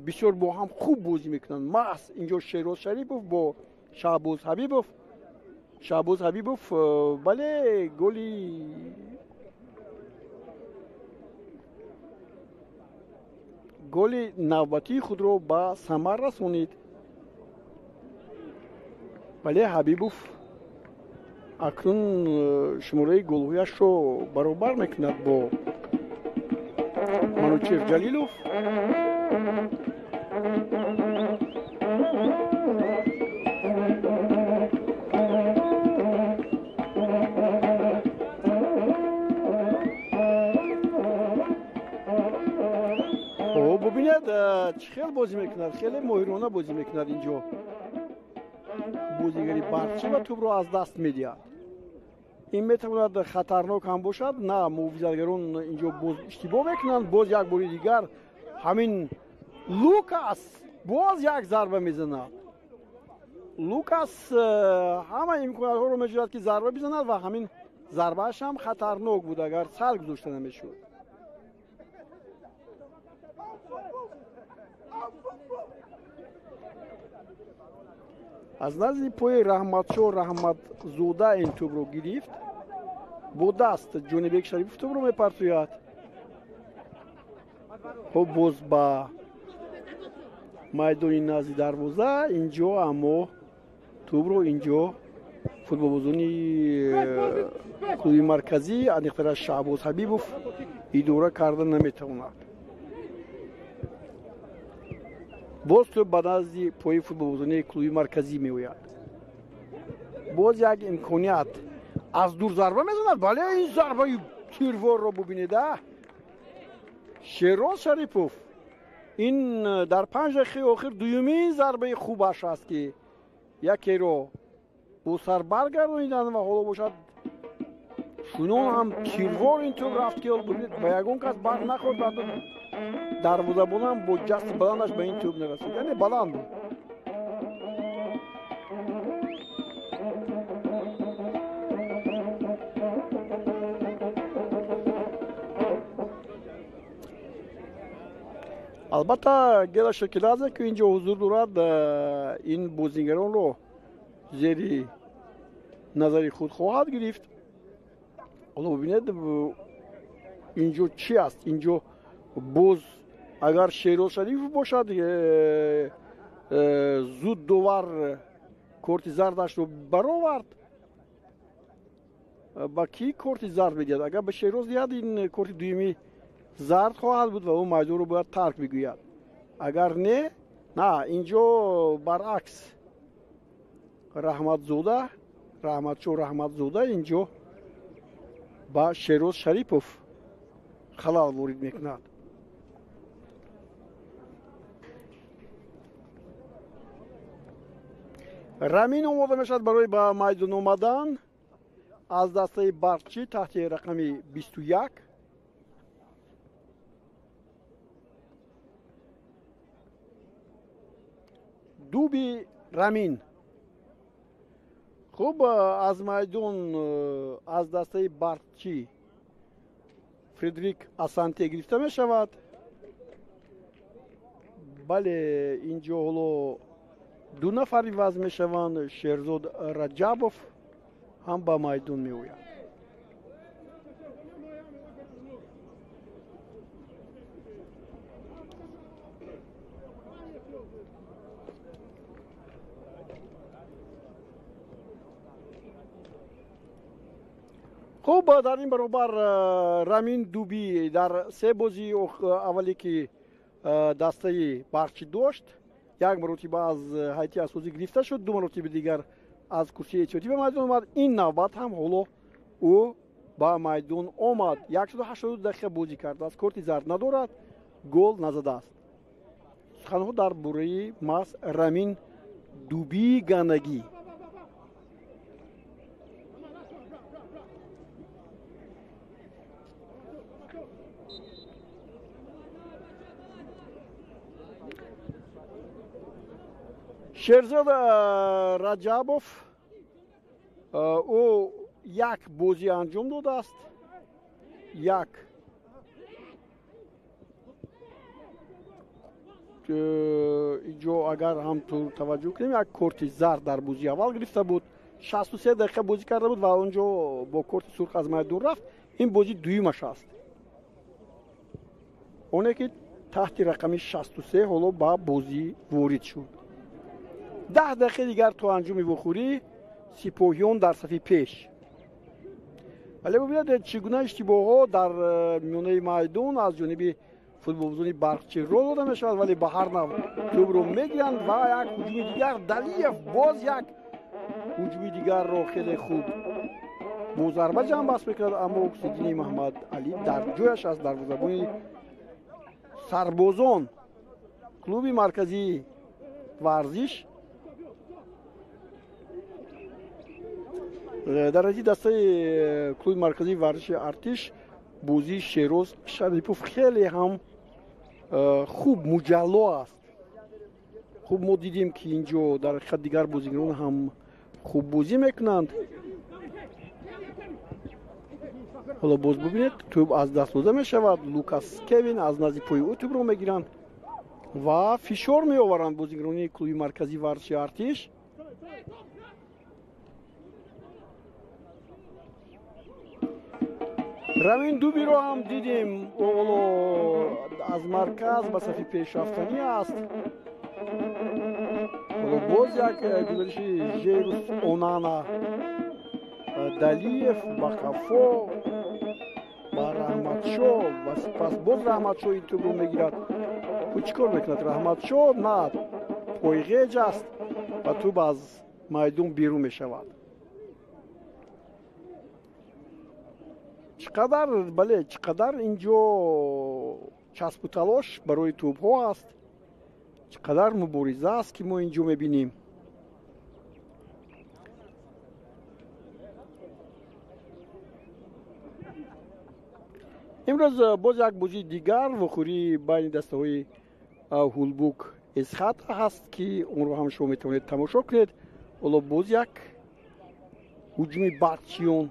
бисёр бо ҳам хуб бозӣ мекунанд. Маҳз инҷо Шероз Шарипов бо Шаҳбоз Ҳабибов. Шаҳбоз Ҳабибов, бале, голи навбатии худро ба самар расонид. Бале, Ҳабибов акнун шумораи голҳояшро баробар мекунад бо Манучер Ҷалилов. Бубинед, чӣ хел бозӣ мекунад, хеле моҳирона бозӣ мекунад инҷо бозигари барқчӣ ва тӯбро аз даст медиҳад. Ин метавонад хатарнок ҳам бошад. На, муҳофизатгарон инҷо боз иштибоҳ мекунанд. Боз як бори дигар ҳамин Лукас боз як зарба мезанад. Лукас ҳама имкониятҳоро меҷӯяд, ки зарба бизанад ва ҳамин зарбааш ҳам хатарнок буд, агар сар гузошта намешуд. Аз назди пои Раҳматшоҳ Раҳматзода ин тӯбро гирифт. Бо даст Ҷонибек Шарипов тӯбро мепартояд. Хуб, боз ба майдони назди дарвоза. Инҷо аммо тӯбро инҷо футболбозони клуби марказӣ, аниқтараш Шаҳбоз Ҳабибов, идора карда наметавонад. Боз тӯб ба назди пои футболбозони клуби марказӣ меояд. Боз як имконият, аз дур зарба мезанад. Бале, ин зарбаи тирворро бубинед. Шероз Шарипов ин дар 5 дақиқаи охир дуюмин зарбаи хубаш аст, ки якеро бо сар баргардониданд ва ҳоло бошад чунон ҳам тирвор ин тӯб рафт, ки ба ягон кас бар нахӯрд. Дарвозабонам бо ҷасти баландаш ба ин тӯб нарасид, яъне баланд буд. Албатта, Гела Шекиладзе, ки инҷо ҳузур дорад, ин бозингаронро зери назари худ хоҳад гирифт. Ҳоло бибинед, инҷо чӣ аст. Инҷо боз агар Шероз Шарифов бошад, зуд довар корти зардашро баровард. Ба кӣ корти зард медиҳад? Агар ба Шероз диҳад, ин корти дуюми зард хоҳад буд ва ӯ майдонро бояд тарк бигӯяд. Агар не, на, инҷо баръакс Раҳматзода, Раҳматшо Раҳматзода инҷо ба Шероз Шарипов халал ворид мекунад. Рамин омода мешавад барои ба майдон омадан аз дастаи Барқчӣ таҳти рақами 21. Дуби Рамин. Хуб, аз майдон аз дастаи Барқчӣ Фредерик Асанте гирифта мешавад. Бале, инҷо ҳоло ду нафар иваз мешаванд. Шерзод Раҷабов ҳам ба майдон меояд. Хуб, дар ин баробар Рамин Дуби дар се бозии аввале, ки дастаи Барқчӣ дошт, як маротиба аз ҳайати асосӣ гирифта шуд, ду маротиба дигар аз курсии эҳтиётӣ ба майдон омад. Ин навбат ҳам ҳоло ӯ ба майдон омад. 182 дақиқа бозӣ кардааст, корти зард надорад, гол назадааст. Суханҳо дар бораи маҳз Рамин Дубии ганагӣ. Шерзод Раҷабов, ӯ як бозӣ анҷом додааст. Як инҷо агар ҳам таваҷҷӯҳ кунем, як корти зард дар бозии аввал гирифта буд, 63 дақиқа бозӣ карда буд ва онҷо бо корти сурх аз майдон рафт. Ин бозӣ дуюмаш аст, оне ки таҳти рақами 63 ҳоло ба бозӣ ворид шуд. 10 дақиқаи дигар то анҷоми вохӯрӣ. Сипоҳиён дар сафи пеш. Вале бубинед, чӣ гуна иштибоҳҳо дар миёнаи майдон аз ҷониби футболбозони Барқчӣ роҳ дода мешавад, вале ба ҳар нав тӯбро мегиранд ва як ҳуҷуми дигар. Далиев боз як ҳуҷуми дигарро хеле хуб бо зарба ҷамъбаст мекунад, аммо Ҳусайдини Маҳмад Алӣ дар ҷояш аст. Дарвозабони сарбозон клуби марказии варзиш дар рази дастаи клуби марказии варзиши Артиш бозии Шероз Шарипов хеле ҳам хуб муҷалло аст. Хуб, мо дидем, ки инҷо дар ҳақиқат дигар бозигарон ҳам хуб бозӣ мекунанд. Ҳоло боз бубинед, тӯб аз даст дода мешавад. Лукас Кевин аз назди пои ӯ тӯбро мегиранд ва фишор меоваранд бозигарони клуби марказии варзиши Артиш. Рамин Дубиро ҳам дидем, ҳоло аз марказ ба сафи пешрафтанӣ аст. Ҳоло боз як гузариши Жерус Онана, Далиев ба қафо ба Раҳматшо ва сипас боз Раҳматшо ин тӯбро мегирад. Чӣ кор мекунад Раҳматшоҳ? На, пойғеҷ аст ва тӯб аз майдон берун мешавад. Чӣ қадар, бале, чӣ қадар инҷо часпу талош барои тӯбҳо аст, чӣ қадар мубориза аст, ки мо инҷо мебинем. Имрӯз боз як бозии дигар, вохӯрии байни дастаҳои Ҳулбук Эсхат ҳаст, ки онро ҳам шумо метавонед тамошо кунед. Ҳоло боз як ҳуҷуми барқчиён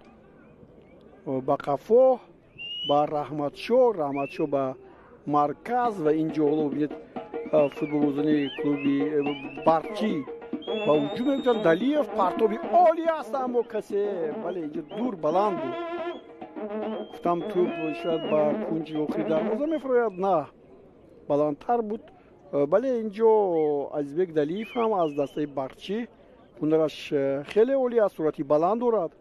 ба қафо, ба Раҳматшоҳ, Раҳматшоҳ ба марказ ва инҷо ҳоло бибинед, футболбозони клуби Барқчӣ ба ҳуҷум мегузаранд. Далиев, партоби олӣ аст, аммо касе, бале, инҷо дур баланд буд. Гуфтам, тӯб шояд ба кунҷи охири дарвоза мефурояд, на, баландтар буд. Бале, инҷо Азизбек Далиев ҳам аз дастаи Барқчӣ, ҳунараш хеле олӣ аст, суръати баланд дорад.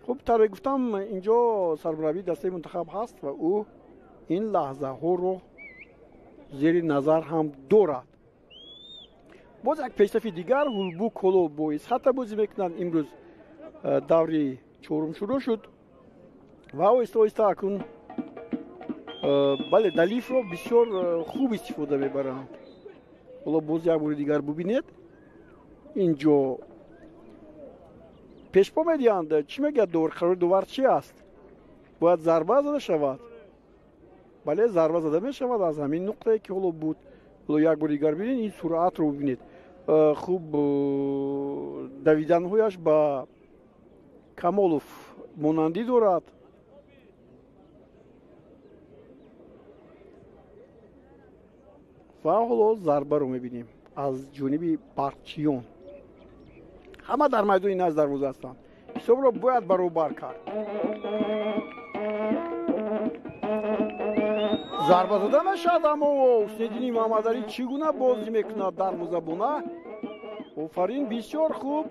Хуб, тавре гуфтам, инҷо сармураббии дастаи мунтахаб ҳаст ва ӯ ин лаҳзаҳоро зери назар ҳам дорад. Боз як пешсафи дигар, Ҳулбук ҳоло бо Исхата бозӣ мекунанд. Имрӯз даври чорум шурӯъ шуд ва оҳиста оҳиста акнун, бале, Далиевро бисёр хуб истифода мебаранд. Ҳоло боз як бори дигар бубинед, инҷо пешпо медиҳанд. Чӣ мегӯяд довар? Қарори довар чӣ аст? Бояд зарба зада шавад. Бале, зарба зада мешавад аз ҳамин нуқтае, ки ҳоло буд. Ҳоло як бори дигар бибинед, ин суръатро бибинед. Хуб, давиданҳояш ба Камолов монандӣ дорад. Ва ҳоло зарбаро мебинем аз ҷониби барқчиён. Ҳама дар майдони назди дарвоза ҳастанд. Ҳисобро бояд баробар кард. Зарба зада мешавад, аммо Ҳусниддини Муҳаммадалӣ чӣ гуна бозӣ мекунад дарвозабона. Офарин, бисёр хуб.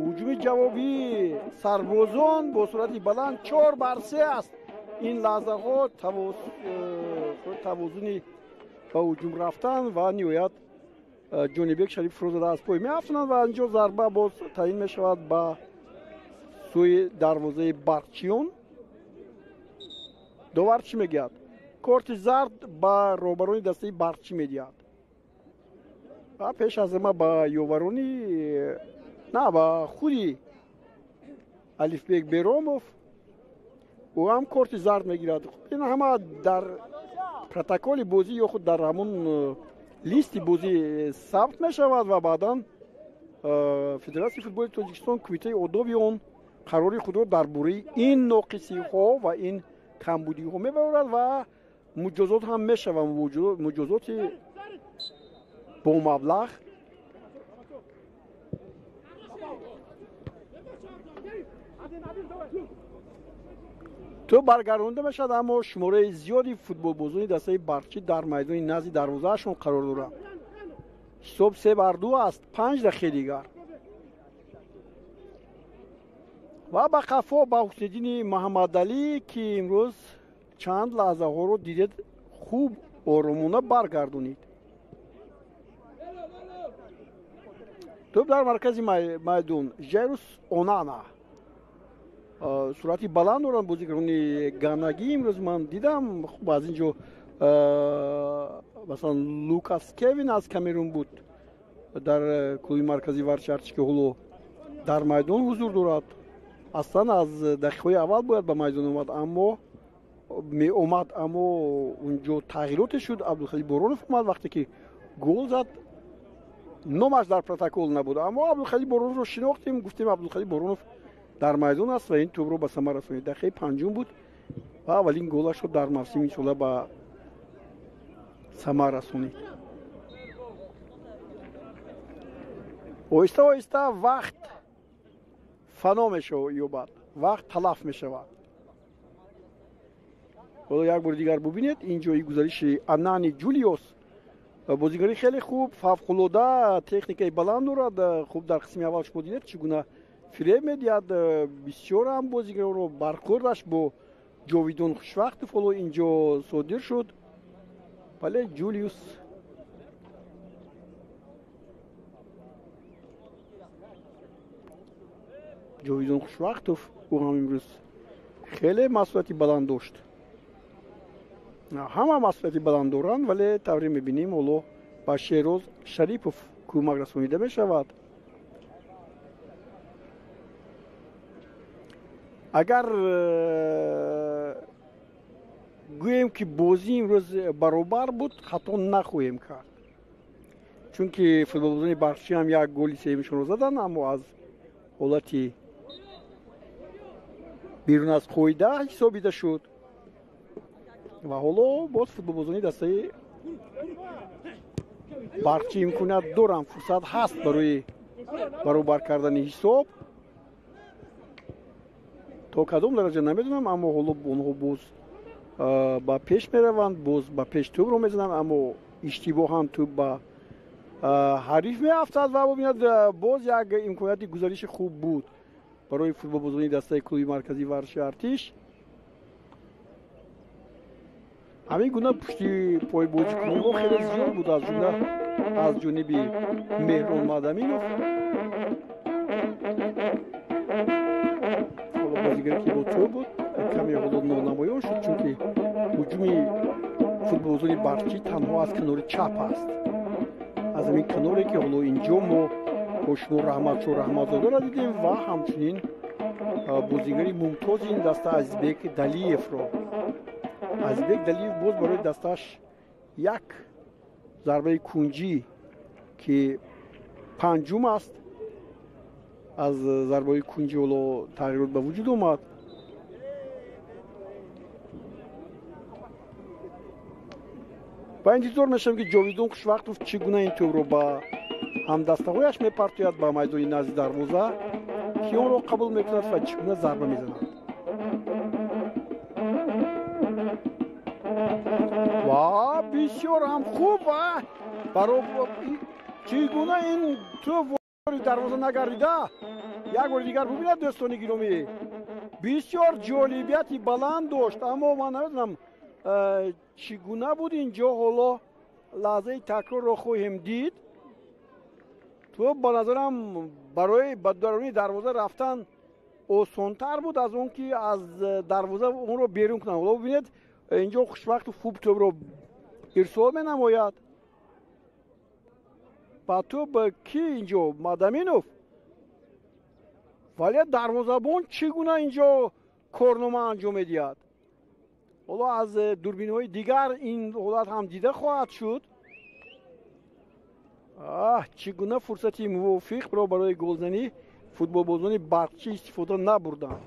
Ҳуҷуми ҷавобии сарбозон бо суръати баланд, 4-3 аст. Ин лаҳзаҳо тавозуни ба ҳуҷум рафтан ва ниҳоят Ҷонибек Шарифовро зада аз пой меафтонанд ва инҷо зарба боз таъин мешавад ба сӯи дарвозаи барқчиён. Довар чӣ мегӯяд? Корти зард ба роҳбарони дастаи Барқчӣ медиҳад ва пеш аз ҳама ба ёварони, на, ба худи Алифбек Беромов, ӯ ҳам корти зард мегирад. Ин ҳама дар протоколи бозӣ ё худ дар ҳамон листи бозӣ сабт мешавад ва баъдан Федератсияи футболи Тоҷикистон, кумитаи одоби он қарори худро дар бораи ин ноқисиҳо ва ин камбудиҳо мебарорад ва муҷозот ҳам мешавад, муҷозоти бо маблағ. Тӯб баргардонда мешавад, аммо шумораи зиёди футболбозони дастаи Барқчӣ дар майдони назди дарвозаашон қарор доранд. Ҳисоб 3-2 аст, 5 дақиқаи дигар. Ва ба қафо ба Ҳусниддини Муҳаммадалӣ, ки имрӯз чанд лаҳзаҳоро дидед, хуб оромона баргардонид. Тӯб дар маркази майдон, Жайрус Онана. Суръати баланд доранд бозигарони ганагӣ. Имрӯз ман дидам, хуб, аз ин ҷо масалан Лукас Кевин аз Камерун буд дар клуби марказии варзиши, ки ҳоло дар майдон ҳузур дорад. Аслан аз дақиқаҳои аввал бояд ба майдон омад, аммо меомад, аммо унҷо тағйироте шуд. Абдулхалил Боронов омад, вақте ки гол зад, номаш дар протокол набуд, аммо Абдулхалил Бороновро шинохтем, гуфтем Абдулхалил Боронов дар майдон аст ва ин тӯбро ба самар расонид. Дақиқаи панҷум буд ва аввалин голашро дар мавсими имсола ба самар расонид. Оҳиста оҳиста вақт фано мешоёбад, вақт талаф мешавад. Ҳоло як бори дигар бубинед, ин ҷои гузариши Анани Ҷулиос, бозигари хеле хуб, фавқулода техникаи баланд дорад. Хуб, дар қисми аввал шумо дидед, чӣ гуна фиреб медиҳад бисёр ҳам бозигаронро. Бархӯрдаш бо Ҷовидон Хушвақтов ҳоло инҷо содир шуд. Вале Ҷулиус Ҷовидон Хушвақтов, ӯ ҳам имрӯз хеле масъулияти баланд дошт. Ҳама масъулияти баланд доранд, вале тавре мебинем, ҳоло ба Шероз Шарипов кӯмак расонида мешавад. Агар гӯем, ки бозӣ имрӯз баробар буд, хато нахоҳем кард, чунки футболбозони Барқчӣ ҳам як голи сеюмшонро заданд, аммо аз ҳолати берун аз қоида ҳисобида шуд. Ва ҳоло боз футболбозони дастаи Барқчӣ имконият доранд, фурсат ҳаст барои баробар кардани ҳисоб. То кадом дараҷа намедонам, аммо ҳоло онҳо боз ба пеш мераванд, боз ба пеш тӯбро мезананд, аммо иштибоҳан тӯб ба ҳариф меафтад ва бубинад, боз як имконияти гузариши хуб буд барои футболбозони дастаи клуби марказии варзиши Артиш. Ҳамин гуна пушти пойбозикуниҳо хеле зиёд буд, аз ҷумла аз ҷониби Меҳрон Мадаминов. Ҳоло бозигаре, ки бо тӯб буд, каме ҳоло нонамоён шуд, чунки ҳуҷуми футболбозони Барқчӣ танҳо аз канори чап аст, аз ҳамин каноре, ки ҳоло инҷо мо бо шумо Раҳматшо Раҳматзодаро дидем ва ҳамчунин бозигари мумтози ин даста Азизбек Далиевро. Азизбек Далиев боз барои дастааш як зарбаи кунҷӣ, ки панҷум аст аз зарбаи кунҷӣ, ҳоло тағйирот ба вуҷуд омад. Ва интизор мешавем, ки Ҷовидон Хушвақтов чӣ гуна ин тӯбро ба ҳамдастаҳояш мепартояд ба майдони назди дарвоза, ки онро қабул мекунад ва чӣ гуна зарба мезанад. Ва бисёр ҳам хуб, ва чӣ гуна ин тӯб вори дарвоза нагардида. Як бори дигар бубинад, дӯстони гиромӣ, бисёр ҷолибияти баланд дошт, аммо ман намедонам, чӣ гуна буд инҷо. Ҳоло лаҳзаи такрорро хоҳем дид. Тӯб ба назарам барои ба даруни дарвоза рафтан осонтар буд аз он ки аз дарвоза онро берун кунанд. Ҳоло бубинед, инҷо Хушвақту хуб тӯбро ирсол менамояд. Ба тӯб ки инҷо Мадаминов, вале дарвозабон чӣ гуна инҷо корнома анҷом медиҳад. Ҳоло аз дурбинҳои дигар ин ҳолат ҳам дида хоҳад шуд. Аҳ, чӣ гуна фурсати мувофиқро барои голзанӣ футболбозони Барқчӣ истифода набурданд.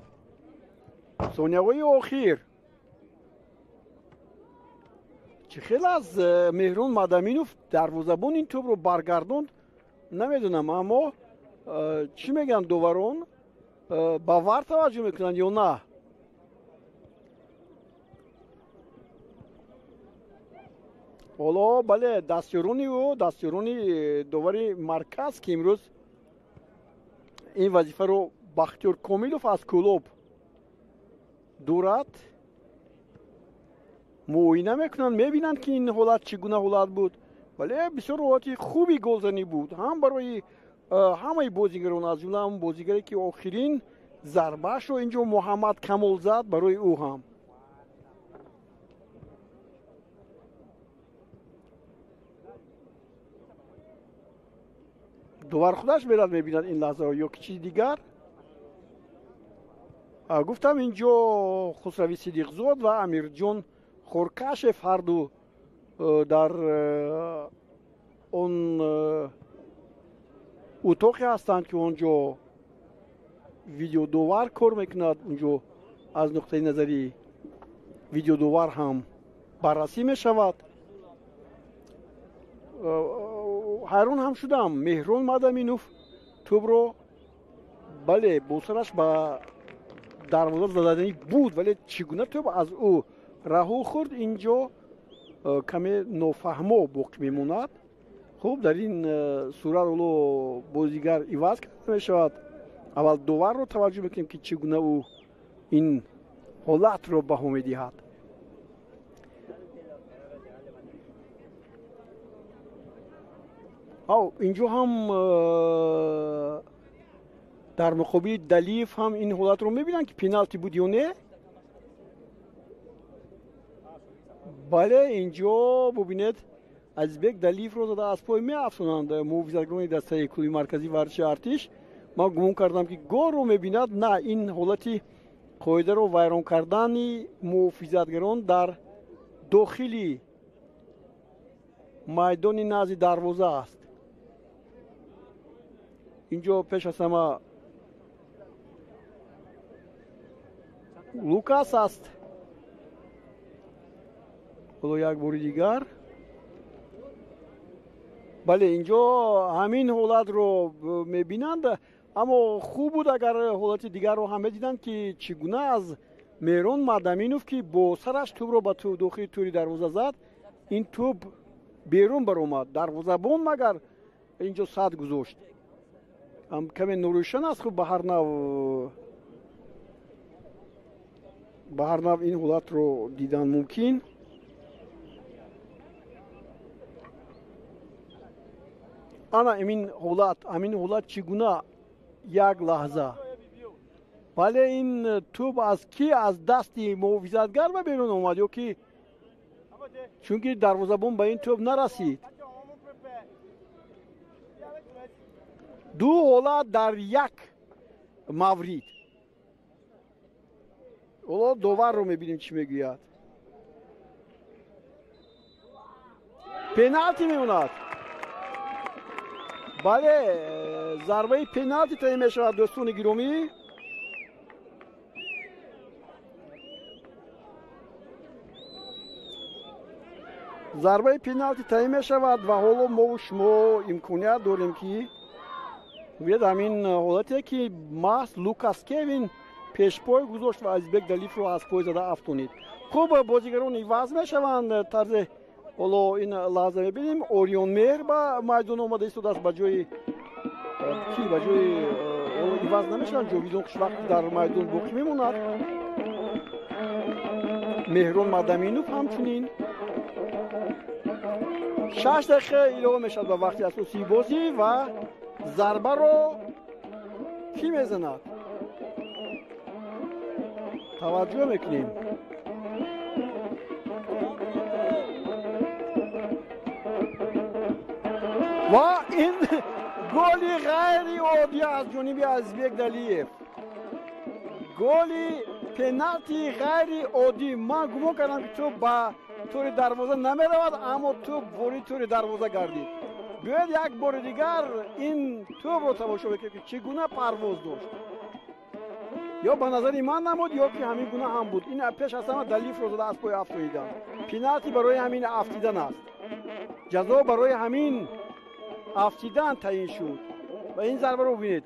Сонияҳои охир чӣ хел аз Меҳрон Мадаминов дарвозабон ин тӯбро баргардонд, намедонам, аммо чӣ мегӯянд доварон, ба вар таваҷҷӯҳ мекунанд ё на? Ҳоло бале, дастёрони ӯ, дастёрони довари марказ, ки имрӯз ин вазифаро Бахтиёр Комилов аз Кӯлоб дорад, муоина мекунанд, мебинанд, ки ин ҳолат чӣ гуна ҳолат буд. Вале бисёр ҳолати хуби голзанӣ буд ҳам барои ҳамаи бозигарон, аз ҷумла ҳам бозигаре, ки охирин зарбаашро инҷо Муҳаммад Камол зад, барои ӯ ҳам. Довар худаш мерад, мебинад ин лаҳзаро ё ки чизи дигар. Гуфтам, инҷо Хусрави Сидиқзод ва Амирҷон Хоркашев ҳарду дар он утоқе ҳастанд, ки он ҷо видеодовар кор мекунад. Унҷо аз нуқтаи назари видеодовар ҳам баррасӣ мешавад. Ҳайрон ҳам шудам, Меҳрон Мадаминов тӯбро, бале, бо сараш ба дарвоза заданӣ буд, вале чӣ гуна тӯб аз ӯ раҳо хӯрд, инҷо каме нофаҳмо боқӣ мемонад. Хуб, дар ин сурат ҳоло бозигар иваз карда мешавад. Аввал доварро таваҷҷӯҳ мекунем, ки чӣ гуна ӯ ин ҳолатро баҳо медиҳад. Инҷо ҳам дар муқобили Далиев ҳам ин ҳолатро мебинанд, ки пеналти буд ё не. Бале, инҷо бубинед, Азизбек Далиевро зада аз пой меафсонанд муҳофизатгарони дастаи клуби марказии варзиши Артиш. Ман гумон кардам, ки голро мебинад. На, ин ҳолати қоидаро вайрон кардани муҳофизатгарон дар дохили майдони назди дарвоза аст. Инҷо пеш аз ҳама Лукас аст. Ҳоло як бори дигар. Бале, инҷо ҳамин ҳолатро мебинанд, аммо хуб буд, агар ҳолати дигарро ҳам медиданд, ки чӣ гуна аз Меҳрон Мадаминов, ки бо сараш тӯбро ба дохили тӯри дарвоза зад, ин тӯб берун баромад. Дарвозабон магар инҷо сад гузошт. Каме норӯшан аст. Хуб, ба ҳар нав ин ҳолатро дидан мумкин. Ана ҳамин ҳолат чӣ гуна як лаҳза. Бале, ин тӯб аз ки, аз дасти муҳофизатгар ба берун омад ё ки, чунки дарвозабон ба ин тӯб нарасид. Ду ҳолат дар як маврид. Ҳоло доварро мебинем, чӣ мегӯяд. Пеналти мемонад. Бале, зарбаи пеналти таъин мешавад, дӯстони гиромӣ. Зарбаи пеналти таъин мешавад ва ҳоло мову шумо имконият дорем, ки бубинед ҳамин ҳолате, ки маҳз Лукас Кевин пешпой гузошт ва Азизбек Далиевро аз пой зада афтонид. Хуб, бозигарон иваз мешаванд. Тарзе ҳоло ин лаҳза мебинем, Орион Меҳр ба майдон омада истодааст, ба ҷои ки, ба ҷои ҳоло иваз намешаванд. Ҷовидон хушвақт дар майдон боқӣ мемонад. Меҳрон Мадаминов ҳамчунин. 6 дақиқа илова мешавад ба вақти асосии бозӣ ва зарбаро кӣ мезанад? Таваҷҷӯҳ мекунем. Ва ин голи ғайриоддӣ аз ҷониби Азизбек Далиев. Голи пеналти ғайриоддӣ. Ман гумон кардам, ки тӯб ба тӯри дарвоза намеравад, аммо тӯб ворид тӯри дарвоза гардид. Биёед як бори дигар ин тӯбро тамошо мекунем, ки чӣ гуна парвоз дошт. Ё ба назари ман намуд, ё ки ҳамин гуна ҳам буд. Ин пеш аз ҳама Далиевро зада аз пой афтонидан. Пеналти барои ҳамин афтидан аст. Ҷазо барои ҳамин афтидан таъин шуд. Ва ин зарбаро бубинед.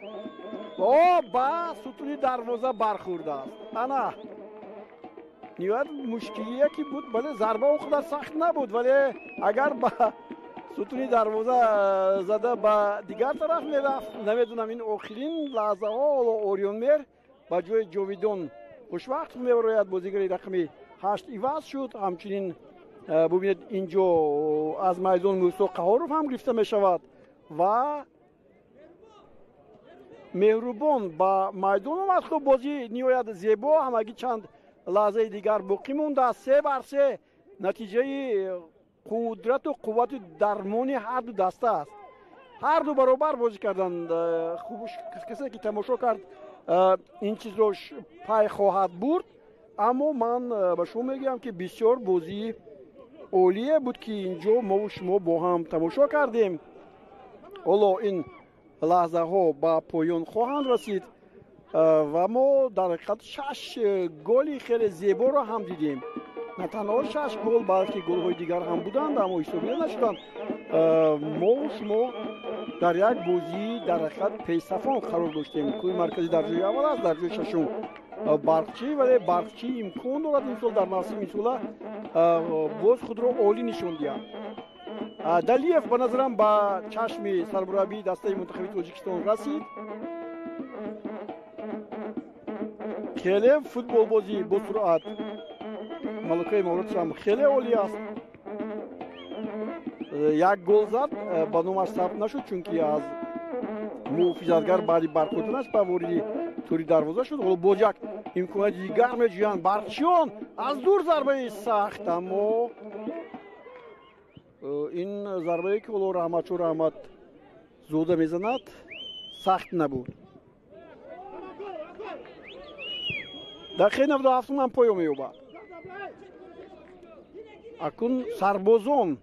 О, ба сутуни дарвоза бархӯрдааст. Ана ниҳоят мушкилие ки буд. Бале, зарба он қадар сахт набуд, вале агар ба сутуни дарвоза зада ба дигар тараф мерафт, намедонам. Ин охирин лаҳзаҳо ҳоло Орион Меҳр ба ҷои Ҷовидон хушвақт мебарояд. Бозигари рақами 8 иваз шуд. Ҳамчунин бубинед, инҷо аз майдон Мусо Қаҳоров ҳам гирифта мешавад ва Меҳрубон ба майдон омад. Хуб, бозӣ ниҳоят зебо, ҳамагӣ чанд лаҳзаи дигар боқӣ мондааст. 3-3 натиҷаи қудрату қуввати дармони ҳар ду даста аст. Ҳар ду баробар бозӣ карданд. Хуб, касе ки тамошо кард, ин чизро пай хоҳад бурд. Аммо ман ба шумо мегӯям, ки бисёр бозии олие буд, ки инҷо мову шумо бо ҳам тамошо кардем. Ҳоло ин лаҳзаҳо ба поён хоҳанд расид ва мо дар ҳақиқат 6 голи хеле зеборо ҳам дидем. На танҳо 6 гол, балки голҳои дигар ҳам буданд, аммо ҳисобида нашуданд. Мову шумо дар як бозӣ дар ҳақиқат пешсафон қарор доштем. Клуби марказӣ дар ҷои аввал аст, дар ҷои шашум Барқчӣ, вале Барқчӣ имкон дорад имсол дар мавсими имсола боз худро олӣ нишон диҳад. Далиев ба назарам ба чашми сармураббии дастаи мунтахаби Тоҷикистон расид. Хеле футболбозӣ бо суръат, малакаи маҳоратшам хеле олӣ аст. Як гол зад, ба номаш сабт нашуд, чунки аз муҳофизатгар баъди бархӯрданаш ба вориди тури дарвоза шуд. Ҳоло боз як имконияти дигар меҷӯянд барқчиён. Аз дур зарбаи сахт, аммо ин зарбае ки ҳоло Раҳматшо Раҳматзода мезанад, сахт набуд. Дақиқаи 97 ҳам поён меёбад. Акун сарбозон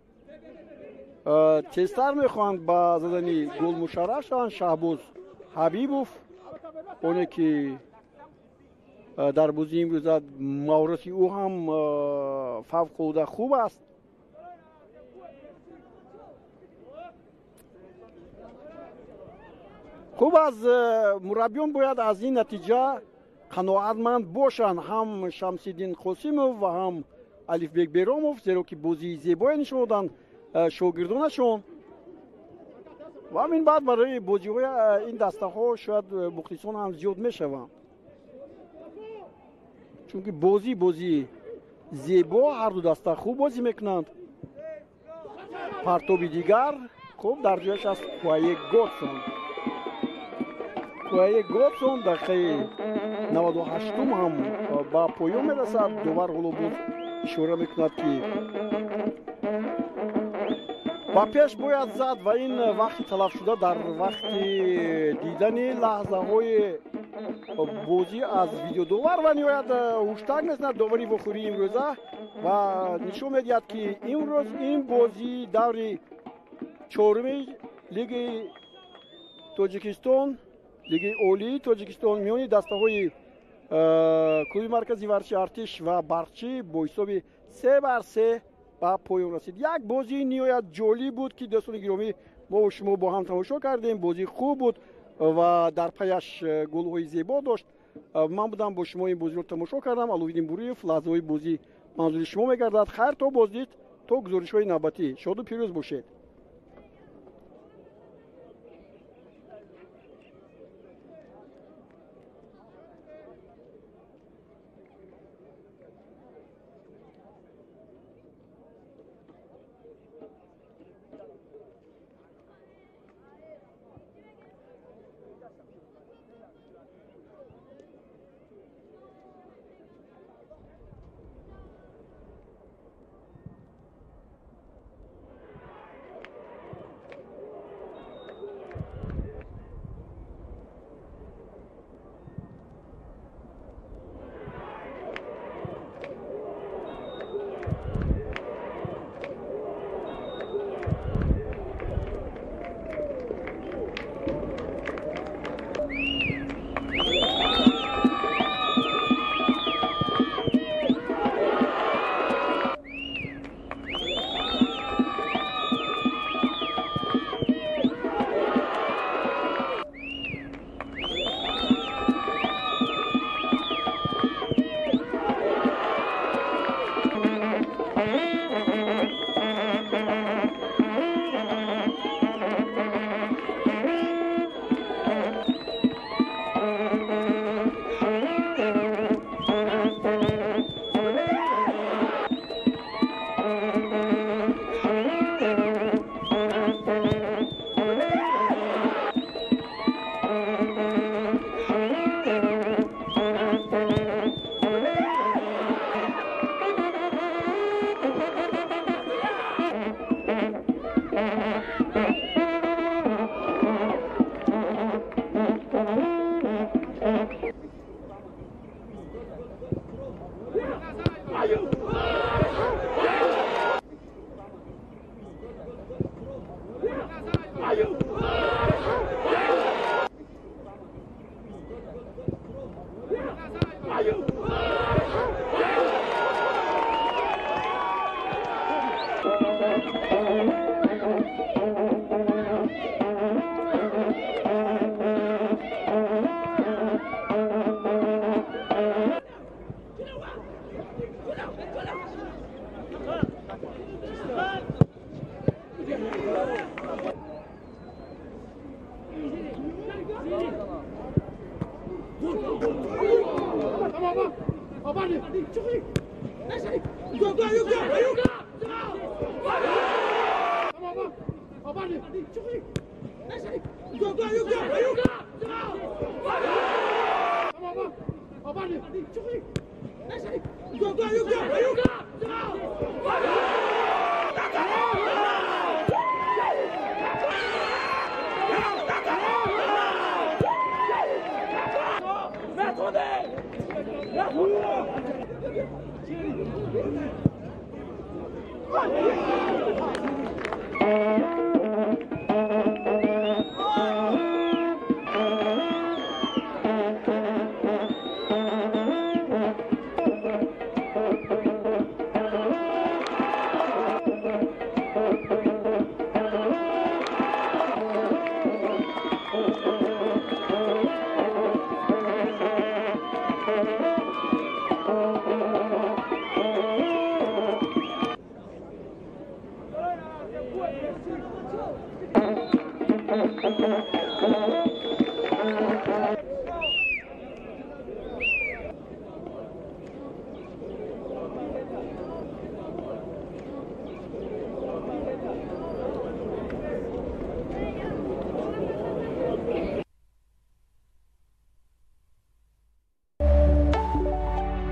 тезтар мехоҳанд ба задани гол мушарраф шаванд. Шаҳбоз Ҳабибов, оне ки дар бозии имрӯза маҳорати ӯ ҳам фавқулода хуб аст. Хуб, аз мураббиён бояд аз ин натиҷа қаноатманд бошанд, ҳам Шамсиддин Қосимов ва ҳам Алифбек Беромов, зеро ки бозии зебое нишон доданд шогирдонашон. Ва ҳамин баъд барои бозиҳои ин дастаҳо шояд мухлисон ҳам зиёд мешаванд, чунки бозии зебо, ҳарду даста хуб бозӣ мекунанд. Партоби дигар, хуб, дар ҷояш аст Куае Годсон. Куае Годсон дақиқаи 98 ҳам ба поён мерасад. Довар ҳоло боз ишора мекунад, ки ба пеш бояд зад ва ин вақти талафшуда дар вақти дидани лаҳзаҳои бозӣ аз видеодовар ва ниҳоят ҳуштак мезанад довари вохӯрии имрӯза ва нишон медиҳад, ки имрӯз ин бозии даври чоруми Лиги Тоҷикистон, Лиги Олии Тоҷикистон миёни дастаҳои клуби маркази варзиши Артиш ва Барқчӣ бо ҳисоби 3-3 ба поён расид. Як бозии ниҳоят ҷолиб буд, ки дӯстони гиромӣ, мо шумо бо ҳам тамошо кардем. Бозии хуб буд ва дар паяш голҳои зебо дошт. Ман будам бо шумо ин бозиро тамошо кардам. Аловиддин Буриев, лаҳзаҳои бозӣ манзури шумо мегардад. Хайр, то боздид, то гузоришҳои навбатӣ. Шоду пирӯз бошед.